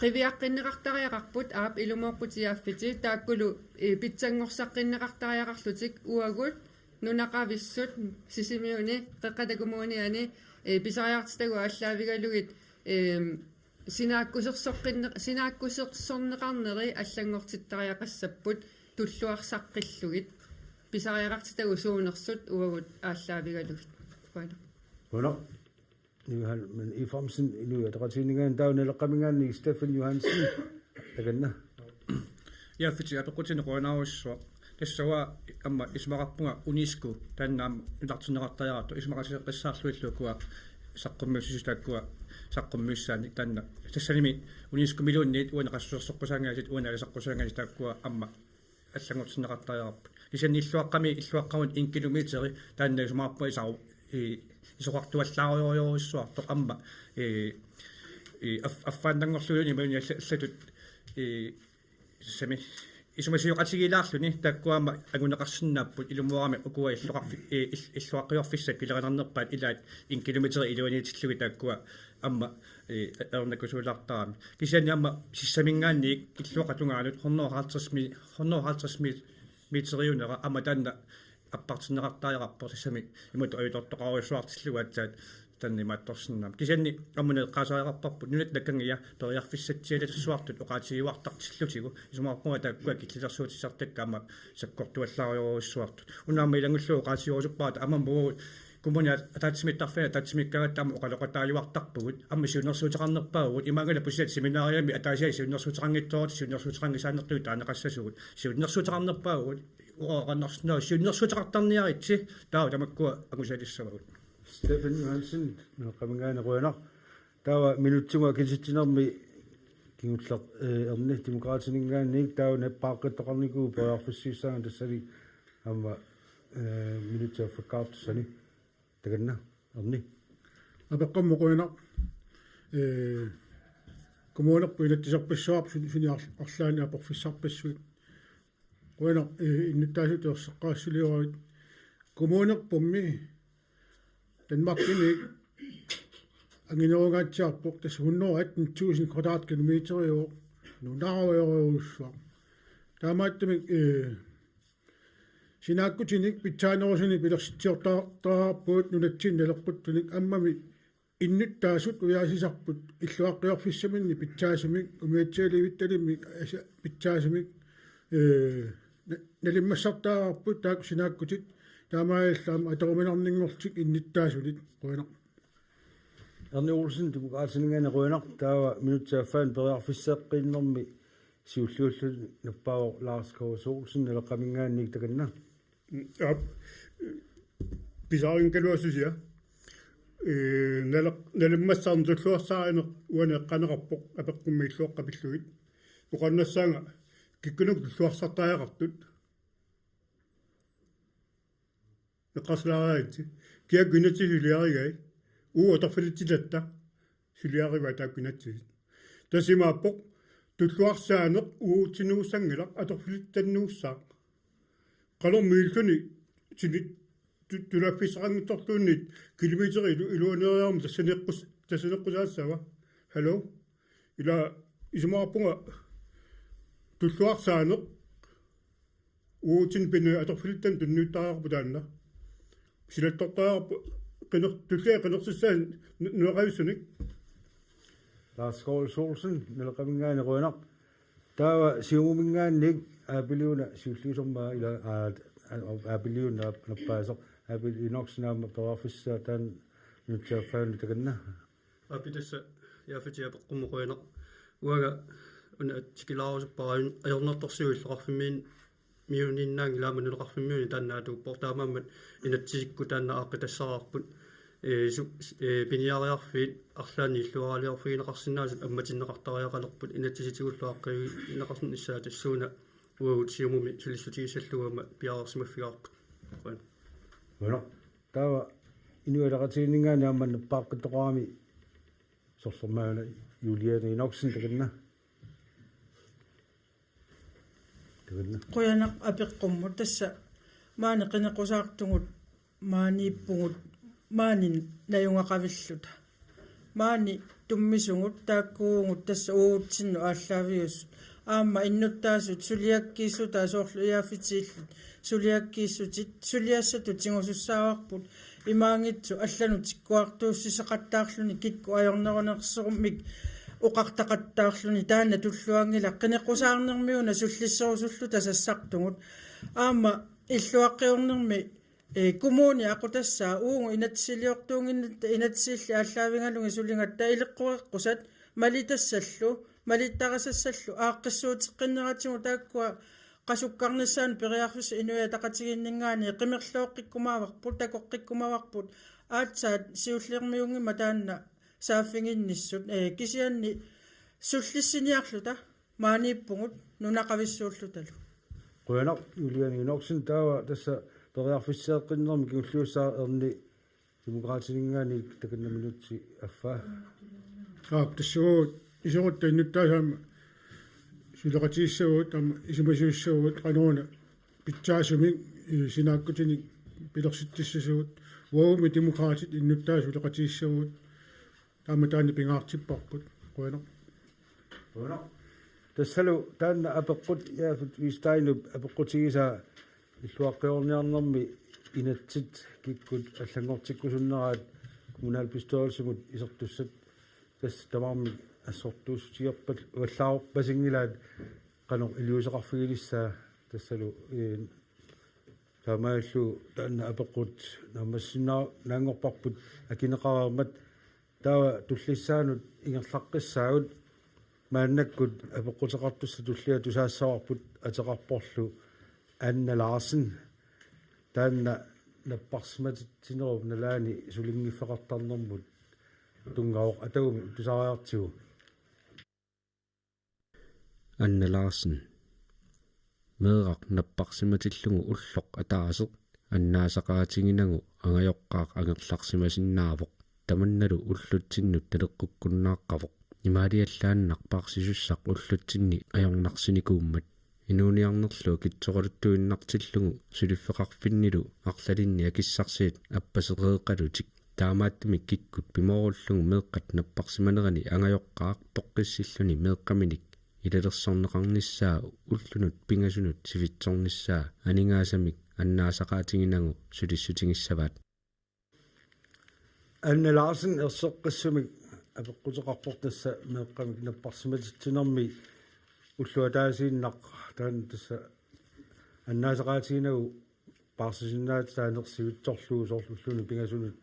qiviaqqinneqartariaqarput aap ilumooqqutigiiffik taakkulu, eh, pitsanngorsaaqqinneqartariaqarlutik uagut nunaqavissut Sisimiuni Qeqqata Kommuniani, eh, pisariaqartitagut aallaavigalugit, ehm, sinaakkusersoqqinne-, sinaakkusersorneqarneri allanngortittariaqassapput tulluarsaqqillugit pisariaqartitagut suunersut uagut aallaavigalugit. Qujanaq. Qujanaq. Johan, men Efraimsen, Inuit Ataqatigiinninngaanniit, taava Naleqqaminngaanniit Steffen Johansen, takanna. Ja, fiti apeqqutini qujanarujussuaq. Tassa uanga aamma isumaqarpunga UNESCO, taanna aamma nunartinneqartariaqartoq, isumaqatigeeqqissaarlutillu ukua saqqummiussisut taakkua saqqummiussaannik taanna. Tassanimi UNESCO-miluunniit uani qassusersoqqusaangaasiit, uani alisaqqusaangaasiit taakkua aamma allanngortinneqartariaqarput. Kisianni illuaqqami, illuaqqamut en kilometeri taanna isumaqarpunga isaru-, i-, isoqartuallaarujorujussuartoq aamma, i-, i-, af-, affaannanngorluguni imaluunniit alla-, allatut, i-, sami, isumasioqatigiilaarluni taakkua aamma anguneqarsinnaapput ilumoorami ukua illoqarfi-, i-, il-, illoqaqqiorfissat pilerinarnerpaat ilaat en kilometeri iluaniitillugit taakkua aamma, eh, ajornakusuulaartarami. Kisianni aamma sissaminngaanniit illuatungaanut hundrede og halvtreds mi-, hundrede og halvtreds mi-, meteriunera aamma taanna appartinneqartariaqarpoq, sissami imatut ajutoortoqarujussuartillugu aatsaat taanna imaattorsinnaammat. Kisianni aamma eqqaasariaqarparput nunatta nakkanngilaq periarfissatsialassuartut oqaatigiuartartillutigu, isumaqarpunga taakkua killilersuutissartakkat aamma sakkortuallaarujorujussuartut. Una aamma ilanngullugu oqaatigerusuppara aamma uagut kommuni ataatsimiittarfiani ataatsimiikkaangatta aamma oqaloqataajuartarpugut, aamma siunnersuuteqarnerpaavugut, imaanngilaq pusiat seminariami ataasiarlugit siunnersuuteqanngitsoorutit, siunnersuuteqanngisaannertugit taaneqassasugut. Siunnersuuteqarnerpaavugut, uanga oqarniarsinnaavara siunnersuuteqartarniaritsi, taava tamakkua angusaalissavagut. Steffen Johansen, Naleqqaminngaanniit, qujanaq. Taava minutsimut akititsinermi kingulleq, eh, Erni Demokraatininngaanniit, taava nappaaqqittoqarnikuuvoq periarfissiissaanga tassani aamma, eh, minutsit affakkaartussani. Takanna, Erni. Apeqqummi qujanaq. Ee, kommunerput inatsiserpassuarput suni, suni arl-, arlaannik aporfissarpassuit. Qujanaq, ee, innuttaasut erseqqaassuliorlutit. Kommunerpummi Danmarkimi anginerungaatsiarpoq, tassa hundrede og atten tusind kvadratkilometeriuvoq, nunarujorujussuaq. Taamaattumik, ee, sinaakkutinik pitsaanerusunik pilersitsiortarput nunatsinni naleqquttunik, aammami innuttaasut ujaasisarput illuaqqiorfissaminnik pitsaasumik, umiatsialivittalimmik asa-, pitsaasumik, ee, na-, nalimmassartariaqarput taakku sinaakkutit, taamaalilluni aamma atoruminarninngorlutik innuttaasunik. Qujanaq. Erni Olsen, Demokraatininngaanniit, qujanaq. Taava minutsit affaat periarfisseeqqinnermi siulliulluni nappaavoq Lars K. S. Olsen, Naleqqaminngaanniit, takanna. Mm, aap, pisarinngikkagaluarlusi, ee, naleq-, nalimmassarneq tulluarsaarineq uani eqqaaneqarpoq apeqqummi illuaqqat pillugit. Oqarniassaanga kikkunnut tulluarsartariaqartut. Eqqarsaatigaluaritsi. Kiakkut inatsisit suliarigai. Uagut atorfilitsitatta suliarivaat taakku inatsisit. Tassa imaappoq tulluarsaaneq uagutsinnut nuussanngilaq, atorfilitsitanut nuussaaq. Qanormi illuni sini tu-, tulaffissaqanngitsorluunniit kilometerit ilu-, iluaniarami tassaneqqus-, tassaneqqusaassava. Hallo? Ila isumaqarpunga tulluarsaaneq uagutsinnut pinnguartut atorfilittanut tunniuttariaqarpoq taanna. Silattortariaqarpoq qiner-, tulliani qinersissaanut nu-, nueqavissunik. Lars K. S. Olsen, Naleqqaminngaanniit, qujanaq. Taava Siumuminngaanniit Aapiliuna siulliusarmaa ila, aa, aa, Aapiliuna nappaasoq, Aapil Enoksen, aamma periarfissaq taanna minutsit affaannut, takanna. Aap, tassa Jaafeti apeqqummi qujanaq. Uanga una tikilaarusuppara ajun-, ajornartorsiut illoqarfimmiun-, miuninnaanngilaq aamma nunaqarfimmiuni taanna atuuppoq. Taamaammat inatsisikkut taanna aaqqitassaraarput. Ee, su-, s-, ee, piniariarfiit arlaannik illuaraliorfigineqarsinnaasut ammatinneqartariaqalerput, inatsisitigullu aaqqiivigineqarnissaa tassuuna uagut Siumumi sulissutigissallugu aamma piareersimaffigaarput. Qujanaq. Qujanaq. Taava Inuit Ataqatigiinninngaanniit aamma nappaaqqittoqarami sorlermaana Juliane Enoksen, takanna. Takanna. Qujanaq apeqqummut. Tassa maani qineqqusaartugut maaniippugut maani najugaqavilluta. Maani tummisugut taakkuuvugut tassa uagutsinnut aallaaviusut. Aamma innuttaasut suliakkiissutaat soorlu iaaffitiillit suliakkiissutit suliassatut tigusussaavarput imaanngitsoq allanut tikkuartuussisoqattaarluni kikkut ajornerunerusumik oqartaqattaarluni taanna tulluanngilaq qineqqusaarnermiuna sullisserusulluta sassartugut. Aamma illuaqqiornermi ee, kommuni aqutassaa uagut inatsisiliortuunnginnatta inatsisillit aallaavigalugit suligatta ileqqoreqqusat malitassallu, malittarisassallu aaqqissuuteqqinneratigut taakkua qasukkarnissaannut periarfissat Inuit Ataqatigiinninngaanniit qimerlooqqikkumaavarput, takoqqikkumaavarput, aatsaat siullermiunngimmat taanna saaffiginnissut, ee, kisianni sullissiniarluta maaniippugut nunaqavissuullutalu. Qujanaq Juliane Enoksen. Taava tassa periarfisseeqqinnermi kingulliussaaq Erni Demokraatininngaanniit, takanna minutsi affaa. Aap, tassa uagut isorutta innuttaasut aamma suleqatigissavagut aamma isumasiussavagut qanoruna pitsaasumik, ee, sinaakkutinik pilersitsissasugut. Uagummi Demokraatit innuttaasut suleqatigissavagut. Taama taanna pingaartipparput. Qujanaq. Qujanaq. Tassalu taanna apeqqut Jaafet Hviidsteinup apeqqutigisaa illuaqqiorniarnermi inatsit kikkut allanngortikkusunneraat kommunalbestyrelsimut isertussat tassa tamarmik assortuussutigerpat uallaarpasinngilaat qanoq iliuuseqarfigilissaa tassalu, ee, taamaallu taanna apeqqut naammassinnaa-, naanngorparput akineqareermat. Taava tullissaanut ingerlaqqissaagut, maannakkut apeqquteqartussat tulliat tusaassavarput ateqarporlu Anna Larsen. Taanna napparsimatitsinerup nalaani sulinngiffeqartarnermut tunngavoq, atagumi tusariartigu. Anna Larsen. Meeraq napparsimatillugu ulloq ataaseq annaasaqaatiginagu angajoqqaaq angerlarsimasinnaavoq. Tamannalu ullutsinnut naleqqukkunnaaqqavoq. Imaaliallaannaq paarsisussaq ullutsinni ajornarsinikuummat. Inuuniarnerlu akitsoraluttuinnartillugu suliffeqarfinnilu arlalinni akissarsiat appasereeqalutik. Taamaattumik kikkut pimoorullugu meeqqat napparsimanerani angajoqqaaq toqqissilluni meeqqaminik ilalersorneqarnissaa ullunut pingasunut sivitsornissaa aningaasamik annaasaqaatiginagu sulissutigissavaat. Anna Larsen erseqqissumik apeqquteqarpoq tassa meeqqamik napparsimatitsinermi ulloq ataasiinnaq taanna tassa annaasaqaatiginagu paarsisinnaatitaaneq sivitsorlugu soorlu ullunut pingasunut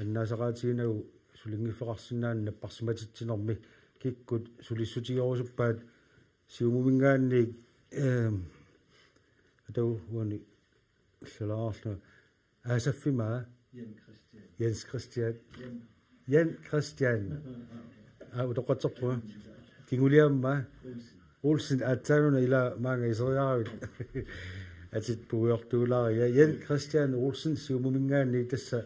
annaasaqaatiginagu sulinngiffeqarsinnaaneq napparsimatitsinermi kikkut sulissutigerusuppaat Siumuminngaanniit, ehm, atagu uani allalaarlunga aasaffimaa Jens Christian. Jens Christian. Jan. Jens Christian. Aa, utoqqatserpunga. Kinguliamma. Olsen. Olsen aatsaanuna ila maanga iseriaravit. Atit puigortuulaariga. Jan Christian Olsen Siumuminngaanniit tassa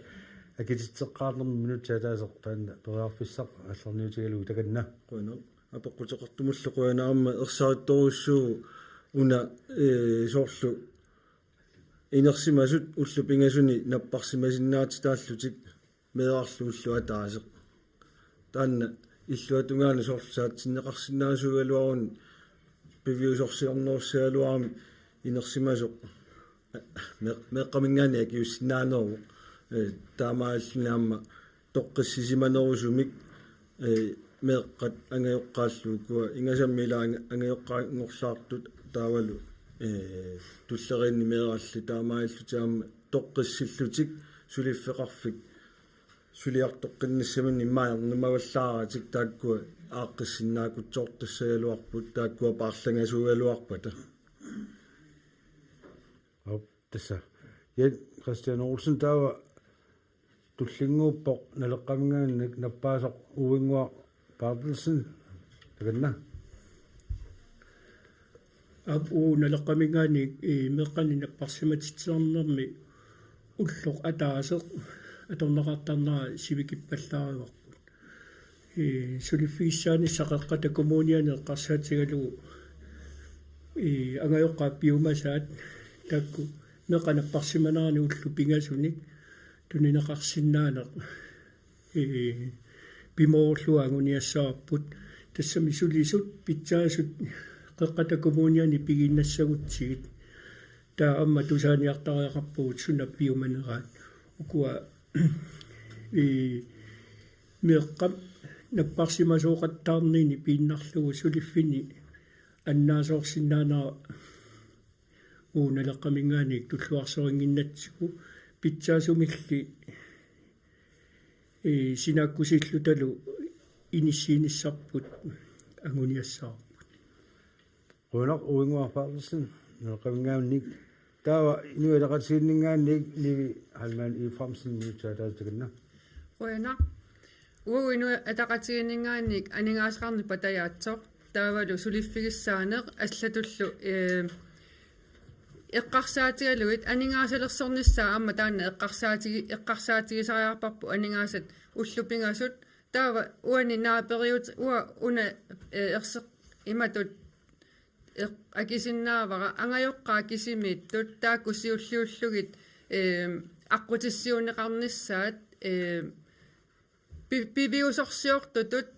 akititseqqaarnermi minutsit ataaseq taanna periarfissaq aallarniutigalugu, takanna. Qujanaq. Apeqquteqartumullu qujanaq, aamma ersarittorujussuuvoq una, ee, soorlu inersimasut ullut pingasuni napparsimasinnaatitaallutik meerarlu ulloq ataaseq. Taanna illuatungaani soorlu saatsinneqarsinnaasuugaluaruni piviusorsiornerussagaluarami inersimasoq. Mee-, meeqqaminngaanniit akiussinnaaneruvoq, ee, taamaalilluni aamma toqqissisimanerusumik, ee, meeqqat angajoqqaallu ukua ingasammik ila anga-, angajoqqaanngorlaartut taavalu, ee, tulleriinni meerarli taamaalillutik aamma toqqissillutik suliffeqarfik suliartoqqinnissaminnik immaqa ajornumavallaaratik taakkua aaqqissinnaakkutsoortassagaluarput taakkua paarlangasuugaluarpata. Aap, tassa. Jens Christian Olsen taava tullinnguuppoq Naleqqaminngaanniit nappaasoq Uinnguaq Berthelsen, takanna. Aap, uagut Naleqqaminngaanniit, ee, meeqqanik napparsimatitsinermi ulloq ataaseq atorneqartarnera sivikippallaarivarput. Ee, suliffigissaanissaq Qeqqata Kommuniani eqqarsaatigalugu, ee, angajoqqaat piumasaat taakku meeqqat napparsimaneranni ullut pingasunik tunineqarsinnaaneq, ee, pimoorullugu anguniassavarput. Tassami sulisut pitsaasut Qeqqata Kommuniani piginnassagutsigit. Taava aamma tusaaniartariaqarpugut suna piumaneraat. Ukua, ee, meeqqap napparsimasooqattaarnini piinnarlugu suliffinni annaasoorsinnaanera uagut Naleqqaminngaanniit tulluarsorinnginnatsigu pitsaasumilli, ee, sinaakkusiillutalu inissiinissarput anguniassavarput. Qujanaq, Uinguaq Berthelsen, Naleqqaminngaanniit. Taava Inuit Ataqatigiinninngaanniit Nivi Heilmann Efraimsen, minutsit ataaseq takanna. Qujanaq. Uagut Inuit Ataqatigiinninngaanniit aningaasaqarneq patajaatsoq, taavalu suliffigissaaneq allatullu, ee, eqqarsaatigalugit aningaasalersornissaa aamma taanna eqqarsaatigi-, eqqarsaatigisariaqarparput aningaasat ullut pingasut. Taava uani naaperiut-, uanga una, ee, erseq-, imatut eq-, akisinnaavara angajoqqaat kisimiittut taakku siulliullugit, ee, aqqutissiuunneqarnissaat, ee, pi-, piviusorsiortutut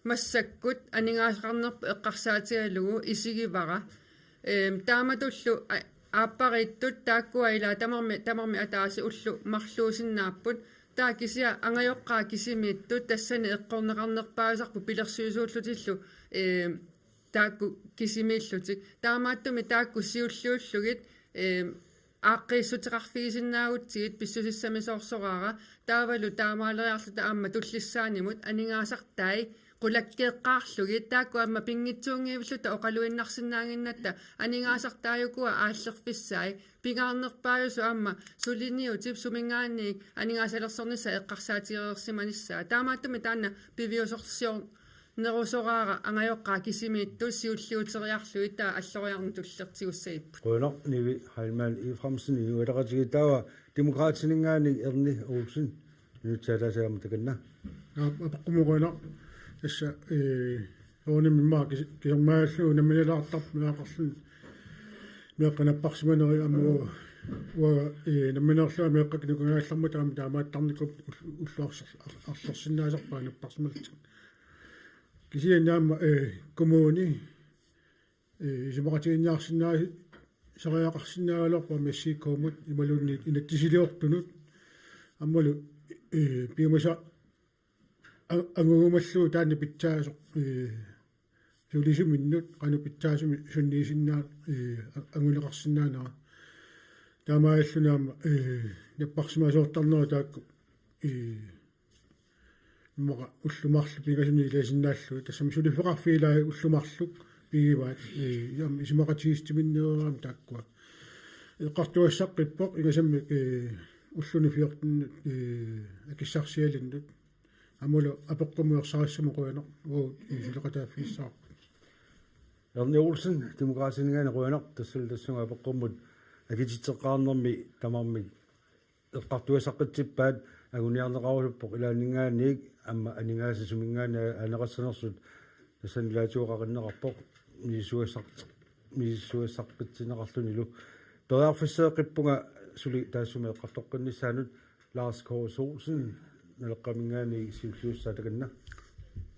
massakkut aningaasaqarnerput eqqarsaatigalugu isigivara. Ee, taamatullu a-, aappariittut taakkua ilaa tamarmi, tamarmik ataaseq ullut marluusinnaapput. Taava kisianni angajoqqaat kisimiittut tassani eqqorneqarnerpaasarput pilersuisuullutillu, ee, taakku kisimiillutik. Taamaattumik taakku siulliullugit, ee, aaqqiissuteqarfigisinnaagutsigit pissusissamisoorsoraara, taavalu taamaaleriarluta aamma tullissaanimut aningaasartai qulakkeeqqaarlugit taakku aamma pinngitsuunngivilluta oqaluinnarsinnaannginnatta aningaasartai ukua aallerfissai, pingaarnerpaajusut aamma suliniutip suminngaanniit aningaasalersornissaa eqqarsaatigereersimanissaa. Taamaattumik taanna piviusorsior-, nerusoraara angajoqqaat kisimiittut siulliuteriarlugit taava alloriarneq tulliutigussagipput. Qujanaq, Nivi Heilmann Efraimsen, Inuit Ataqatigiit. Taava Demokraatininngaanniit Erni Olsen, minutsit ataaseq takanna. Aap, apeqqummut qujanaq. Tassa, ee, soorunami immaqa kis-, kisermaallugu nammineerlaartarpoq meeraqarluni meeqqat napparsimaneri aamma uanga, ee, nammineerlunga meeqqat kinguneqangaallammata aamma taamaattarnikuupput ullu-, ulloq arler-, ar-, arlersinnaasarpara napparsimallutik. Kisianni aamma, ee, kommuni, ee, isumaqatigiinniarsinnaasariaqarsinnaagaluarpoq aamma S I K-mut imaluunniit inatsisiliortunut aammalu, ee, piumasa a-, angugumallugu taanna pitsaasoq, ee, sulisuminnut qanoq pitsaasumik sunniisinnaa-, ee, a-, anguneqarsinnaanera. Taamaalilluni aamma, ee, napparsimasoortarnerat taakku, ee, immaqa ullut marluk pingasunik ilaasinnaallugu. Tassami suliffeqarfiit ilaat ullut marluk pigivaat, ee, aamma isumaqatigiissutiminnereerami taakkua. Eqqartugassaqqippoq ingasammik, ee, ulluni fjorten, ee, akissarsialinnut. Aammalu apeqqummut ersarissamut qujanaq, uagut, ee, suleqataaffigissavarput. Erni Olsen, Demokraatininngaanniit, qujanaq, tassalu tassunga apeqqummut akititseqqaarnermi tamarmik eqqartugassaqqitsippaat, anguniarneqarusuppoq ilaanninngaanniit aamma aningaasat suminngaanniit aaneqassanersut tassani ilaatigut qaqinneqarpoq misissugassaq-, misissugassaqqitsineqarlunilu. Periarfisseeqqippunga suli taassuma eqqartoqqinnissaanut. Lars K. Olsen, Naleqqaminngaanniit, siulliussaaq takanna.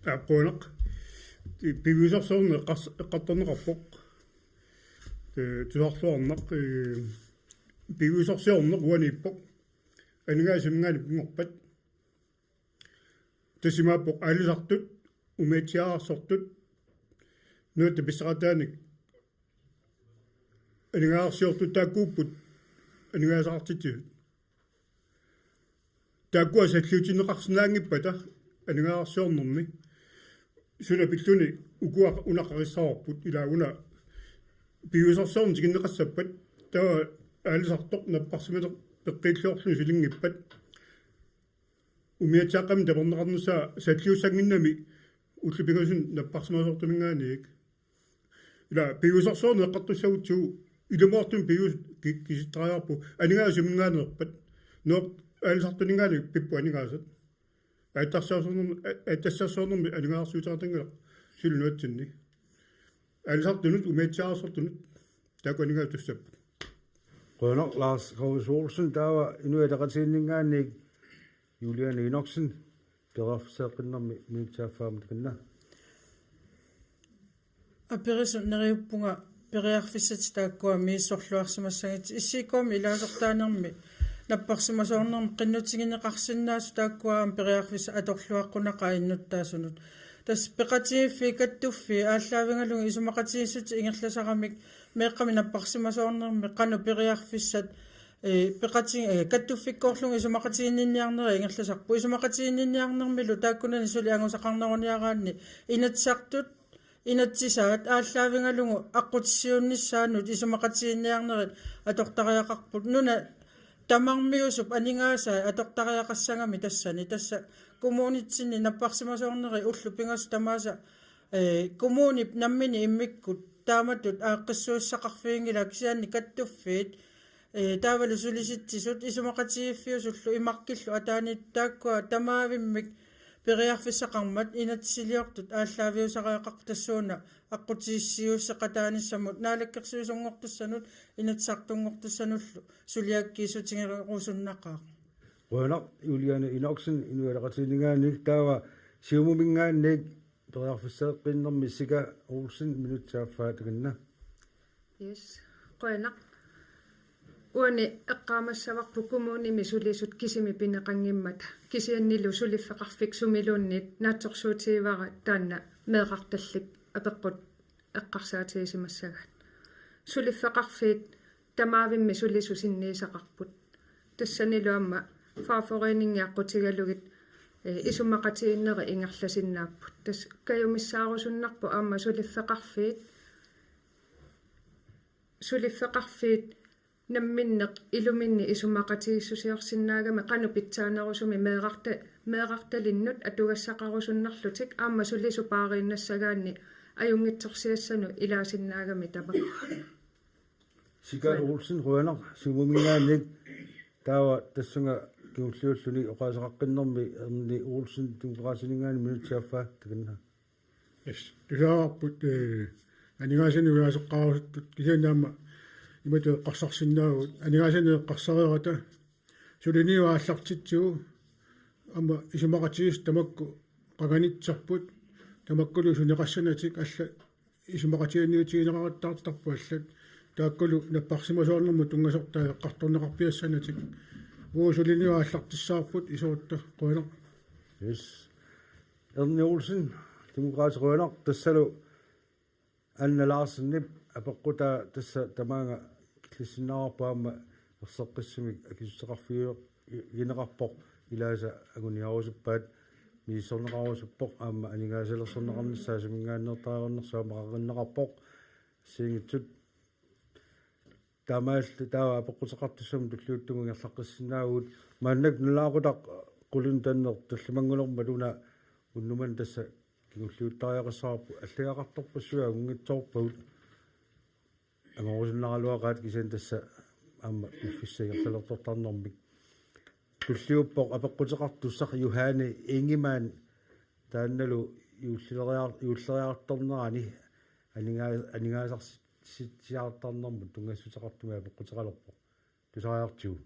Aap, qujanaq. Piviusorsiorneq eqqars-, eqqartorneqarpoq. Ee, tusarluarnaq, ee, piviusorsiorneq uaniippoq. Aningaasat suminngaanniit pinngorpat. Tassa imaappoq aalisartut, umiatsiaararsortut, nunatta pissaqataanik aningaasarsiortut taakkuupput aningaasaqartitsisut. Taakkua salliutinneqarsinnaanngippata aningaasarsiornermi suna pilluni ukua una qaqissavarput, ilaa una piviusorsiorneq tikinneqassappat, taava aalisartoq napparsimasoq peqqiilliorluni sulinngippat, umiatsiaaqqamik taperneqarnissaa salliussannginnami ullut pingasut napparsimasoortuminngaanniit. Ilaa piviusorsiorneq eqqartussagutsigu ilumoortumik piviusut ki-, kisittariaqarput aningaasat suminngaanneerpat. Nuup aalisartuninngaanniit pipput aningaasat. Aatsitassarsiornermi, aa-, aatsitassarsiornermi aningaasarsiuteqartanngilaq suli nunatsinni. Aalisartunut, umiatsiaararsortunut, taakku aningaasat tussapput. Qujanaq Lars Kåre Olsen. Taava Inuit Ataqatigiinninngaanniit Juliane Enoksen, periarfisseeqqinnermi minutsit aaffaammi takanna. Aperisut neriuppunga periarfissatit taakkua misissorluarsimassagit. Issiikkuami ilaasortaanermi napparsimasoornermi qinnutigineqarsinnaasut taakkua aamma periarfissat atorluaqqunaqaat innuttaasunut. Tassa peqatigiiffiit kattuffii aallaavigalugit isumaqatigiissutit ingerlasaramik meeqqami napparsimasoornermi qanoq periarfissat, ee, peqati-, ee, kattuffikkoorlugit isumaqatiginninniarnerit ingerlasarput. Isumaqatiginninniarnermilu taakkunani suli angusaqarneruniaraanni Inatsisartut inatsisaat aallaavigalugu aqqutissiuunnissaannut isumaqatiginniarnerit atortariaqarput. Nuna tamarmiusup aningaasai atortariaqassagami tassani. Tassa kommunitsinni napparsimasoorneri ullut pingasut tamaasa, ee, kommunip nammineq immikkut taamatut aaqqissuussaqarfiginngilaa, kisianni kattuffiit, ee, taavalu sulisitsisut isumaqatigiiffiusullu imaqqillu ataaniittut taakkua tamaavimmik periarfissaqarmat inatsisiliortut aallaaviusariaqarput tassuuna aqqutissiuusseqataanissamut Naalakkersuisunngortussanut Inatsisartunngortussanullu suliakkiissutigerusunnaqaaq. Qujanaq Juliane Enoksen Inuit Ataqatigiinninngaanniit. Taava Siumuminngaanniit periarfisseeqqinnermi Sika Olsen, minutsit aaffaat takanna. Yes. Qujanaq. Uani eqqaamassavarput kommunimi sulisut kisimik pineqanngimmata. Kisiannilu suliffeqarfik sumiluunniit naatsorsuutigivara taanna meerartallit apeqqut eqqarsaatigisimassagaat. Suliffeqarfiit tamaavimmi sulisut sinniisaqarput. Tassanilu aamma fagforeningi aqqutigalugit, ee, isumaqatigiinnerit ingerlasinnaapput. Tassa kajumissaarusunnarpoq aamma suliffeqarfiit, suliffeqarfiit namminneq iluminni isumaqatigiissusiorsinnaagami qanoq pitsaanerusumik meerarta-, meerartalinnut atugassaqarusunnarlutik aamma sulisut paariinnassagaanni ajunngitsorsiassanut ilaasinnaagami tamakku. Sika Olsen, qujanaq, Siumuminngaanniit. Taava tassunga kingulliulluni oqaaseqaqqinnermi Erni Olsen, Demokraatininngaanniit, minutsit aaffaat takanna. Yes. Tusaavarput, ee, aningaasanik ilaasoqqaarusuttut, kisianni aamma imatut eqqarsarsinnaavugut, aningaasanik eqqarsareerata suliniut aallartitsigu aamma isumaqatigiissut tamakku qanganitserput, tamakkulu suneqassanatik allat isumaqatigiinniutigineqarattaartarput allat, taakkulu napparsimasoornermut tunngasortai eqqartorneqarpiassanatik, uagut suliniut aallartissavarput, iserutta, qujanaq. Yes. Erni Olsen, Demokraatit, qujanaq. Tassalu Anna Larsenip apeqqutaa tassa tamaanga killissinnaavarput aamma erseqqissumik akissuteqarfigineqarpoq, ilaasa anguniarusuppaat, misissorneqarusuppoq aamma aningaasalersorneqarnissaa suminngaanneertariaqarnersoq aamma qaqinneqarpoq. Assigiinngitsut taamaalilluta taava apeqquteqartussamut tulliuttumut ingerlaqqissinnaavugut. Maannakkut nalaaqutaq qulintanneq tallimanngulermat una unnummanna tassa kingulliuttariaqassavarput, allagaqartorpassuit angunngitsoorpagut. Angorusunnaraluaqaat kisianni tassa aamma piffissap ingerlalertortarnermik. Tulliuppoq apeqquteqartussaq Juhani Ingemann, taannalu juullileriar-, juulleriartornerani aningaa-, aningaasarsitsiartarnermut tunngassuteqartumik apeqquteqalerpoq. Tusariartigu.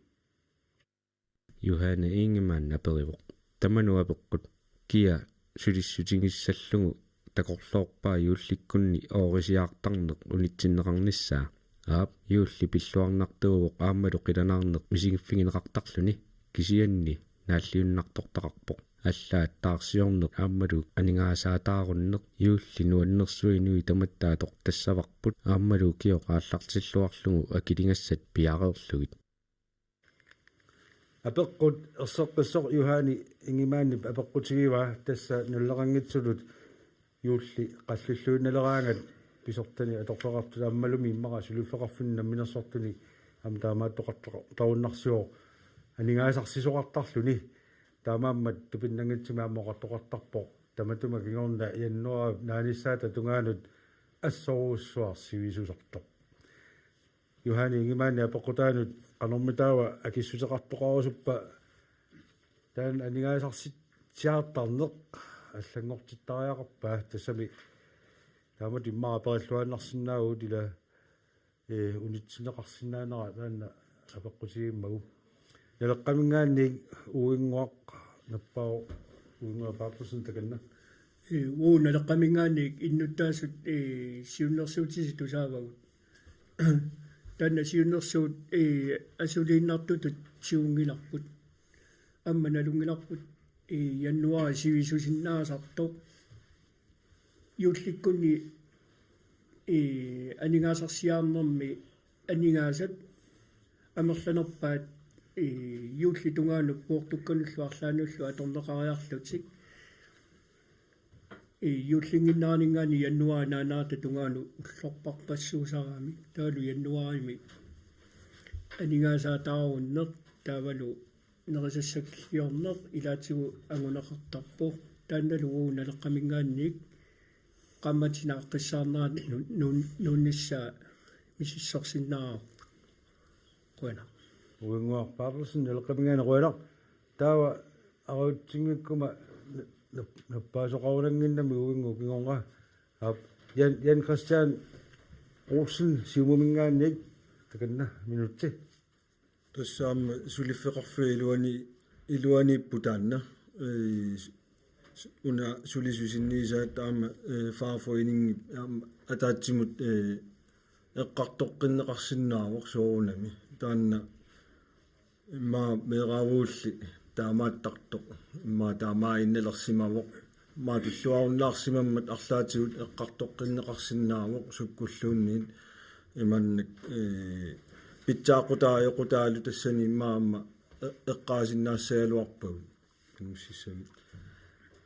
Juhani Ingemann aperivoq: Tamanut apeqqut, kia sulissutigissallugu takorloorpaa juullikkunni oorisiartarneq unitsinneqarnissaa? Aap, juulli pilluarnartuuvoq aammalu qilanaarneq misigiffigineqartarluni, kisianni naalliunnartortaqarpoq. Allaat taarsiorneq aammalu aningaasaataarunneq juulli nuannersuinui tamatta atortassavarput aammalu ukioq aallartilluarlugu akiligassat piareerlugit. Apeqqut erseqqissoq Juhani Ingemannip apeqqutigivaa, tassa naleqanngitsulut juulli qallilluinnaleraangat pisortani atorfeqartut aammalumi immaqa suliffeqarfinni namminersortuni aamma taamaattoqartoqartarunnarsivoq aningaasarsisoqartarluni. Taamaammat tupinnanngitsumik aamma oqartoqartarpoq tamatuma kingorna januaarip naanissaata tungaanut assorujussuaq sivisusartoq. Juhani Ingemann apeqqutaanut qanormitaava akissuteqartoqarusuppa taanna aningaasarsitsiartarneq allanngortittariaqarpa, tassami taamatut immaqa aperilluaannarsinnaavugut ila ee, unitsinneqarsinnaanera taanna apeqqutigimmagu. Naleqqaminngaanniit Uinnguaq, nappaavoq Uinnguaq Paaplusin takanna. Ee, uu Naleqqaminngaanniit innuttaasut, ee, siunnersuutissi tusaavagut. Taanna siunnersuut, ee, asuliinnartutut siunngilarput. Aamma nalunngilarput, ee, januaari sivisusinnaasartoq. Juullikkunni, ee, aningaasarsiaarnermi aningaasat amerlanerpaat, ee, juullip tungaanut poortukkanullu arlaannullu atorneqariarlutik. Ee, juullinnginneraninngaanniit januaari naanaata tungaanut ullorparpassuusaramik. Taavalu januaarimi aningaasaataarunneq, taavalu nerisassakilliorneq ilaatigut anguneqartarpoq. Taannalu uu Naleqqaminngaanniit qaammatit naaqqissaarnerat nu-, nu-, nuunnissaa misissorsinnaavarput. Qujanaq. Uinnguaq Paaplusin Naleqqaminngaanniit, qujanaq. Taava arajutsinngikkumma na-, na-, nappaasoqarunannginnami Uinnguup kingorna. Aap, Jan, Jan Christian Olsen Siumuminngaanniit, takanna minutsi. Tassa aamma suliffeqarfiup iluani-, iluaniippoq taanna. Ee, s-, s-, una sulisut sinniisaat aamma, ee, fagforeningip aamma ataatsimut, ee, eqqartoqqinneqarsinnaavoq soorunami. Taanna immaqa meeraavugulli taamaattartoq, immaqa taamaaginnalersimavoq. Immaqa tulluarunnaarsimammat arlaatigut eqqartoqqinneqarsinnaavoq sukkulluunniit imannak, ee, pitsaaqutaa ajoqutaalu tassani immaqa aamma e-, eqqaasinnaassagaluarpagut. Ilanngussissavit?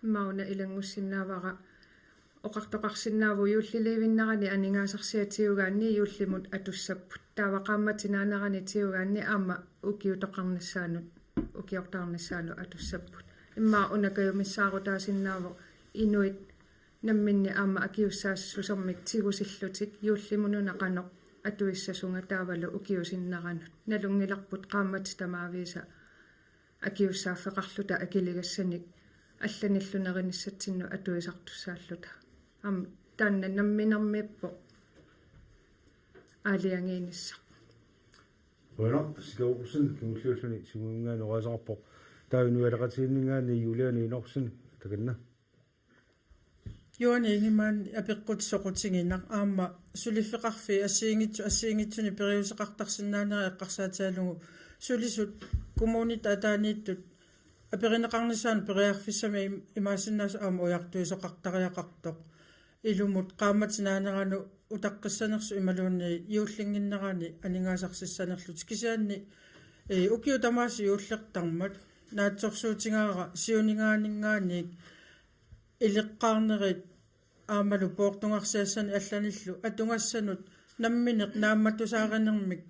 Aamma una ilanngussinnaavara oqartoqarsinnaavoq juulliliivinnerani aningaasarsiat tigugaanni juullimut atussapput. Taava qaammatit naanerani tigugaanni aamma ukiutoqarnissaanut, ukiortaarnissaanut atussapput. Immaqa una kajumissaarutaasinnaavoq inuit namminneq aamma akisussaassusermik tigusillutik juullimut una qanoq atuissasunga taavalu ukiup sinneranut. Nalunngilarput qaammatit tamaavisa akisussaaffeqarluta akiligassanik allanillu nerinissatsinnut atuisartussaalluta. Aamma taanna namminermiippoq aalajangiinissaq. Qujanaq, Sika Olsen, kingulliulluni Siumuminngaanniit oqaaseqarpoq. Taava Inuit Ataqatigiinninngaanniit Juliane Enoksen, takanna. Juhani Ingemann apeqqutit soqutiginaq aamma suliffeqarfiit assigiinngitsu-, assigiinngitsunik periuseqartarsinnaanerat eqqarsaatigalugu sulisut kommunit ataaniittut aperineqarnissaannut periarfissamik im-, imaassinnaavoq aamma ujartuisoqartariaqartoq. Ilumut qaammatit naaneranut utaqqissanersut imaluunniit juullinnginnerani aningaasarsissanerlutik kisianni, ee, ukiut tamaasa juullertarmat naatsorsuutigaara siuningaaninngaanniit ileqqaarnerit aammalu poortugarsiassanik allanillu atugassanut nammineq naammattusaarinermik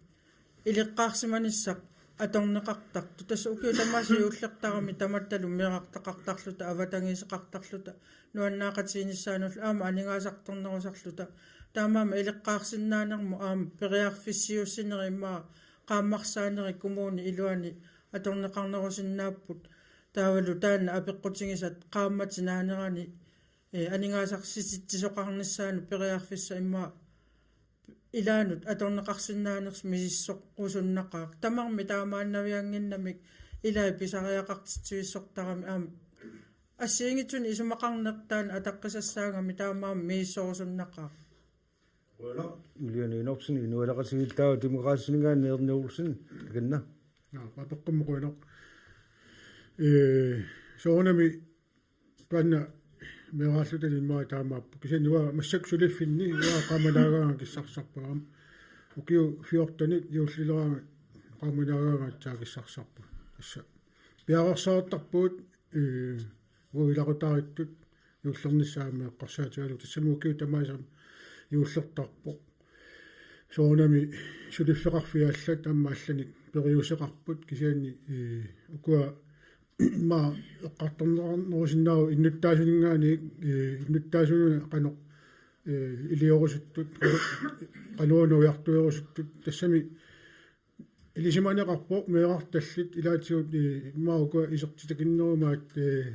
ileqqaarsimanissaq atorneqartartoq. Tassa ukiut tamaasa juullertarami tamattalu meerartaqartarluta, avatangiiseqartarluta, nuannaaqatigiinnissaanullu aamma aningaasartornerusarluta. Taamaammat ileqqaarsinnaanermut aamma periarfissiuussinerit immaqa qaammarsaanerit kommunip iluani atorneqarnerusinnaapput. Taavalu taanna apeqqutigisat qaammatit naanerani, ee, aningaasarsisitsisoqarnissaanut periarfissaq immaqa ilaannut atorneqarsinnaanersoq misissorusunnaqaaq. Tamarmik taamaannaviannginnamik ilai pisariaqartitsivissortarami aamma assigiinngitsunik isumaqarneq taanna ataqqisassaagami taamaammat misissorusunnaqaaq. Qujanaq, Juliane Enoksen, Inuit Ataqatigiit. Taava Demokraatininngaanniit Erni Olsen, takanna. Naa, apeqqummut qujanaq. Ee, soorunami taanna meeraallutani immaqa taamaappoq. Kisianni uanga massakkut suliffinni uanga qaamanaagaanga akissarsisarpara. Ukiut fjortenit juullileraangat qaamanaagaanga aatsaat akissarsisarpunga. Tassa piareersartarpugut, ee, uagut ilaqutariittut juullernissaat aamma eqqarsaatigalugu tassami ukiut tamaasa juullertarpoq. Soorunami suliffeqarfiit allat aamma allanik periuseqarput kisianni, ee, ukua immaqa eqqartorneqarnerusinnaavoq innuttaasuninngaanniit, ee, innuttaasunut qanoq eh, iliorusuttut, qanoruna ujartuerusuttut, tassami ilisimaneqarpoq meerartallit ilaatigut, eh, immaqa uku isertitakinnerumaat, eh,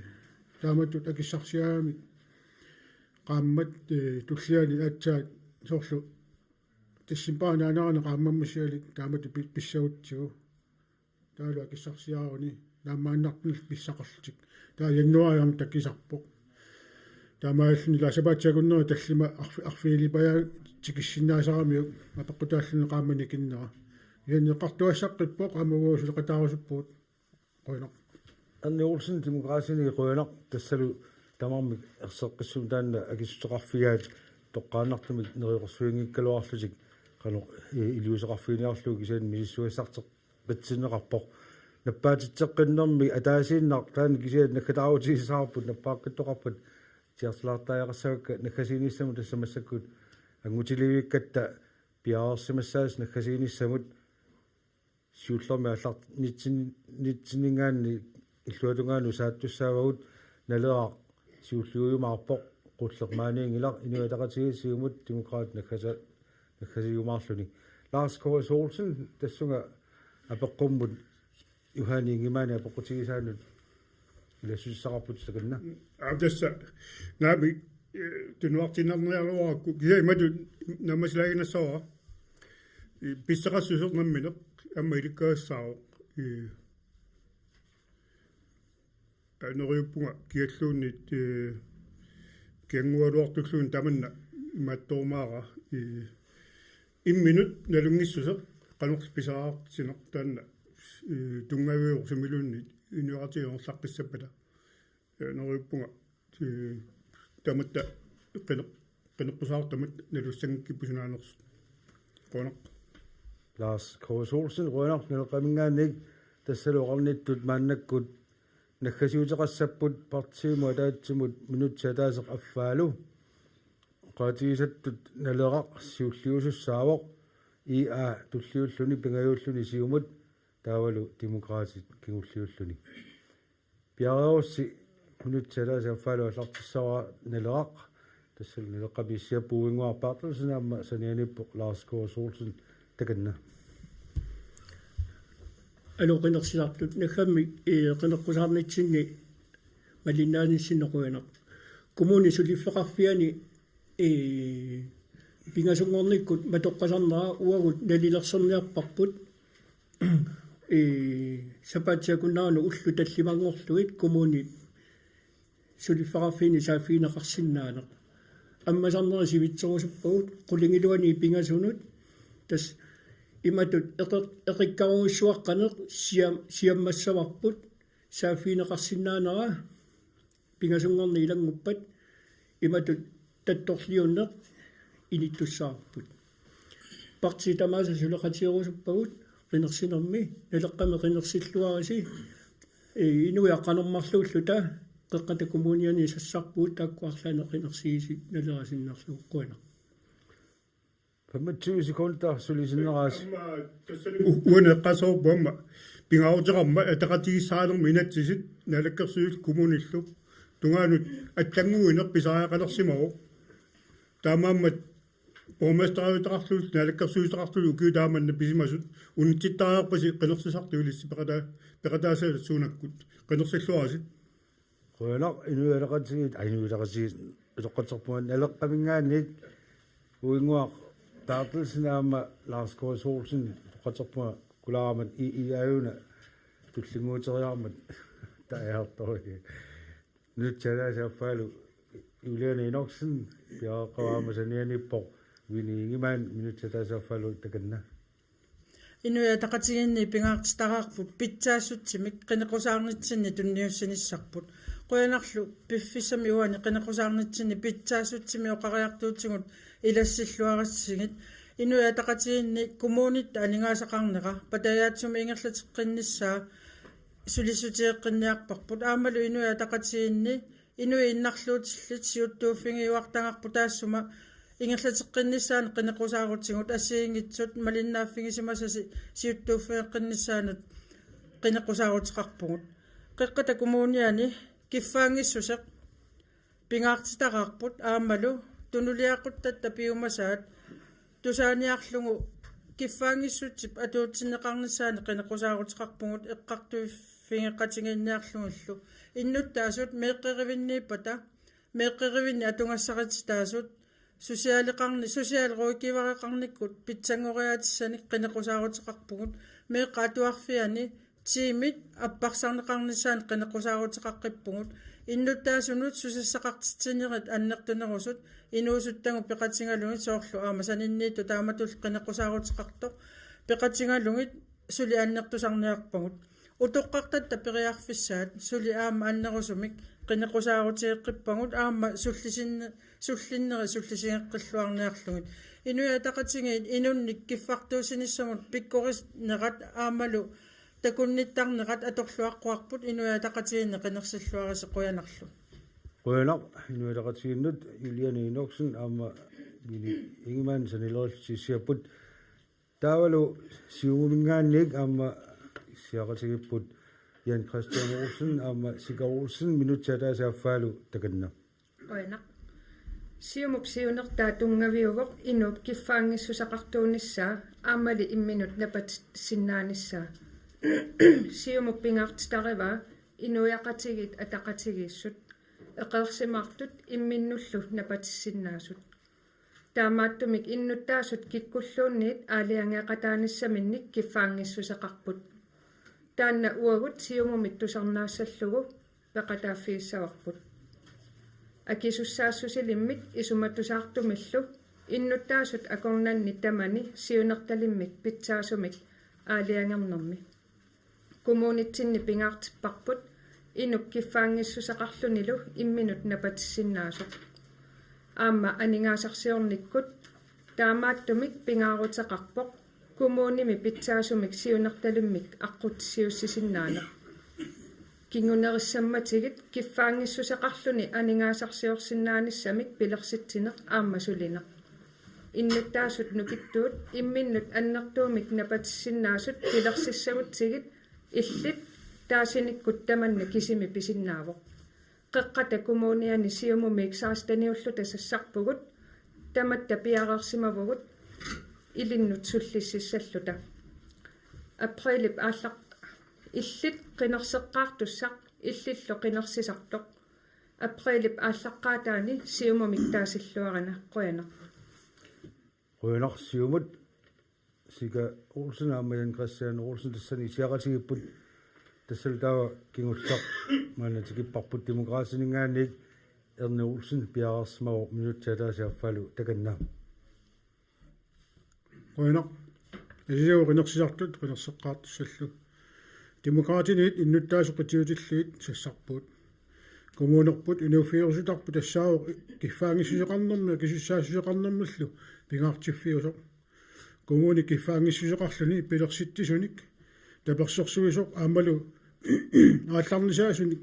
taamatut akissarsiaramik qaammat, eh, tulliani aatsaat soorlu tassami paanaanaarani qaammammat sialik taamatut pi-, pissagutsigu. Taavalu akissarsiaruni naammaannartumik pissaqarlutik. Taava januaari aamma takusarpoq. Taamaalilluni ila sapaatip akunneri tallimat arfi-, arfilipajaat tikissinnaasaramiuk apeqqutaalluni qaammat nikinnera. Kisianni eqqartugassaqqippoq aamma uagut suleqataarusuppugut. Qujanaq. Erni Olsen, Demokraatini, qujanaq, tassalu tamarmik erseqqissumik taanna akissuteqarfigaat toqqaannartumik neriorsuinngikkaluarlutik qanoq i-, iliuuseqarfiginiarlugu kisianni misissugassarteqqitsinneqarpoq. Nappaatitseqqinnermi ataasiinnaq taanna kisianni naggataarutigissavarput, nappaaqqittoqarpat tiarsilaartariaqassavakka naggasiinissamut tassa massakkut anngutilivikkatta piareersimassaasi naggasiinissamut siullermik aallartitsin-, -nitsinninngaanniit illuatungaanut saattussaavagut. Naleraq siulliujumaarpoq, qulleq maaniinngilaq, Inuit Ataqatigiit, Siumut, Demokraatit naggasa-, naggasiujumaarluni. Lars Kåre Olsen, tassunga apeqqummut Johanne Ingemann apeqqutigisaanut ilassutissaqarputit takanna. Aa, tassa naamik, eh, tunuartiinnarniaraluarakku kisianni imatut naammassilaaginnassavara. Eh, pisseqassuseq nammineq aamma ilikkagassaaroq. Eh, neriuppunga kialluunniit, eh, kianngugaluartulluunniit tamanna imaattorumaara, eh, imminut nalunngissuseq qanorlu pisariaqartitsineq taanna, eh, tunngaviuvoq sumiluunniit inuiaqatigiit ingerlaqqissappata. Eh, neriuppunga, eh, tamatta qineq-, qineqqusaartumik nalussanngikkippugut sunaanersoq. Qujanaq. Lars Kåre Olsen, qujanaq. Naleqqaminngaanniit tassalu oqarnittut maannakkut naggasiuteqassapput partiimut ataatsimut minutsit ataaseq affaalu. Oqaatigisattut Naleraq siulliusussaavoq, I A tulliulluni, pingajuulluni Siumut, taavalu Demokraatit kingulliulluni. Piareerussi minutsit ataaseq affaalu aallartissavara Naleraq. Tassalu Naleqqami issiapput Uinnguaq Berthelsen aamma sanianiippoq Lars Kåre Olsen, takanna. Aluu, qinersisartut. Naggammik, eh, qineqqusaarnitsinni malinnaanissinni qujanaq. Kommunip suliffeqarfiani, eh, pingasunngornikkut matoqqasarnera uagut nalilersorniarparput, eh, sapaatip akunneranut ullut tallimanngorlugit kommunip suliffeqarfiini saaffigineqarsinnaaneq. Ammasarnerit sivitserusuppagut qulingiluanit pingasunut, tassa imatut eqe-, eqikkarujussuaqqaneq siam-, siammassavarput saaffigineqarsinnaanera pingasunngorneq ilannguppat imatut tattorliuneq inittussavarput. Partiit tamaasa suleqatigirusuppagut qinersinermi, Naleqqami qinersilluarisi, ee, inuiaqanermarluulluta Qeqqata Kommuniani sassarpugut, taakku arlaannik qinersigisi Naleraq sinnerlugu. Qujanaq. Femogtyve sekunder sulisinnerasi. U-, uani eqqaasavarput aamma pingaaruteqarmat ataqatigiissaanermi inatsisit Naalakkersuisut kommunillu tungaanut allannguineq pisariaqalersimavoq. Taamaammat borgmesteriutaqarluni, naalakkersuisutaqarluni ukiut taamani pisimasut unitsittariaqarpasi qinersisartut ilissi peqata-, peqataasat suunakkut. Qinersilluarisi. Qujanaq. Inuit Ataqatigiit, aa, Inuit Ataqatigiit, utoqqatserpunga Naleqqaminngaanniit Uinnguaq Berthelsen aamma Lars Kåre Olsen, utoqqatserpunga, kulaaramat I-, I A-una tullinnguuteriarmat taajartorigi. Minutsit ataaseq affaalu Juliane Enoksen, piareeqqavoq, aamma sanianiippoq Winni Ingemann, minutsit ataaseq affaalu, takanna. Inuit Ataqatigiinni pingaartitaraarput pitsaassutsimik qineqqusaarnitsinni tunniussinissarput. Qujanarlu piffissami uani qineqqusaarnitsinni pitsaassutsimik oqariartuutigut ilassilluarissigit. Inuit Ataqatigiinni kommunitta aningaasaqarnera patajaatsumik ingerlateqqinnissaa sulissutigeqqinniarparput. Aammalu Inuit Ataqatigiinni inuit innarluutillit siuttuuffigiuartagarput taassuma ingerlateqqinnissaanut qineqqusaarutigut, assigiinngitsut malinnaaffigisimasusi siuttuuffigeqqinnissaanut qineqqusaaruteqarpugut. Qeqqata Kommuniani kiffaanngissuseq pingaartitaraarput aammalu tunuliaquttatta piumasaat tusaaniarlugu kiffaanngissutsip atuutsinneqarnissaanik qineqqusaaruteqarpugut eqqartuiffigeqatigiinniarlugillu. Innuttaasut meeqqerivinniippata meeqqerivinni atugassarititaasut socialeqarni-, socialrådgivereqarnikkut pitsanngoriaatissanik qineqqusaaruteqarpugut. Meeqqat atuarfianni tiimit apparsarneqarnissaannik qineqqusaaruteqaqqippugut. Innuttaasunut susassaqartitsinerit annertunerusut inuusuttagut peqatigalugit, soorlu aamma saninniittut taamatullu qineqqusaaruteqartoq peqatigalugit, suli annertusarniarpagut. Utoqqartatta periarfissaat suli aamma annerusumik qineqqusaarutigeqqippagut, aamma sullisinne-, sullinneri sullisigeqqilluarniarlugit. Inuit Ataqatigiit inunnik kiffartuussinissamut pikkorinerat aammalu takunnittarnerat atorluaqquarput. Inuit Ataqatigiinni qinersilluarisi, qujanarlu. Qujanaq Inuit Ataqatigiinnut. Juliane Enoksen aamma Mini Ingemann sanilerillutik issiapput. Taavalu Siumuminngaanniit aamma issiaqatigiipput Jan Christian Olsen aamma Sika Olsen, minutsit ataaseq affaalu, takanna. Qujanaq. Siumup siunertaa tunngaviuvoq inuup kiffaanngissuseqartuunissaa aammali imminut napatissinnaanissaa. Siumup pingaartitarivaa inuiaqatigiit ataqatigiissut eqeersimaartut imminnullu napatissinnaasut. Taamaattumik innuttaasut kikkulluunniit aalajangeeqataanissaminnik kiffaanngissuseqarput. Taanna uagut Siumumit tusarnaassallugu peqataaffigissavarput. Akisussaassusilimmik isumatusaartumillu innuttaasut akornanni tamani siunertalimmik pitsaasumik aalajangernermi. Kommunitsinni pingaartipparput inuk kiffaanngissuseqarlunilu imminut napatissinnaasoq. Aamma aningaasarsiornikkut taamaattumik pingaaruteqarpoq kommunimi pitsaasumik siunertalimmik aqqutissiuussisinnaaneq. Kingunerissammatigit kiffaanngissuseqarluni aningaasarsiorsinnaanissamik pilersitsineq aamma sulineq. Innuttaasut nukittuut imminnut annertuumik napatissinnaasut pilersissagutsigit illit taasinikkut tamanna kisimi pisinnaavoq. Qeqqata Kommuniani Siumumiit seksteniulluta sassarpugut, tamatta piareersimavugut ilinnut sullississalluta. Aprilip aallaq-, illit qinerseqqaartussaq illillu qinersisartoq. Aprilip aallaqqaataani Siumumik taasilluarina. Qujanaq. Qujanaq Siumut. Sika Olsen aamma Jan Christian Olsen tassani issiaqatigiipput. Tassalu taava kingulleq maanna tikipparput Demokraatininngaanniit. Erni Olsen piareersimavoq, minutsit ataaseq affaalu, takanna. Qujanaq. Asisigut qinersisartut qinerseqqaartussallu. Demokraatiniit innuttaasut qitiutillugit sassarpugut. Kommunerput inuuffigerusutarput tassaavoq kiffaanngissuseqarnermi akisussaassuseqarnermillu pingaartiffiusoq. Kommuni kiffaanngissuseqarluni pilersitsisunik tapersersuisoq aammalu aallarnisaasunik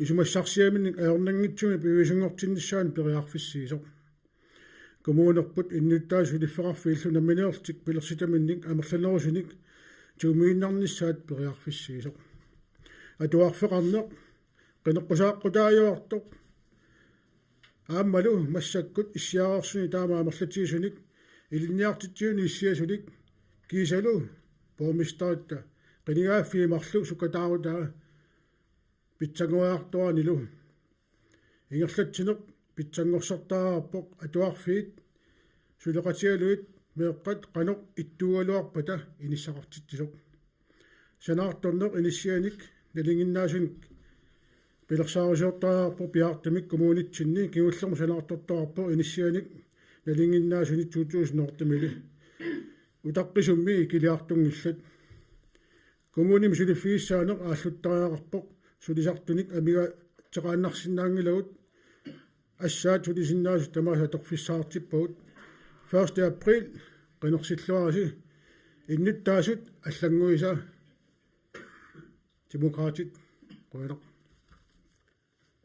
isumassarsiaminnik ajornanngitsumik piviusunngortinnissaanik periarfissiisoq. Kommunerput innuttaasut suliffeqarfiillu nammineerlutik pilersitaminnik amerlanerusunik tigumiinnarnissaat periarfissiisoq. Atuarfeqarneq qineqqusaaqqutaajuartoq aammalu massakkut issiareersuni taama amerlatigisunik ilinniartitsisunit issiasunik kiisalu borgmesteritta qinigaaffii marluk sukkataarutaa pitsanngoriartoranilu. Ingerlatsineq pitsanngorsortariaqarpoq atuarfiit suleqatigalugit meeqqat qanoq ittuugaluarpata inissaqartitsisoq. Sanaartorneq inissianik nalinginnaasunik pilersaarusiortariaqarpoq piaartumik kommunitsinni, kingullermik sanaartortoqarpoq inissianik nalinginnaasunik to tusind otte-mili. Utaqqisummi ikiliartunngillat. Kommunimi suliffigissaaneq aalluttariaqarpoq sulisartunik amigaatseqaannarsinnaanngilagut. Assaat sulisinnaasut tamaasa atorfissaqartippagut. Første april qinersilluarisi. Innuttaasut allannguisa. Demokraatit. Qujanaq.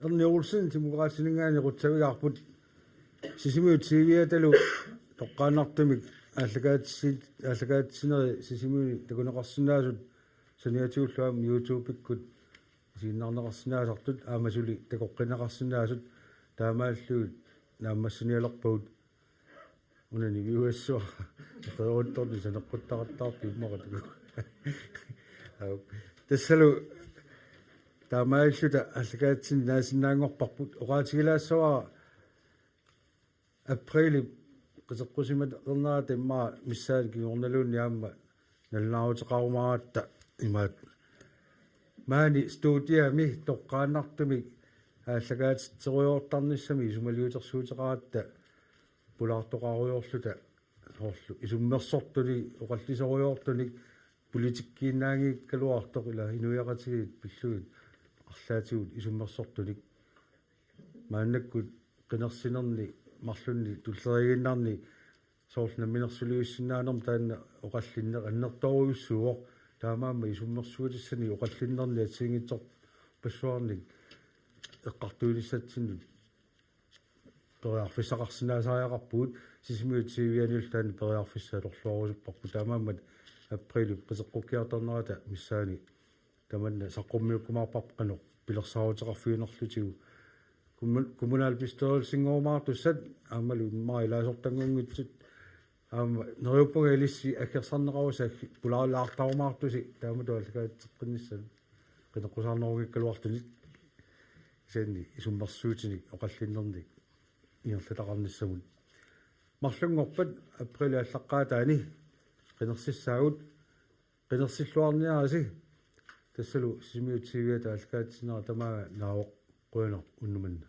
Erni Olsen, Demokraatininngaanniit, qutsavigaarput. Sisimiut T V-atalu toqqaannartumik aallakaatissi-, aallakaatissinerit Sisimiuni takuneqarsinnaasut saniatigullu aamma YouTube-ikkut isiginnaarneqarsinnaasartut aamma suli takoqqinneqarsinnaasut taamaallugit naammassinialerpagut. Una niviuassua. Qeeruttorni saneqquttaqattaarput immaqatigu. Tassalu taamaalilluta aallakaatitsinni naasinnaanngorparput. Oqaatigilaassavara aprilip qiteqqusimalernerata immaqa missaani kingornaluunniit aamma nalunaaruteqarumaaratta imaat. Maani studiami toqqaannartumik aallakaatitserujoortarnissamik isumaliutersuuteqaratta pulaartoqarujoorluta soorlu isummersortunik oqalliserujoortunik politikkiinnaanngikkaluartoq ila inuiaqatigiit pillugit arlaatigut isummersortunik maannakkut qinersinerni marlunni tulleriiginnarni soorlu namminersuliussinnaanermut taanna oqallinneq annertoorujussuuvoq taamaammat isummersuutissanik oqallinnernik assigiinngitsorpassuarnik eqqartuinissatsinnut periarfissaqarsinnaasariaqarpugut Sisimiut T V-anilu taanna periarfissaq atorluarusupparput taamaammat aprilip qiteqqukkiartornerata missaani tamanna saqqummiukkumaarparput qanoq pilersaaruteqarfiginerlutigu. Kommu-, kommunalbestyrelsinngorumaartussat aammalu immaqa ilaasortanngunngitsut aamma neriuppunga ilissi aggersarneqarussi pulaarlaartarumaartusi taamatut aallakaatitseqqinnissat qineqqusaarnerunngikkaluartunik kisianni isummersuutinik oqallinnernik ingerlataqarnissamut. Marlunngorpat aprilip aallaqqaataani qinersissaagut, qinersilluarniarisi. Tassalu Sisimiut T V-ata aallakaatitsinnera tamaanga naavoq, qujanaq unnuk manna.